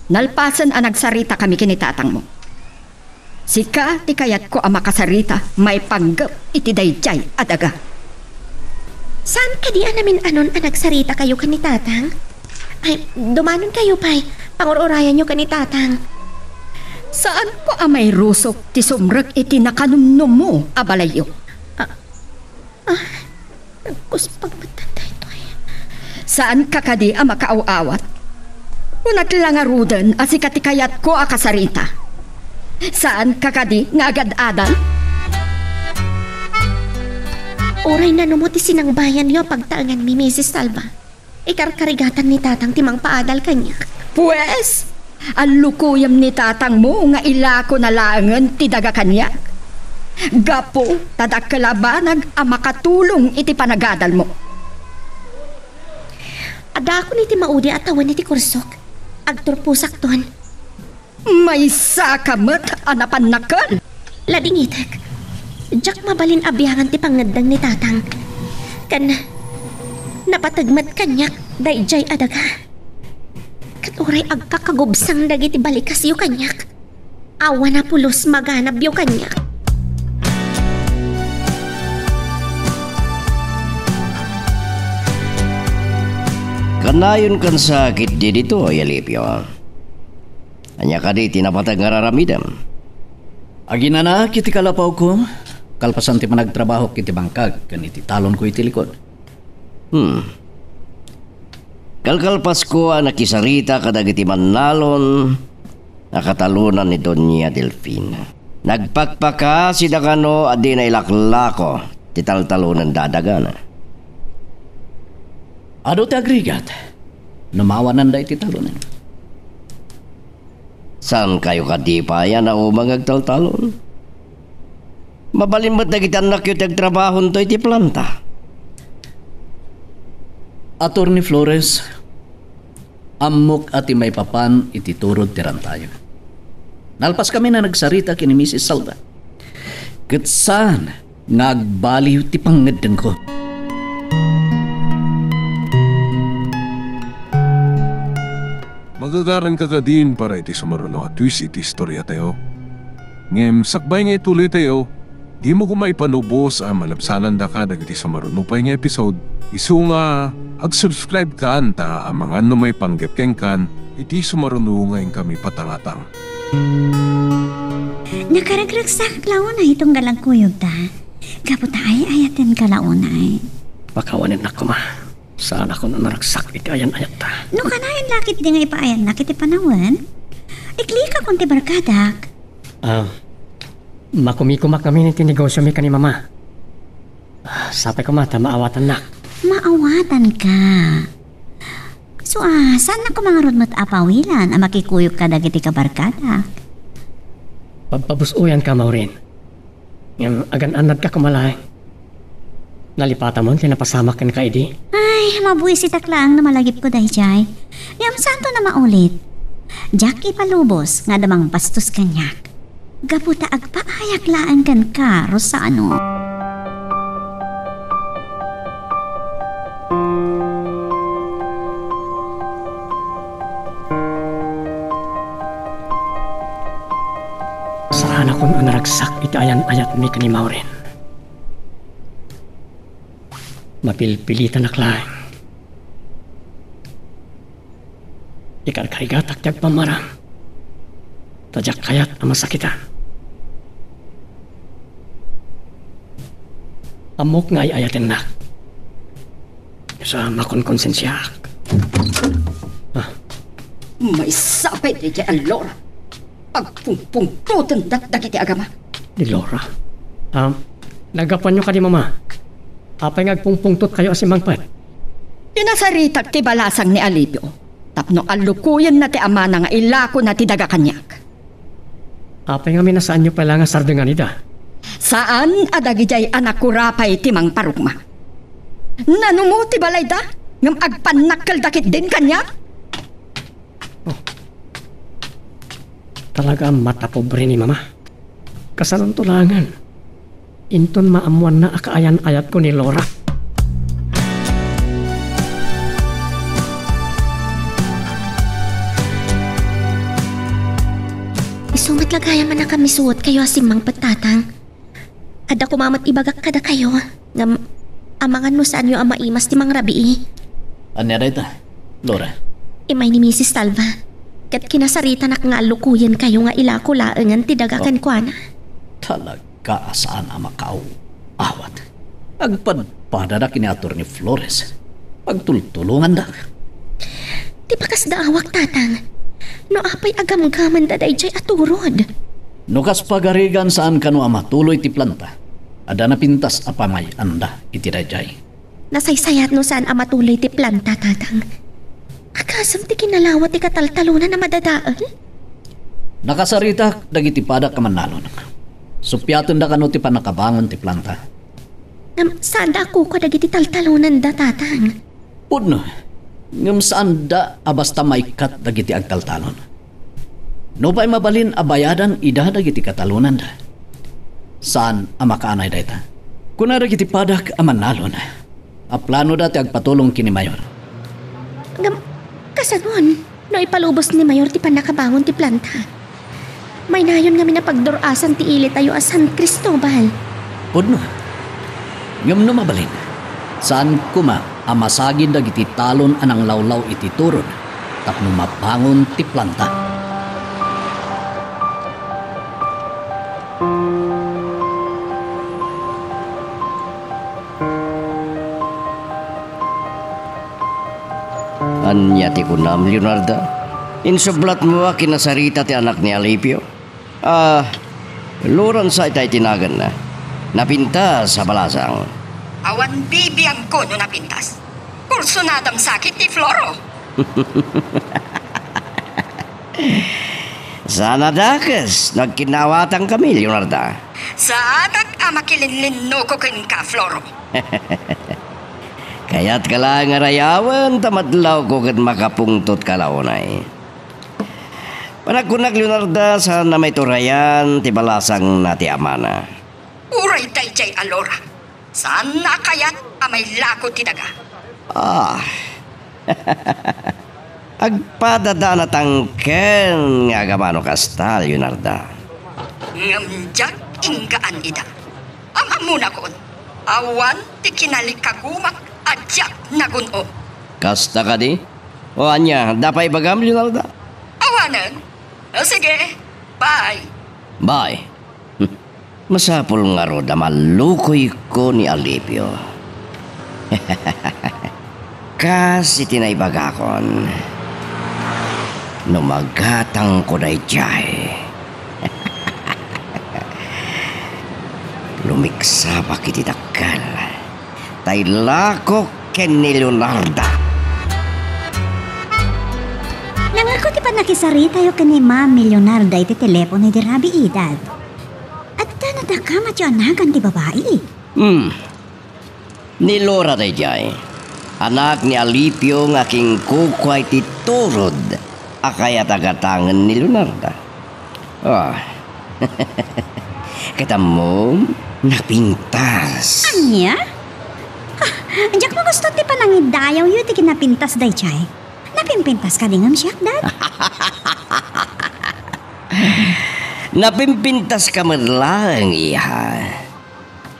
Nalpasen a nagsaritakami ken ni Tatangmo. Sika ti kayatko a makasarita maipanggep iti daydiay a daga. Saan kadi a namin-anon a nagsaritakayo ken ni Tatang? Ay, dumanonkayo pay. Pangur-urayanyo ken ni Tatang. Saanko a mairusok ti sumrek iti nakanumnommo a balayyo. Ah, ah, nagkuspag met daytoy. Saanka kadi a makaaw-awat? Kunak la ngaruden a sika ti kayatko a kasarita. Saanka kadi nga agad-adal? Uray nanumo ti sinangbayanyo a pagtaenganmi, misis Salva. Ikarkarigatan ni Tatang ti mangpaadal kaniak. Pues, allukoyem ni Tatangmo nga ilakona laengen ti daga kaniak. Gapu ta dakkel a banag a makatulong iti panagadalmo. Addaakon iti maudi a tawen iti kursok. Agturposakton. Maysaka met a napannakkel. Ladingitek. Diak mabalin a biangan ti pangngeddeng ni Tatang. Ken napateg met kaniak daydiay a daga. Ket uray agkakagubsang dagiti balikasyo kaniak, awan a pulos maganabyo kaniak. Kanayon ken sakit di ditoy, Alipio. Ania kadi ti napateg nga ar-aramidem? Aginanaak iti kalapawko, kalpasan ti panagtrabahok iti bangkag ken iti talonko iti likod. Hmm. Kalkalpasko a nakisarita kadagiti mannalon a katalonan ni Doña Delfina. Nagpakpakaasida kano a dina ilaklako ti taltalonenda a dagana. Adu ti agrigat no mawananda iti talonen. Saankayo kadi pay a nauma nga agtaltalon? Mabalin met dagiti annakyo ti agtrabahonto iti planta. Attorney Flores, ammok a ti maipapan iti turod ti rantayo. Nalpaskami a nagsarita ken ni misis Salva. Ket saan nga agbaliw ti pangngeddengko. Magagaranka kadin para iti sumaruno a twist iti istoriatayo. Ngem sakbay nga ituloytayo, dimo koma ipanubos a malabsanandaka dagiti sumaruno pay nga episode. Isu nga ag-subscribe kan ta amangan no maipanggep kenkan iti sumaruno nga inkami patangatang. Nakaragragsak la unay tunggal agkuyogta. Gapu ta ay-ayatenka la unay. Pakawanennak koma. Saanakon a naragsak iti ayan-ayatta. No kanayon la ketdi nga ipaayannak iti panawen, iklikakon ti barkadak. Ah, makumikumak ngamin iti negosiomi ken ni Mama. Ah, sapay koma ta maawatannak. Maawatanka. So, ah, saannak koma ngarud met a pawilan a makikuyog kadagiti kabarkadak? Pagpabus-oyanka, Maureen. Ngem agan-annadka koma laeng. Nalipatamon ti napasamak kenka idi. Ay, mabuisitak laeng no malagipko daydiay. Ngem saanton a maulit. Diak ipalubos nga adda mangbastos kaniak. Gapu ta agpaayak laeng kenka, Rosano. Saanakon a naragsak iti ayan-ayatmi ken ni Maureen. Mapilpilitanak laeng. Ikarkarigatak ti agpammarang. Ta diak kayat a masakitan. Ammok nga ay-ayatennak. Sa makonkonsensiaak. Ah. Maysa pay daydiay a Laura. Pagpungpungtotendak dagiti agama. Ni Laura. Ah, naggapuanyo kadi, Mama? Apay nga agpungpungtotkayo a simmangpet? Kinasaritak ti balasang ni Alipio tapno allukoyenna ti amana nga ilakona ti daga kaniak. Apay ngamin a saanyo pay la nga sardengan ida? Saan a dagidiay a nakurapay ti mangparukma. Nanumo ti balayda, ngem agpannakkelda ketdin kaniak? Oh. Talaga a matapobre ni Mama. Kasanonto laengen? Inton maammoanna a kaayan-ayatko ni Laura. Isu met la gayam a nakamisuotkayo a simmangpet, Tatang. Adda koma met ibagak kadakayo, ngem amangan no saanyo a maimas ti mangrabii. Ania dayta, Laura? Immay ni Misis Talva, ket kinasaritanak nga allukoyenkayo nga ilako laengen ti daga Oh. kenkuana. Talaga a saan a makaaw-awat. Agpadpadada ken ni Attorney Flores. Pagtultulongandak. Ti pakasdaawak, Tatang. No apay a gamgamenda daydiay a turod? No kas pagarigan, saan kano a matuloy ti planta. Adda napintas a pamay-anda iti daydiay. Nasaysayat no saan a matuloy ti planta, Tatang. Agasem ti kinalawa ti kataltalonan a madadael? Nakasaritak dagiti padak a mannalon. Suppiatenda kano ti pannakabangon ti planta. Ngem saanda a kukua dagiti taltalonanda, Tatang. Pudno, ngem saanda a basta maikkat dagiti agtaltalon. Nupay mabalin a bayadan ida dagiti katalonanda, saan a makaanay dayta. Kuna dagiti padak a mannalon a planoda ti agpatulong ken ni Mayor. Ngem, kasanon no ipalubos ni Mayor ti pannakabangon ti planta? Maynayon ngamin a pagdur-asan ti ilitayo a San Cristobal. Pudno. Ngem no mabalin, saan koma a masagid dagiti talon a nanglawlaw iti turod tapno mabangon ti planta. Ania ti kunam, Leonarda? Insublatmo a kinasarita ti anak ni Alipio? Ah, Loran sa itay ti naganna. Napintas a balasang. Awan bibiagko no napintas. Kursunadam sakit ti Floro. Saan a dakes no agkinnaawatankami, Leonarda. Saanak a makilinlinnuko kenka, Floro. Kayatka laeng a rayawen ta madlawko ket makapungtotka la unay. Panagkunak, Leonarda, saan a maiturayan ti balasangna ti amana. Uray daydiay a Laura, saanna a kayat a mailako ti daga. Ah. Agpadadanatangken nga agamano kasta, Leonarda. Ngem diak inggaan ida. Am-ammonakon, awan ti kinalikagumak a diak nagun-o. Kasta kadi? O ania, adda pay ibagam, Leonarda? Awanen. O sige, bye. Bye. Masapul ngarud a mallukoyko ni Alipio. Kas iti naibagakon, no magatangko daydiay, lumiksabak iti dakkel. Ta ilakok ken ni Leonarda. Nangngegko ti pannakisaritayo ken ni Mami Leonarda iti telepono idi rabii, Dad. Adda nadakamatyo a nagan ti babai. Hmm. Ni Laura daydiay. Anak ni Alipio nga kinkukua iti turod a kayat a gatangen ni Leonarda. Ah. Ket ammom, napintas. Ania? Ah, diak magusto ti panangidayawyo iti kinapintas daydiay. Napimpintas kadi ngem siak, Dad? Napimpintaska met laeng, iha.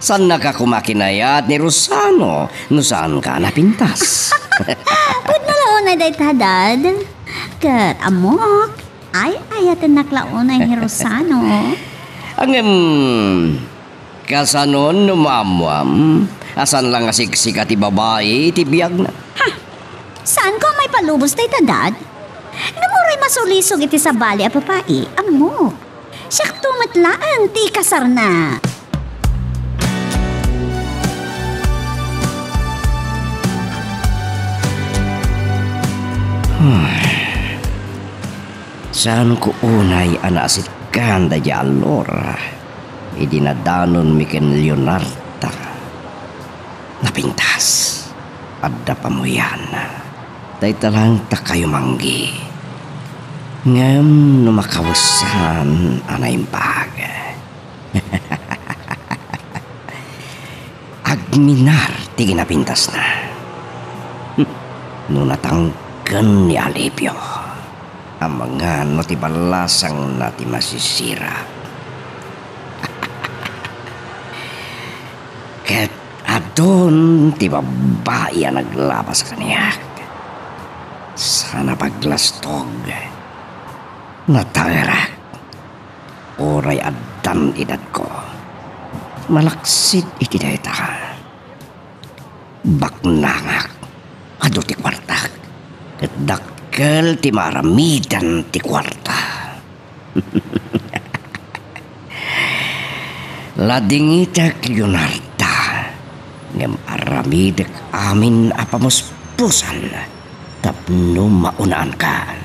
Saannaka koma kinayat ni Rosano no saanka a napintas. Pudno la unay dayta, Dad. Ket ammok, ay-ayatennak la unay ni Rosano. Ngem, kasanon no maammoam a saan la nga siksika ti babai iti biagna? Ha? Saanko a maipalubos dayta, Dad? Ngem uray masulisog iti sabali a babai, ammok. Siakto met laeng ti ikasarna. Saanko unay a naasitkan daydiay a Laura idi nadanonmi ken Leonarda. Napintas. Adda pamuyan. Dayta laeng ta kayo manggi. Ngem no makawesan a naimbag. Agminar ti kinapintasna. No natangken ni Alipio, amangan no ti ballasangna ti masisira. Ket adun ti babbai a naglabas kaniak. Sana paglastog, nataerak. Uray addan edadko, malaksid iti dayta. Baknangak, adu ti kuartak, ket dakkel ti maaramiden ti kuarta. Ladingitek, Leonarda, ngem aramidek amin a pamuspusan tapno maunaanka.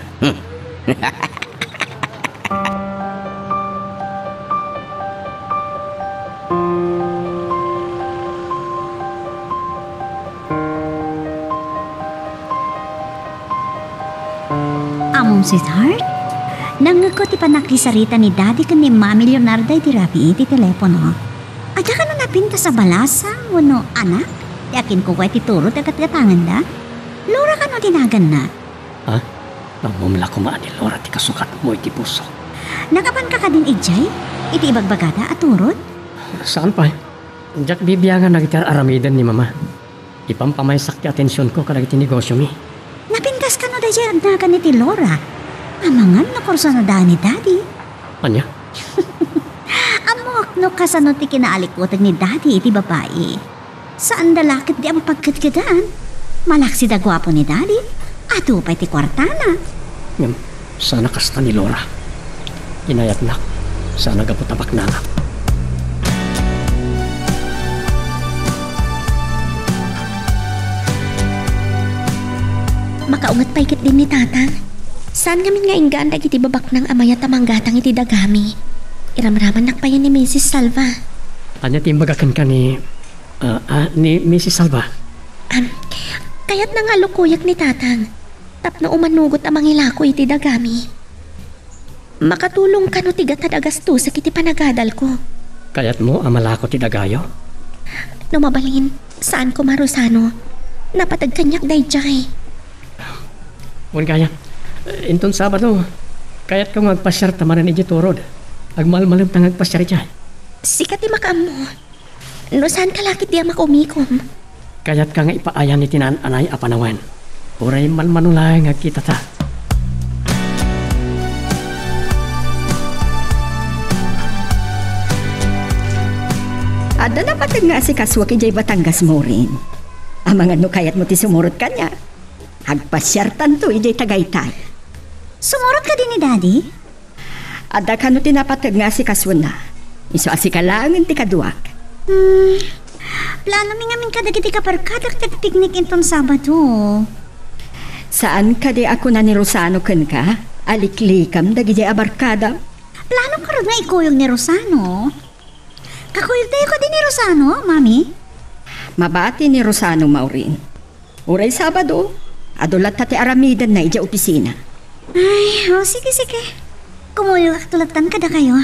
Ammom, sweetheart, nangngegko ti pannakisarita ni Daddy ken ni Mami Leonarda iti rabii iti telepono. Adda kano napintas a balasang wenno anak ti akinkukuay ti turod a gatgatangenda? Laura kano ti naganna? Ha? Ammom la koma a ni Laura ti kasugatmo iti puso. Nakapanka kadin idiay iti ibagbagada a turod? Saan pay. Diak bibiangan dagiti ar-aramiden ni Mama. Ipampamaysak ti atensionko kadagiti negosiomi. Napintas kano daydiay a nagan iti Laura? Amangan no kursunada ni Daddy. Ania? Ammok no kasano ti kinaalikuteg ni Daddy iti babai. Saanda la ketdi a mapagkedkedan. Malaksid a guapo ni Daddy. Adu pay ti kuartana. Ngem, saan a kasta ni Laura. Kinayatnak, saan a gapu ta baknangak. Makaunget pay ketdin ni Tatang. Saan ngamin nga inggaan dagiti babaknang a mayat a manggatang iti dagami. Iramramannak payen ni Misis Salva. Ania ti imbaga kenka ni, ah, ah, ni Misis Salva? Am, kayatna nga alukoyak ni Tatang tapno umanugot a mangilako iti dagami. Makatulong kano ti gatad a gastosek iti panagadalko. Kayatmo a malako ti dagayo? No mabalin, saan koma, Rosano. Napateg kaniak daydiay. Wen gayam, inton Sabado, kayatko nga agpasiar ta manen idiay turod. Agmalmalem ta nga agpasiar idiay. Sika ti makaammo. No saanka la ketdi a makumikom. Kayatka nga ipaayan iti naan-anay a panawen. Uray manmano laeng nga agkitata. Adda napateg nga asikasuak idiay Batangas, Maureen. Amangan no kayatmo ti sumurot kaniak. Agpasiartanto idiay Tagaytay. Sumurot kadi ni Daddy? Adda kano ti napateg nga asikasuenna. Isu a sika laengen ti kaduak. Hmm, planomi ngamin kadagiti kabarkadak ti agpiknik inton Sabado. Saan kadi a kuna ni Rosano kenka a liklikam dagiti a barkada? Plano kano nga ikuyog ni Rosano? Kakuyogtayo kadi ni Rosano, Mami? Mabati ni Rosano, Maureen. Uray Sabado, adu latta ti aramidenna idiay opisina. Ay, o, sige, sige. Kumuyogakto lattan kadakayo.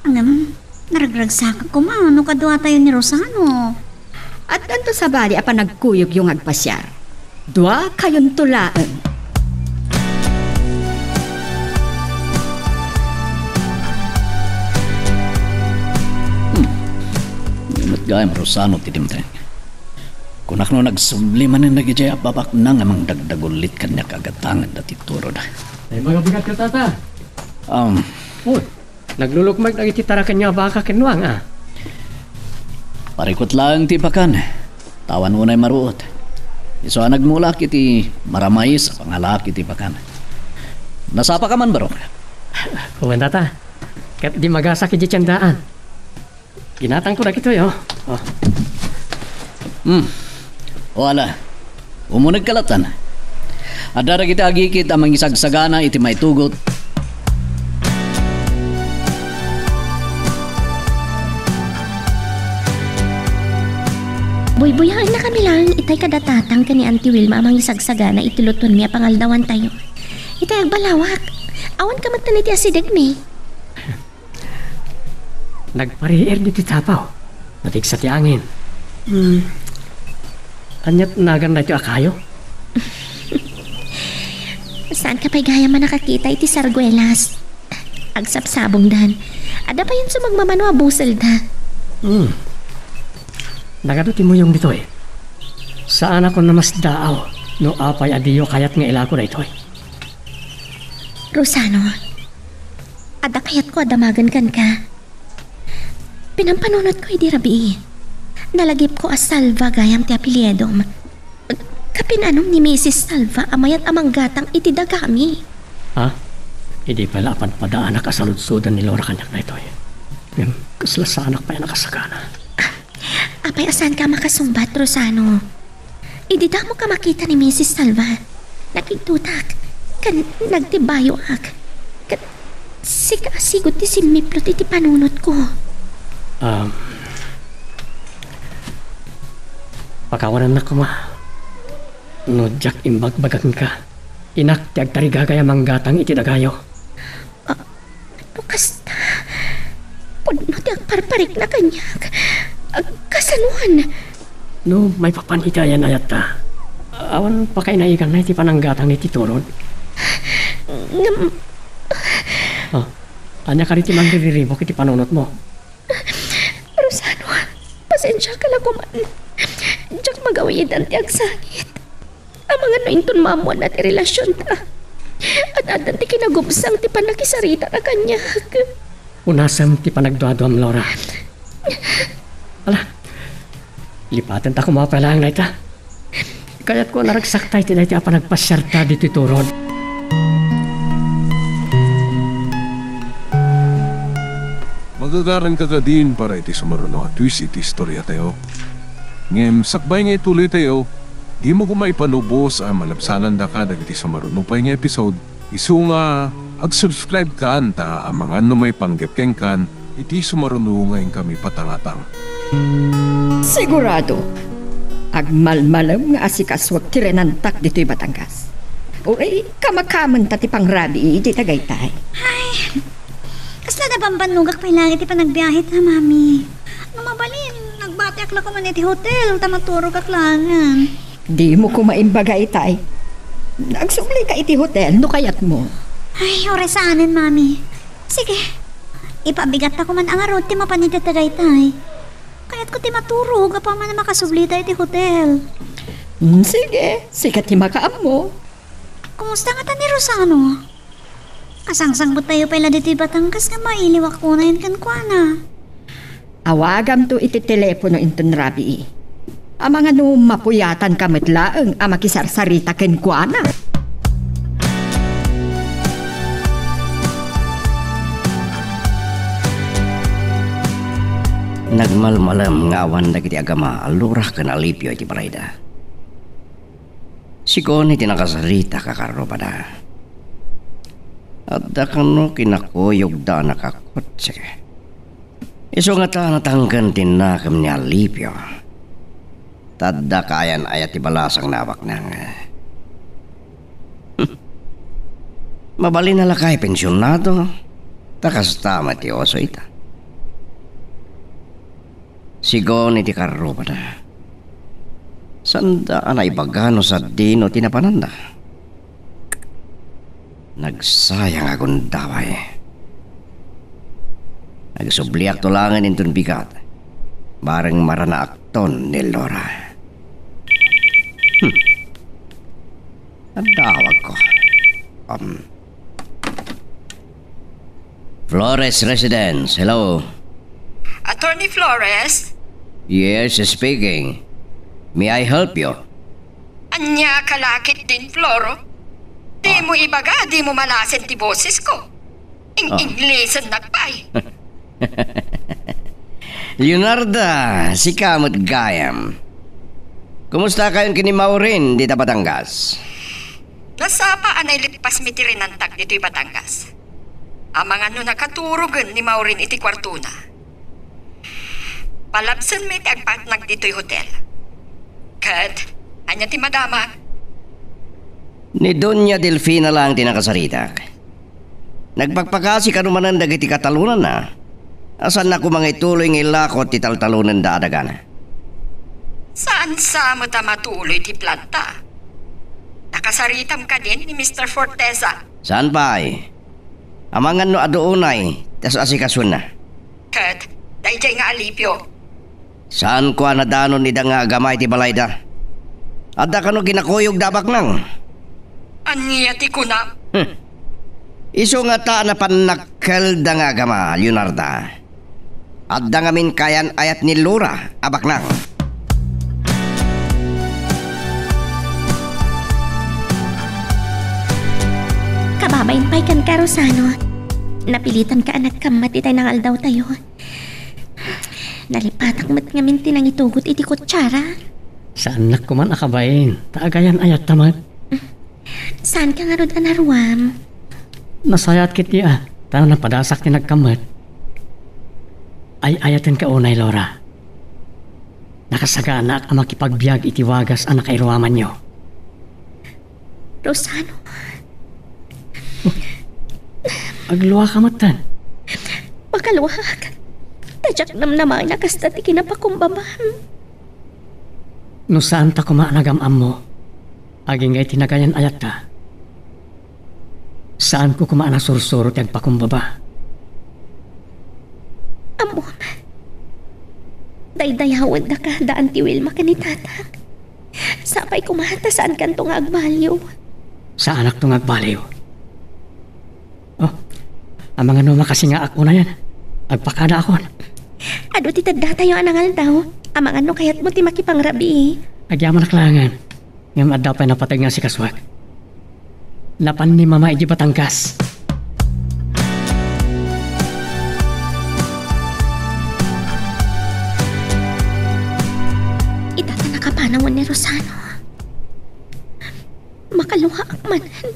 Ngem, naragragsakak koma no kaduatayo ni Rosano. Addanto sabali a panagkuyogyo nga agpasiar. Duakayonto laeng. Hmm. Met gayam, Rosano, ti dimteng. Kunak no nagsubli manen dagidiay a babaknang a mangdagdagullit kaniak a gatangenda ti turod. Ay, mabigat ka, Tata. Um, Uy, naglulukmag dagiti tarakenyo a baka ken nuang, a? Parikut laeng ti bakan. Tawan unay maruot. Isu a nagmulak iti maramais a pangalak iti bakan. Nasapaka man, barok? Wen, Tata. Ket di magasak idiay tiendaan. Ginatangko dagitoy, oh. Oh. Hmm. O ala, umunegka latta. Adda dagiti agikit a mangisagsagana iti maitugot. Buybuyaennakami laeng itay kada tatang ken ni Auntie Wilma a mangisagsagana iti lutonmi a pangaldawantayo. Itay agbalawak. Awan ka met iti asidegmi. Nagpariir ditoy tapaw. Napigsa ti angin. Hmm. Ania't nagan daytoy a kayo? Saanka pay gayam a nakakita iti sarguelas? Agsabsabongdan. Adda pay sumagmamano a buselda. Hmm. Nagadu ti muyong ditoy. Saanakon a masdaaw no apay a diyo kayat nga ilako daytoy. Rosano, adda kayatko a damagen kenka. Pinampanunotko idi rabii. Nalagipko a Salva gayam ti apeliedom. Kapin-anom ni Misis Salva a mayat a manggatang iti dagami. Ha? Idi pay la a padpadaanak a saludsodan ni Laura kaniak daytoy. Ngem kasla saanak pay a nakasagana. Apay a saanka a makasungbat, Rosano? Idi damok a makita ni Misis Salva, nakigdutak, ken nagtibayoak. Ket sika a sigud ti simmiplot iti panunotko. Um, pakawanennak koma no diak imbagbaga kenka. Inak ti agtarigagay a manggatang iti dagayo. Ah, no kasta, pudno ti agparparikna kaniak. Agkasanoan? No maipapan iti ayan-ayatta, awan pakainaiganna iti pananggatang iti turod. Ngem, Ah, ania kadi ti mangririribuk iti panunotmo? Rosano, pasensiaka la koman. Diak magawidan ti agsangit. Amangan no inton maammoanna ti relasionta, ad-addan ti kinagubsang ti pannakisarita a kaniak. Unasem ti panagduaduam, Laura. Ala, lipatenta koma pay laeng dayta. Kayatko a naragsakta iti dayta a panagpasiarta ditoy turod. Magagaranka kadin para iti sumaruno a twist iti istoriatayo. Ngem sakbay nga ituloytayo, dimo koma ipanubos a malabsanandaka dagiti sumaruno pay nga episode, isu nga ag-subscribe kan ta amangan no maipanggep kenkan iti sumaruno nga inkami patangatang. Sigurado, agmalmalem nga asikasuek ti renantak ditoy Batangas. Uray, kamakamen ta ti pangrabii iti dagaytay. Ay, kasla nabambannogak pay laeng iti panagbiahe ta, Mami. No mabalin, nagbatiak la koman iti hotel ta maturogak laengen. Dimo koma imbaga itay. Agsublika iti hotel no kayatmo. Ay, uray saanen, Mami. Sige. Ipabigatta koman a ngarud ti mapan iti dagaytay. Kayatko ti maturog apaman a makasublita iti hotel. Mm, sige, sika ti makaammo. Kumusta ngata ni Rosano? Kasangsangbuttayo pay la ditoy Batangas nga mailiwak unayen kenkuana. Awagamto iti telepono inton rabii. Amangan no mapuyatanka met laeng a makisarsarita kenkuana. Nagmalmalem nga awan dagiti agama a Laura ken Alipio iti balayda. Sigon iti nakasarita, kakarrupada. Adda kano kinakuyogda a nakakotse. Isu ngata a natangken ti nakem ni Alipio. Ta adda kaayan-ayat ti balasang nabaknang. Mabalin a lakay pensionado, ta kasta met ti uso ita. Sigon iti karrupada. Sanda a naibaga no sadino ti napananda. Nagsayang a gundaway. Nagsubliakto laengen inton bigat. Bareng maranaakton ni Laura. Hmm. Adawagko. Um. Flores Residence, hello. Attorney Flores? Yes, speaking. May I help you? Ania ka la ketdin, Floro? Dimo ibaga, dimo malasen ti bosesko. Ing-Inglesen nagpay. Leonarda, sika met gayam. Kumusta kayon ken ni Maureen dita Batangas? Nasapa a nailippas mi ti rinantag ditoy Batangas. Amangan no nakaturogen ni Maureen iti kuartona. Palabsen mi ti agpatnag ditoy hotel. Ket, ania ti madama? Ni Doña Delfina lang ti nakasaritak. Nagpakpakasi kano manen dagiti katalonanna, a saanna koma nga ituloy nga ilakot ti taltalonenda a dagana. Saan sa met a matuloy ti planta? Nakasaritam kadin ni Mister Forteza? Saan pay? Amangan no adu unay ti as-asikasona. Ket, daydiay nga alipio. Saanko a nadanon ida nga agama iti balayda. Adda kano kinakuyogda a baknang? Ania ti kunam? Hmm. Isu ngata a napannakkelda nga agama, Leonarda. Adda ngamin kayan-ayat ni Laura a baknang. Kababain pay kenka, Rosano. Napilitanka a nagkammat itay nangaldawtayo. Nalipatak met ngamin ti nangitugot iti kutsara. Saannak koman a kabain, ta agayan-ayatta met. Saanka ngarud a naruam? Nasayaat ketdi a, ta napadasak ti nagkammet. Ay-ayatenka unay, Laura. Nakasaganaak a makipagbiag iti wagas a nakairuamanyo. Rosano. Agluaka metten. Makaluak. Ta diak namnamaen a kasta ti kinapakumbabam. No saanta koma a nagam-ammo, agingga iti nagayan-ayatta, saanko koma a nasursuro ti agpakumbaba. Ammom, daydayawendaka da Auntie Wilma ken ni Tatang. Sapay koma ta saankanto nga agbaliw. Saanakto nga agbaliw. Oh, amangan no makasingaak unayen. Agpakadaakon. Adu ti teddatayo a nangaldaw. Amangan no kayatmo ti makipangrabii. Agyamanak laengen. Ngem adda pay napateg nga asikasuak. Napan ni Mama idiay Batangas. Ita ta nakapanawen ni Rosano. Makaluaak manen.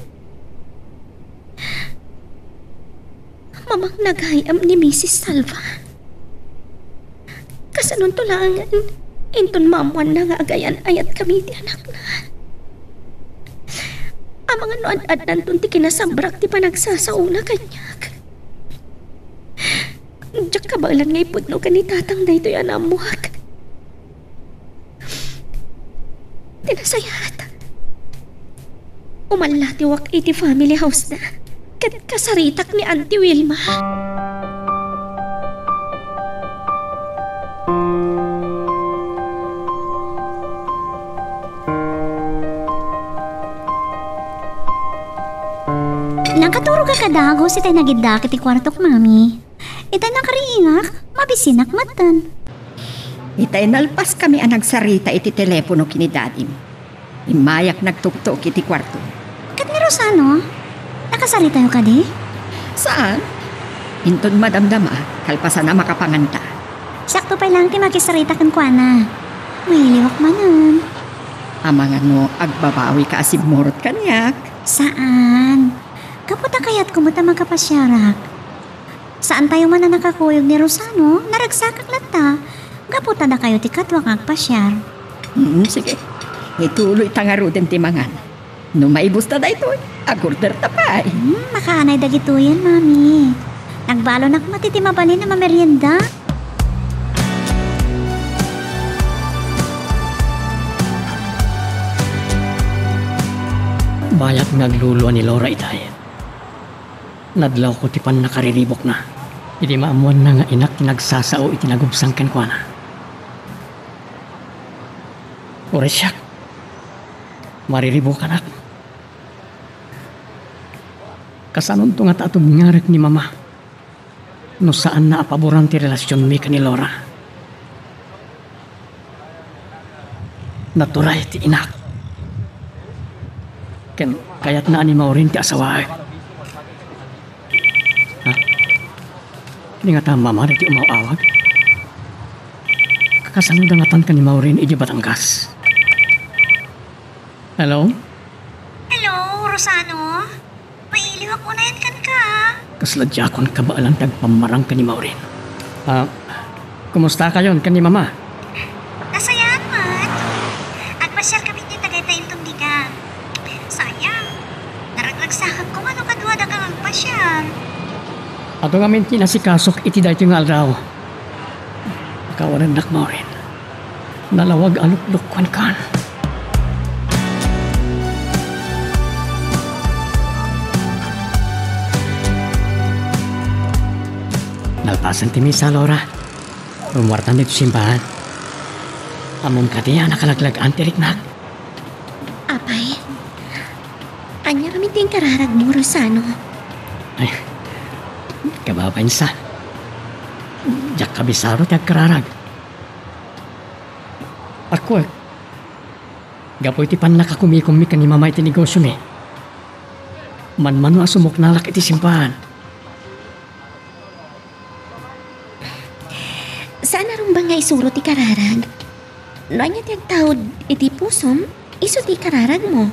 Mamang nagayam ni Misis Salva. Kasanonto laengen, inton maammoanna nga agayan-ayatkami iti anakna. Amangan no ad-addanton ti kinasabrak ti panagsasaona kaniak. Diak kabaelan nga ipudno ken ni Tatang daytoy a naammoak. Ti nasayaat, umallatiwak iti family house-na ket kasaritak ni Auntie Wilma. Nakaturoka kadagus itay nagiddak iti kuartok, Mami. Itay nakariingak, mabisinak metten. Itay nalpaskami a nagsarita iti telepono ken ni Dadim. Immayak nagtuktok iti kuarto. Ket ni Rosano? Nakasaritayo kadi? Saan? Inton madamdama, kalpasan a makapanganta. Sakto pay laeng ti makisarita kenkuana. Mailiwak manen. Amangan no agbabawika a simmurot kaniak? Saan. Gapu ta kayatko met a makapasiarak. Saantayo man a nakakuyog ni Rosano, naragsakak latta. Gapu ta dakayo ti kaduak nga agpasiar. Hmm, sige. Ituloyta ngaruden ti mangan. No maibusta daytoy, agorderta pay. Hmm, makaanay dagitoyen, Mami. Nagbalonnak met iti mabalin a mamerienda. Bayat nga aglulua ni Laura itay. Nadlawko ti pannakariribukna. Idi maammoanna nga inak ti nagsasao iti nagubsang kenkuana. Uray siak, mariribukanak. Kasanonto ngata a tubngarek ni Mama no saanna a paboran ti relasionmi ken ni Laura? Naturay ti inak. Ken kayatna a ni Maureen ti asawaek. Ha? Di ngata mama daytoy umaw-awag? Kakasanoda ngatan ken ni Maureen idiay Batangas? Hello? Hello, Rosano? Mailiwak unayen kenka. Kasla diakon kabaelan ti agpammarang ken ni Maureen. Ah, kumusta kayon ken ni Mama? Nasayaan man. Agpasiar kami ti tagayta inton diga. Sayang. Naragragsakak koma no kaduadaka nga agpasiar. Adu ngamin ti inasikasok iti daytoy nga aldaw. Kawarennak, Maureen. Nalawag a luklukkuenkan. Nalpasen ti misa, Laura. Rummuartan ditoy simbahan. Ammom kadi a nakalag-lag-an ti riknak? Apay, ania ngamin ti inkararagmo, Rosano? Ay, kababainsa. Diak kabisaro ti agkararag. Akwek, gapu iti pannakakumikommi ken ni Mama iti negosiomi, manmano a sumuknalak iti simbahan. Saan a rumbeng nga isuro ti kararag. No ania ti agtaud iti pusom, isu ti ikararagmo.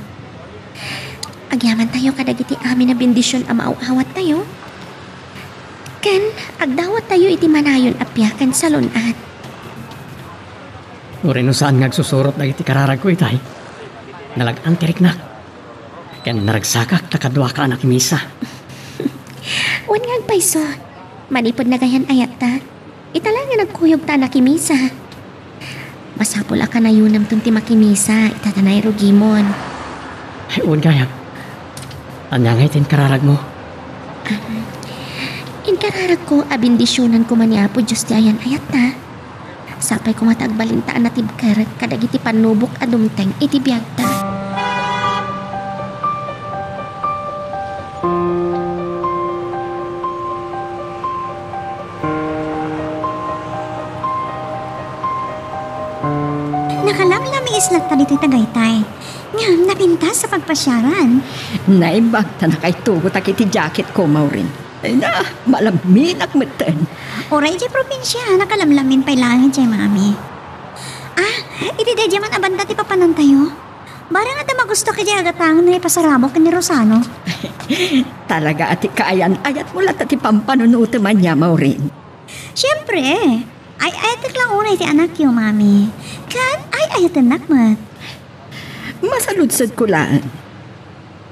Agyamantayo kadagiti amin a bendision a maaw-awattayo. Ken agdawattayo iti manayon a biag ken salun-at. Uray no saan nga agsusurot dagiti kararagko itay, nalag-an ti riknak. Ken naragsakak ta kaduaka a nakimisa. Wen nga agpayso, manipud nagayan-ayatta, ita laeng nga nagkuyogta a nakimisa. Masapul a kanayonemton ti makimisa, ita ta nairugimon. Ay, wen gayam. Ania ngay ti inkararagmo? Ah, inkararagko a bendisionan koma ni Apo Dios ti ayan-ayatta. Sapay koma ta agbalinta a natibker kadagiti pannubok a dumteng iti biagta. Nakalamlamiis latta ditoy tagaytay. Ngem napintas sa pagpasiaran. Naimbag ta nakaitugotak iti jacketko, Maureen. Ay na, malaminak metten. Uray idiay probinsia, nakalamlamin pay laeng idiay, Mami. Ah, iti daydiay man a banda ti papanantayo? Barang adda magusto kadi a gatangen nga ipasarabok ken ni Rosano? Talaga a ti kaayan-ayatmo latta ti pampanunotem ania, Maureen. Siempre, ay-ayatek lang unay ti anakyo, Mami. Ken ay-ayatennak met. Masaludsedko laeng.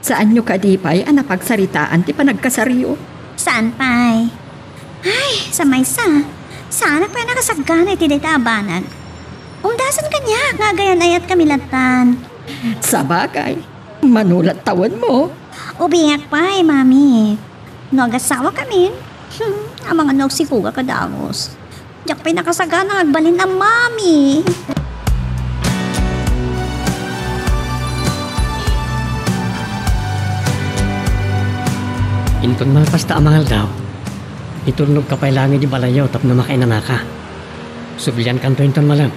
Saanyo kadi pay a napagsaritaan ti panagkasaryo? Saan pay? Ay, sa maysa, saanak pay a nakasaggana iti dayta a banag. Umdasen kaniak nga agayan-ayatkami lattan. Sabagay, mano lat tawenmo? Ubingak pay, Mami. No agasawakamin, hmm, amangan no agsigogak a dagus. Diak pay nakasagana nga agbalin a mami. Inton malpas ta a mangaldaw, itulnogka pay laeng idiay balayyo tapno makainanaka. Subliankanto inton malem.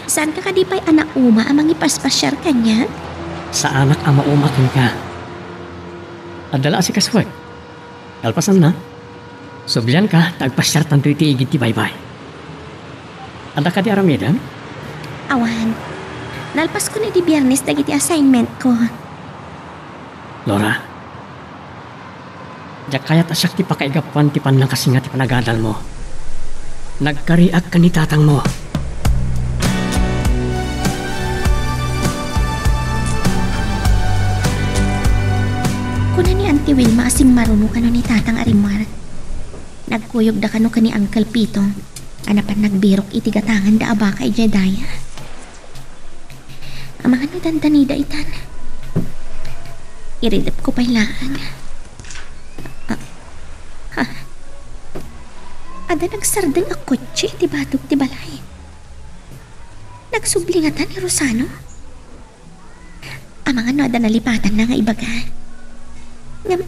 Saanka kadi pay a nauma a mangipaspasiar kaniak? Saanak a mauma kenka. Adda la a sikasuek. Kalpasanna, sublianka ta agpasiartanto iti igid ti baybay. Adda kadi aramidem? Awan. Nalpaskon idi Biernes dagiti assignmentko. Laura, diak kayat a siak ti pakaigapuan ti pannakasinga ti panagadalmo. Nagkariak ken ni tatangmo. Kuna ni Auntie Wilma a simmaruno kano ni Tatang a rimmuar. Nagkuyogda kano ken ni Uncle Pito a napan nagbirok iti gatanganda a baka idiay daya. Amangan no dandanida itan. Iridepko pay laeng. Ah, ha? Adda nagsardeng a kotse iti batog ti balay. Nagsubli ngata ni Rosano? Amangan no adda nalipatanna nga ibaga. Ngem,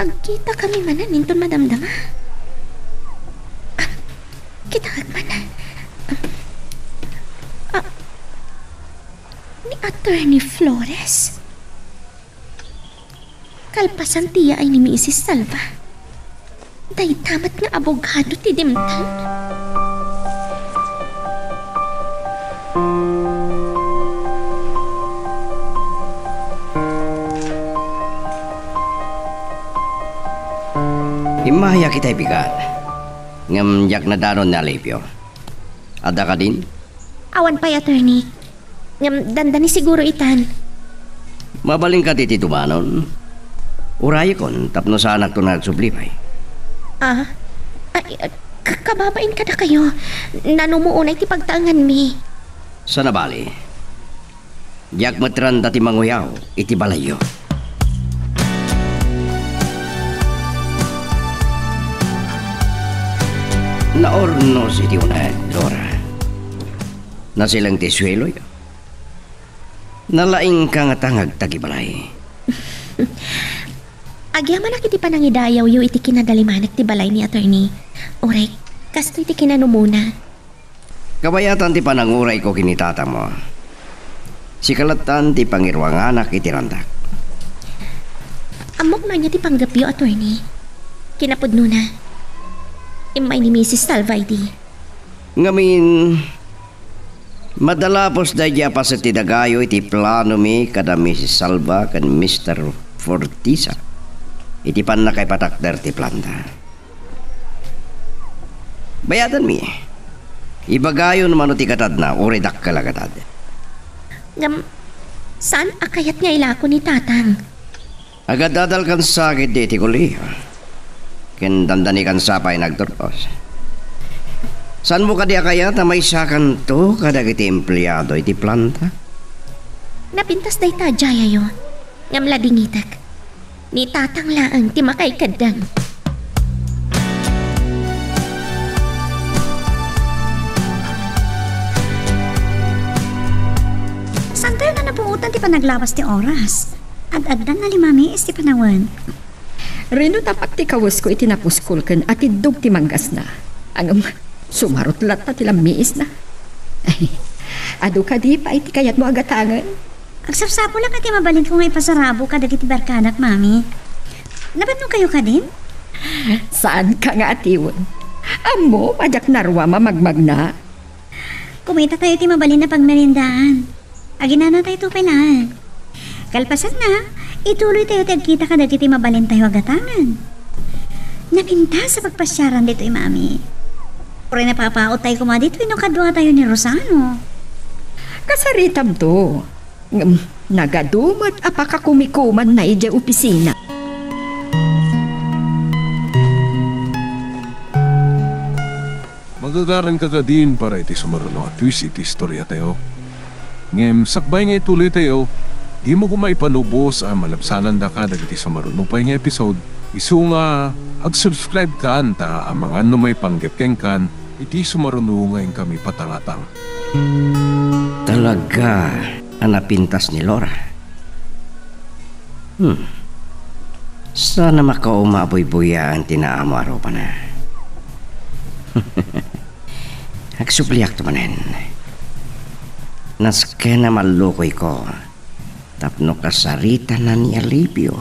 agkitakami manen inton madamdama. Ah, kitaek man. Ah, ni Attorney Flores. Kalpasan ti yaay ni Misis Salva. Dayta met nga abogado ti dimteng. Immayak itay bigat, ngem diak nadanon ni Alipio. Adda kadin? Awan pay, attorney. Ngem dandani siguro itan. Mabalin kadi ti dumanon? Urayekon tapno saanakto nga agsubli pay. Ah? Ay, ah, ka-, kababain kadakayo. Nanumuonay ti pagtaenganmi. Saan a bale. Diak met randa ti manguyaw iti balayyo. Naurnos iti uneg, Laura. Nasileng ti sueloyo. Nalaingka ngata nga agtagibalay. Agyamanak iti panangidayawyo iti kinadalimanek ti balay ni attorney. Uray, kastoy ti kinanumona. Kabayatan ti panangurayko ken ni tatangmo. Sika lattan ti pangiruanganak iti randak. Ammok no ania ti panggepyo, attorney. Kinapudnona, immay ni Misis Salva idi. Ngamin, madalapos daydi a paset ti dagayo iti planomi kada Misis Salva ken Mister Fortisa iti pannakaipatakder ti planta. Bayadanmi. Ibagayo no mano ti gatadna, uray dakkel a gatad. Ngem, saan a kayat nga ilako ni Tatang? Agad-adal kansa ketdi iti kolehiyo. Ken dandani kansa pay nagturpos. Saanmo kadi a kayat a maisakanto kadagiti empleado iti planta? Napintas dayta a diayo. Ngem ladingitek. Ni Tatang laeng ti makaikeddeng. Saantayo nga napuotan ti panaglawas ti oras? Ad-addan na lima miis ti panawen. Rinutapak ti kawesko iti napuskol ken atiddog ti manggasna. Ngem, sumarot latta ti lammiisna. Adu kadi pay ti kayatmo a gatangen? Agsapsapulak iti mabalinko nga ipasarabo kadagiti barkanak, Mami. Nabannogkayo kadin? Saanka nga atiwen. Ammom a diak naruam a magmagna. Kumitatayo ti mabalin a pagmeriendaan. Aginanatayo pay laeng. Kalpasanna, ituloytayo ti agkita kadagiti mabalintayo a gatangen. Napintas a pagpasiaran ditoy, Mami. Uray napapaottayo koma ditoy no kaduatayo ni Rosano. Kasaritamto. Ngem, nagadu met a pakakumikumanna idiay opisina. Magagaranka kadin para iti sumaruno a twist iti istoriatayo. Ngem sakbay nga ituloytayo, dimo koma ipanubos a malabsanandaka dagiti sumaruno pay nga episode, isu nga agsubscribe kan ta amangan no maipanggep kenkan iti sumaruno nga inkami patangatang. Talaga a napintas ni Laura. Hmm. Saan a makauma a buybuyaen ti naamo a rupana. Agsubliakto manen. Nasken a mallukoyko tapno kasaritana ni Alipio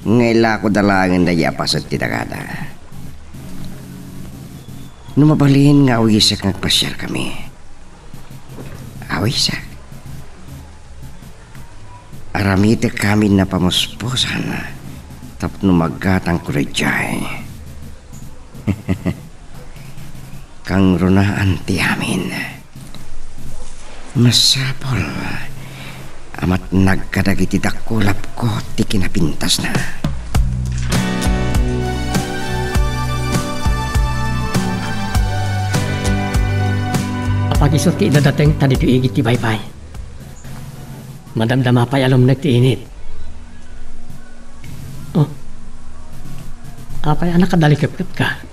nga ilakoda laengen daydi a paset ti dagada. No mabalin nga awisek nga agpasiarkami, awisek. Aramitek amin a pamuspusan tapno maggatangko daydiay. Kangrunaan ti amin. Masapul a matnag kadagiti dakulapko ti kinapintasna. Apag isu ti idadateng ta ditoy igid ti baybay. Madamdama pay a lumnek ti init. Oh. Apay a nakadalikepkepka?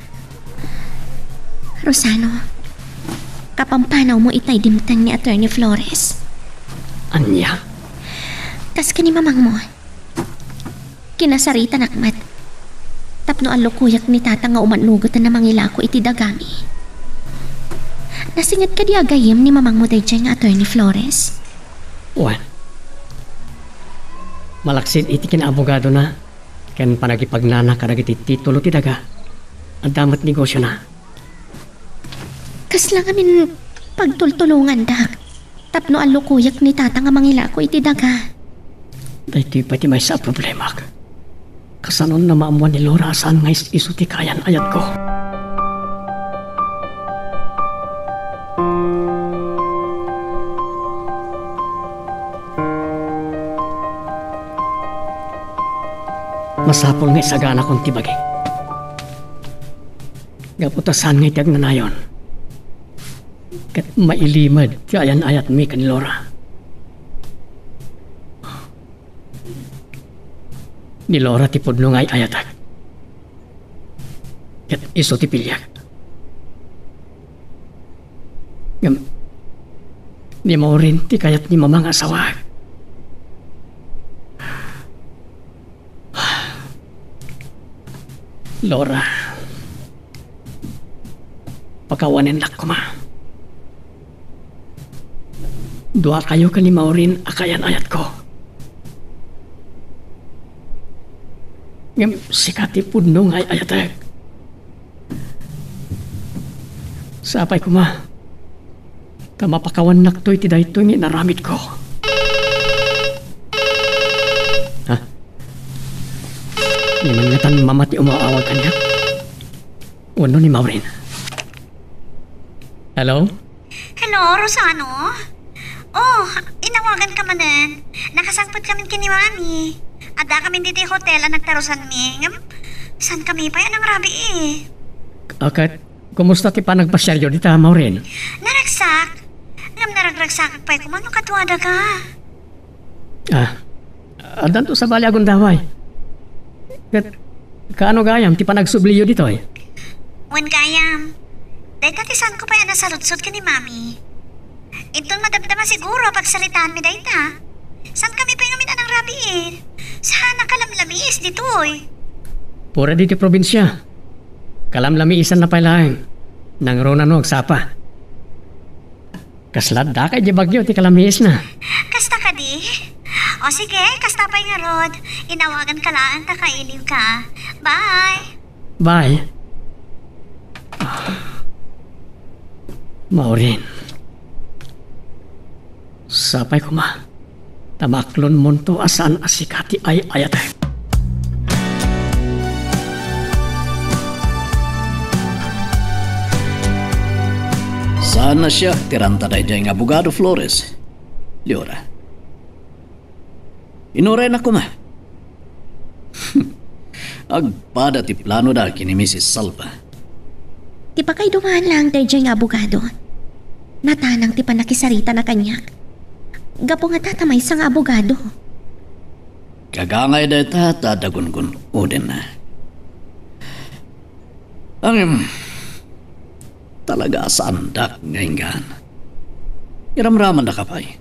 Rosano, kapampanawmo itay dimteng ni Attorney Flores. Ania? Kas ken ni mamangmo. Kinasaritanak met. Tapno allukoyak ni Tata nga umannugeten a mangilako iti dagami. Nasinget kadi a gayyem ni mamangmo daydiay nga Attorney Flores? Wen. Malaksid iti kinaabogado na ken panagipagnana kadagiti titulo ti daga, Adda met negosiona. Kasla ngamin pagtultulongandak tapno allukoyak ni Tata nga mangilako iti daga. Daytoy pay ti maysa a problemak. Kasanon a maammuan ni Laura a saan nga is-, isu ti kaayan-ayatko. Masapul nga isaganakon ti bagik. Gapu ta saan nga iti agnanayon ket mailimed ti ayan-ayatmi ken ni Laura. Ni Laura ti pudno nga ay-ayatek. Ket isu ti piliek. Ngem, ni Maureen ti kayat ni Mama nga asawaek. Laura, pakawanennak koma. Duakayo ken ni Maureen a kaayan-ayatko. Ngem sika ti pudno nga ay-ayatek. Sapay koma ta mapakawannakto iti daytoy nga inaramidko. Ha? Ni man ngatan ni Mama ti umaawag kaniak? Wenno ni Maureen? Hello? Hello, Rosano? Oh, inawagan ka manen. Nakasangpet kami ken ni Mami. Adda kami ditoy hotel a nagtarusanmi. Ngem, saan kami pay a nangrabii? Ket, kumusta ti panagpasiaryo dita, Maureen? Naragsak. Ngem naragragsakak pay koma no kaduada ka. Ah, addanto sabali a gundaway. Ket, kaano gayam ti panagsubliyo ditoy? Wen gayam, dayta ti saanko pay a nasaludsod ken ni Mami. Inton madamdama siguro a pagsaritaanmi dayta, saan kami pay ngamin a nangrabii? Saan a kalamlamiis ditoy? Pura ditoy probinsia. Kalamlamiisan na pay laeng. Nangruna no agsapa. Kasla adda kay di bagyo ti kalamiisna. Kasta kadi? O sige, kasta pay ngarud. Inawagan ka laeng ta kailiw ka. Bye! Bye. Maureen. Sapay koma. Ta maaklonmonto a saan a sika ti ay-ayatek. Saan a siak ti ranta daydiay nga abogado, Flores. Laura. Inuraynak koma. Agpada ti planoda ken ni Misis Salva. Ti pakaiduman laeng daydiay nga abogado. Natanang ti pannakisaritana kaniak. Gapu nga ta maysa nga abogado. Kagangay dayta ta adda gungun-odenna. Ngem, talaga a saandak nga inggaan. Iramramandaka pay.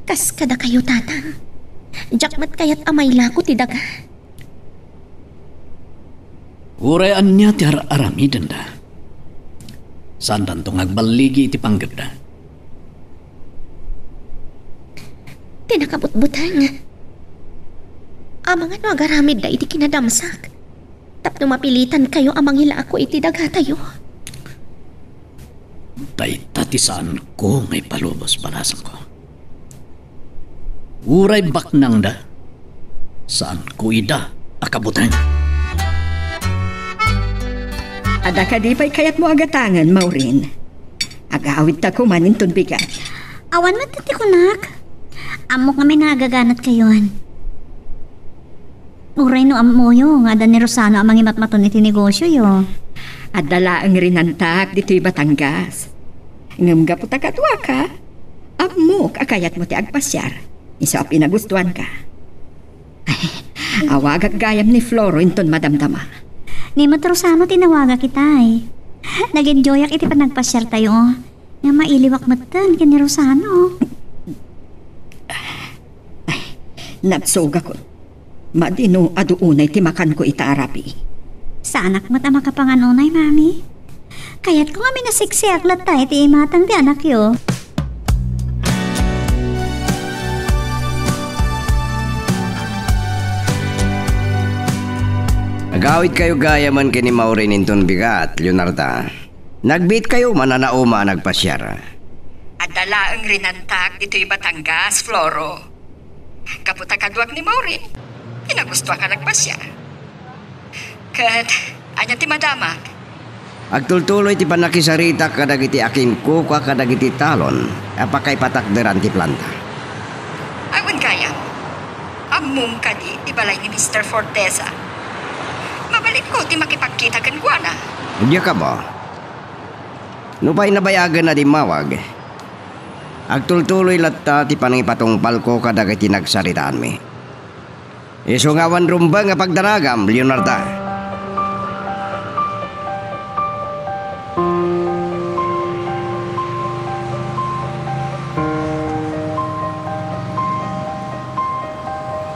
Kas kadakayo, Tatang. Diak met kayat a mailako ti daga. Uray ania ti ar-aramidenda, saandanto nga agballigi iti panggepda. Ti nakabutbuteng, amangan no agaramidda iti kinadamsak tapno mapilitankayo a mangilako iti dagatayo. Dayta ti saanko nga ipalubos, balasangko. Uray baknangda, saanko ida a kabuteng. Adda kadi pay kayatmo a gatangen, Maureen? Agawidta koma inton bigat. Awan met ti kunak. Ammok nga nagaganatkayon. Uray no ammoyo nga adda ni Rosano a mangimatmaton iti negosioyo. Adda laeng rinantak ditoy Batangas. Ngem gapu ta kaduaka, ammok a kayatmo ti agpasiar. Isu a pinagustuanka. Ay, awagak gayam ni Floro inton madamdama. Ni met Rosano ti nawagak itay. Nag-enjoyak iti panagpasiartayo. Nga mailiwak metten ken ni Rosano. Ay, nabsogakon. Madi no adu unay ti makanko ita a rabii. Saanak met a makapangan unay, Mami. Kayatko nga minasiksiak latta iti imatang ti anakyo. Agawidkayo gayamen ken ni Maureen inton bigat, Leonarda. Nagbiitkayo, mananauma a nagpasiar. Adda laeng rinantak ditoy Batangas, Floro. Gapu ta kaduak ni Maureen, ti nagustuak a nagpasiar. Ket ania ti madamak? Agtultuloy ti pannakisaritak kadagiti akinkuka kadagiti talon a pakaipatakderan ti planta. Awan gayam. Ammom kadi ti balay ni Mister Fortesa? Mabalinko ti makipagkita kenkuana. Diak ammo. Nupay nabayagen a dimmawag, agtultuloy latta ti pangipatungpalko kadagiti nagsaritaanmi. Isu nga awan rumbeng a pagdanagam, Leonarda.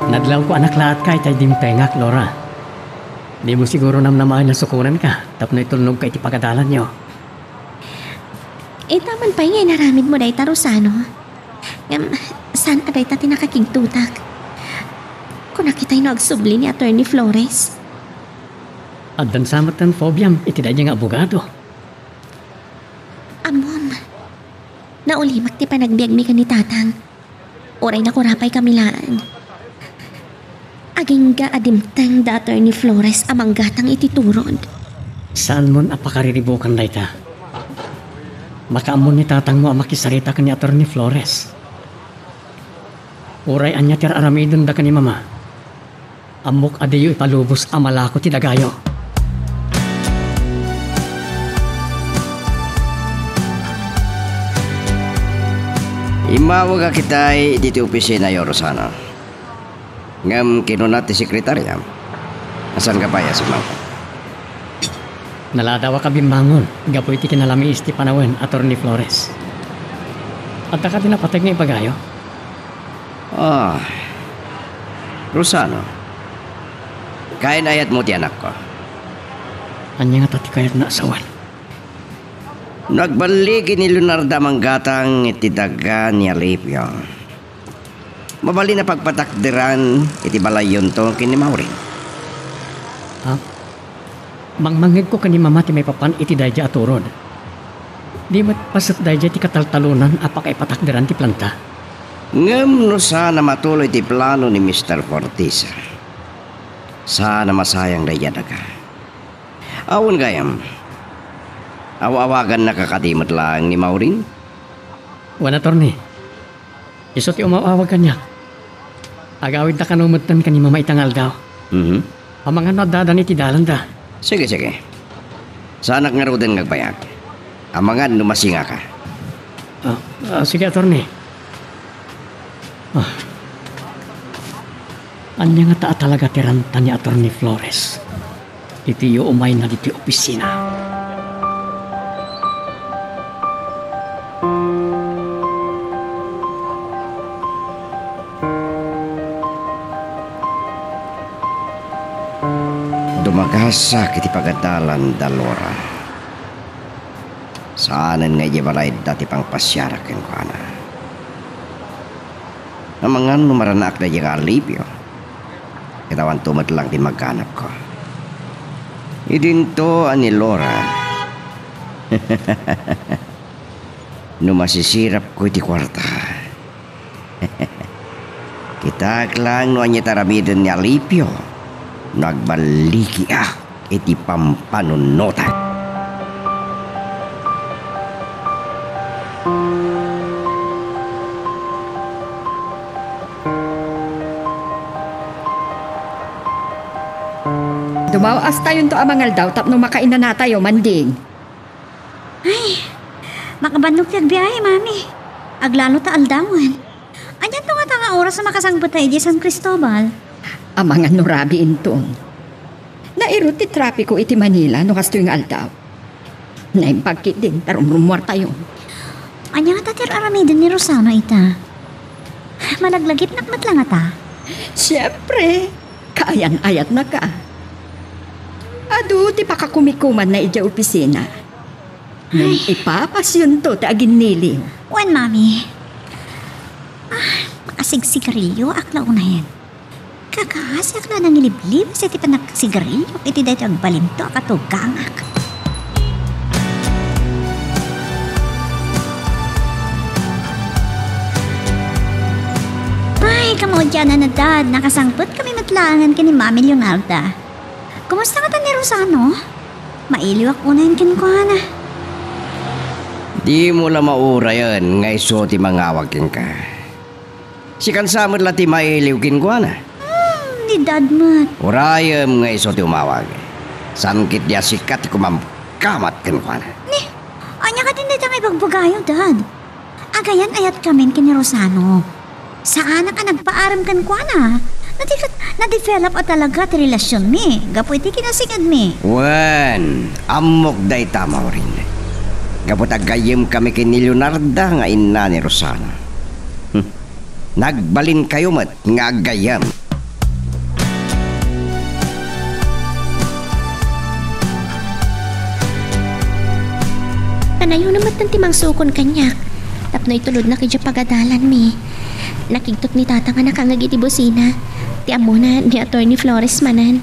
Nadlawko a naklaat ka itay dimtengak, Laura. Dimo siguro namnamaen a sukonanka tapno itulnogka iti pagadalanyo. Ita man pay nga inaramidmo dayta, Rosano. Ngem, saan a dayta ti nakakigtutak? Kunak itay no agsubli ni Attorney Flores. Addan sa met ti fobiam iti daydiay nga abogado. Ammom, naulimek ti panagbiagmi ken ni Tatang. Uray nakurapay kami laeng. Agingga a dimteng da Attorney Flores a manggatang iti turod. Saanmon a pakariribukan dayta. Makaammo ni tatangmo a makisarita ken ni Attorney Flores. Uray ania ti ar-aramidenda ken ni Mama, ammok a diyo ipalubos a malako ti dagayo. Immawagak itay ditoy opisinayo, Rosano. Ngem kinuna ti sekretariam, "Saan ka pay a simmangpet?" Naladawak a bimmangon gapu iti kinalamiis ti panawen, Attorney Flores. Adda kadi napateg nga ibagayo? Ah, Rosano, kainayatmo ti anakko. Ania ngata ti kayatna a sawen? No agballigi ni Leonarda a manggatang iti daga ni Alipio, mabalin a pagpatakderan iti balayyonto ken ni Maureen. Ha? Mangmangngegko ken ni Mama ti maipapan iti daydiay a turod. Di met paset daydiay ti kataltalonan a pakaipatakderan ti planta. Ngem no saan a matuloy ti plano ni Mister Fortesa, saan a masayang daydiay a daga. Awan gayam, aw-awagannaka kadi met laeng ni Maureen? Wen, Attorney. Isu ti umaw-awag kaniak. Agawidta kano metten ken ni Mama ita nga aldaw. Mhm. Amangan no addadan iti dalanda. Sige, sige. Saanak ngaruden nga agbayag. Amangan no masingaka. Ah, ah, sige, Attorney. Ah. Ania ngata a talaga ti ranta ni Attorney Flores iti iumayna ditoy opisina? Dumagasak iti pagadalanda, Laura. Saanen nga idiay balayda ti pangpasiarak kenkuana. Amangan no maranaak daydiay nga Alipio, ket awanto met lang ti maganabko. Idinto a ni Laura. No masisirapko iti kuarta, kitaek lang no ania ti aramiden ni Alipio no agballigiak iti pampanunotan. Dumaw-astayonto a mangaldaw tapno makainanatayo, Manding. Ay, makabannogti agbiahe, Mami. Aglalo ta aldawen. Anianto ngata nga oras a makasangpet ta idiay San Cristobal? Amangan no rabii inton. Nairut ti trapiko iti Manila no kastoy nga aldaw. Naimbag ketdin ta rumrummuartayo. Ania ngata ti ar-aramiden ni Rosano ita? Malaglagipnak met la ngata? Siempre, kaayan-ayatnaka. Adu ti pakakumikumanna idiay opisina. Ngem ay, ipapasyonto ti aginniliw. Wen, Mami. Ah, makasigsigarilloak la unay. Takasiak la nangiliblibas iti panagsigarillok iti daytoy agbalinto a katugangak. Ay, kamaudianan a, Dad, nakasangpet kami met laengen ken ni Mami Leonarda. Kumusta ngata ni Rosano? Mailiwak unayen kenkuana. Dimo la maurayen nga isu ti mangawag kenka. Sikan sa met la ti mailiw kenkuana. Hmm, ni Dad met. Urayem nga isu ti umawag. Saan ketdi a sika ti kumamkamat kenkuana. Ni, ania kadin dayta nga ibagbagayo, Dad? Agayan-ayatkamin ken ni Rosano. Saanak a nagpaarem kenkuana. No di ket, na-develop a talaga ti relasionmi gapu iti kinasingadmi. Wen, ammok dayta, Maureen. Gapu ta aggayyemkami ken ni Leonarda nga inna ni Rosano. Hmm. Nagbalinkayo met nga aggayyem. Kanayon a met ti mangsukon kaniak tapno itulodnak idiay pagadalanmi. Nakigtot ni Tatang a nakangngeg iti busina. Ti ammona, ni Attorney Flores manen.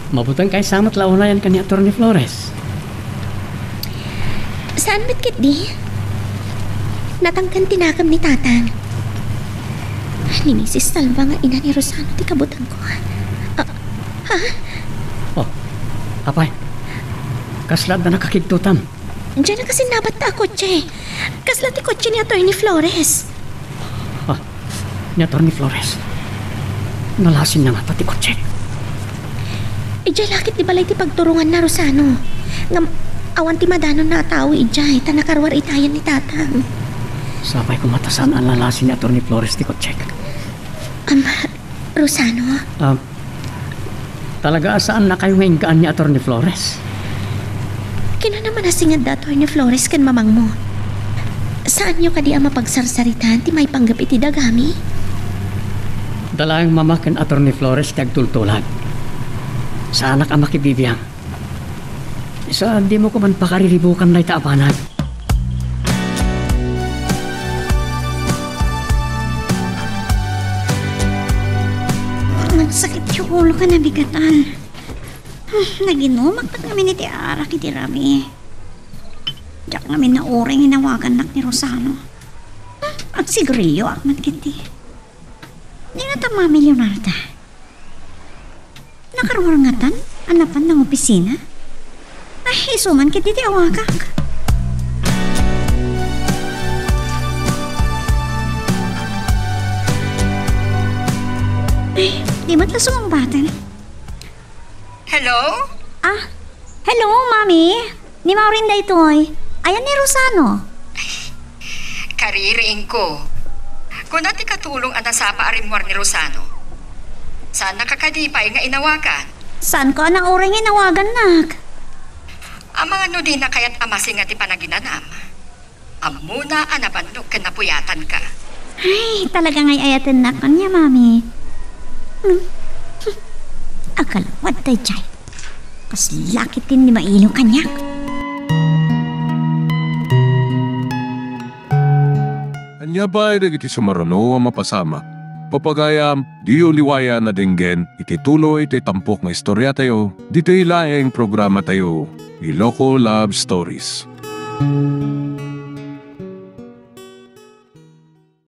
Mabuteng kaysa met la unayen ken ni Attorney Flores. Saan met ketdi? Natangken ti nakem ni Tatang. Ni Misis Salva nga ina ni Rosano ti kabutengko. Ah, ha? Oh, apay. Kasla adda nakakigtotam? Diay nakasinnabatta a kotse. Kasla ti kotse ni Attorney Flores. Ah, ni Attorney Flores. Nalasinna ngata ti kotse. Idiay la ket ti balay ti pagturonganna, Rosano. Ngem awan ti madanonna a tao idiay ta nakaruar itayan ni Tatang. Sapay koma ta saan a nalasin ni Attorney Flores ti kotse. Am, Rosano? Ah, talaga a saannakayo nga inggaan ni Attorney Flores? Kinuna a manasinged da Attorney Flores ken mamangmo. Saanyo kadi a mapagsarsaritaan ti maipanggep iti dagami? Dalaeng Mama ken Attorney Flores ti agtultulag. Saanak a makibibiang. Sa dimo koma pakariribukan dayta a banag. Nagsakit ti ulo ken nabigatan. Hmm, naginumak met ngamin iti arak iti rabii. Diak ngamin nauray nga inawagannak ni Rosano. Hmm, agsigarilloak met ketdi. Ni ngata Mami Leonarda? Nakaruar ngatan a napan nangopisina? Ay, isu man ketdi ti awagak. Ay, di met la sumungbaten. Hello? Ah, hello, Mami. Ni Maureen daytoy. Ayan ni Rosano. Kaririingko. Kuna ti katulong a nasapa a rimmuar ni Rosano. Saannaka kadi pay nga inawagan? Saanko a nauray nga inawagannak. Amangan no dina kayat a masinga ti panaginanam. Ammona a nabannok ken napuyatanka. Ay, talaga nga ay-ayatennak kaniak, Mami. Hmm. Agkalawad daydiay. Kasla ketdin ti mailiw kaniak. Ania pay dagiti sumaruno a mapasamak? Pagayam, diyo liwayan a denggen iti tuloy ti tampok nga istoriatayo, ditoy laeng programatayo, Iloko Love Stories.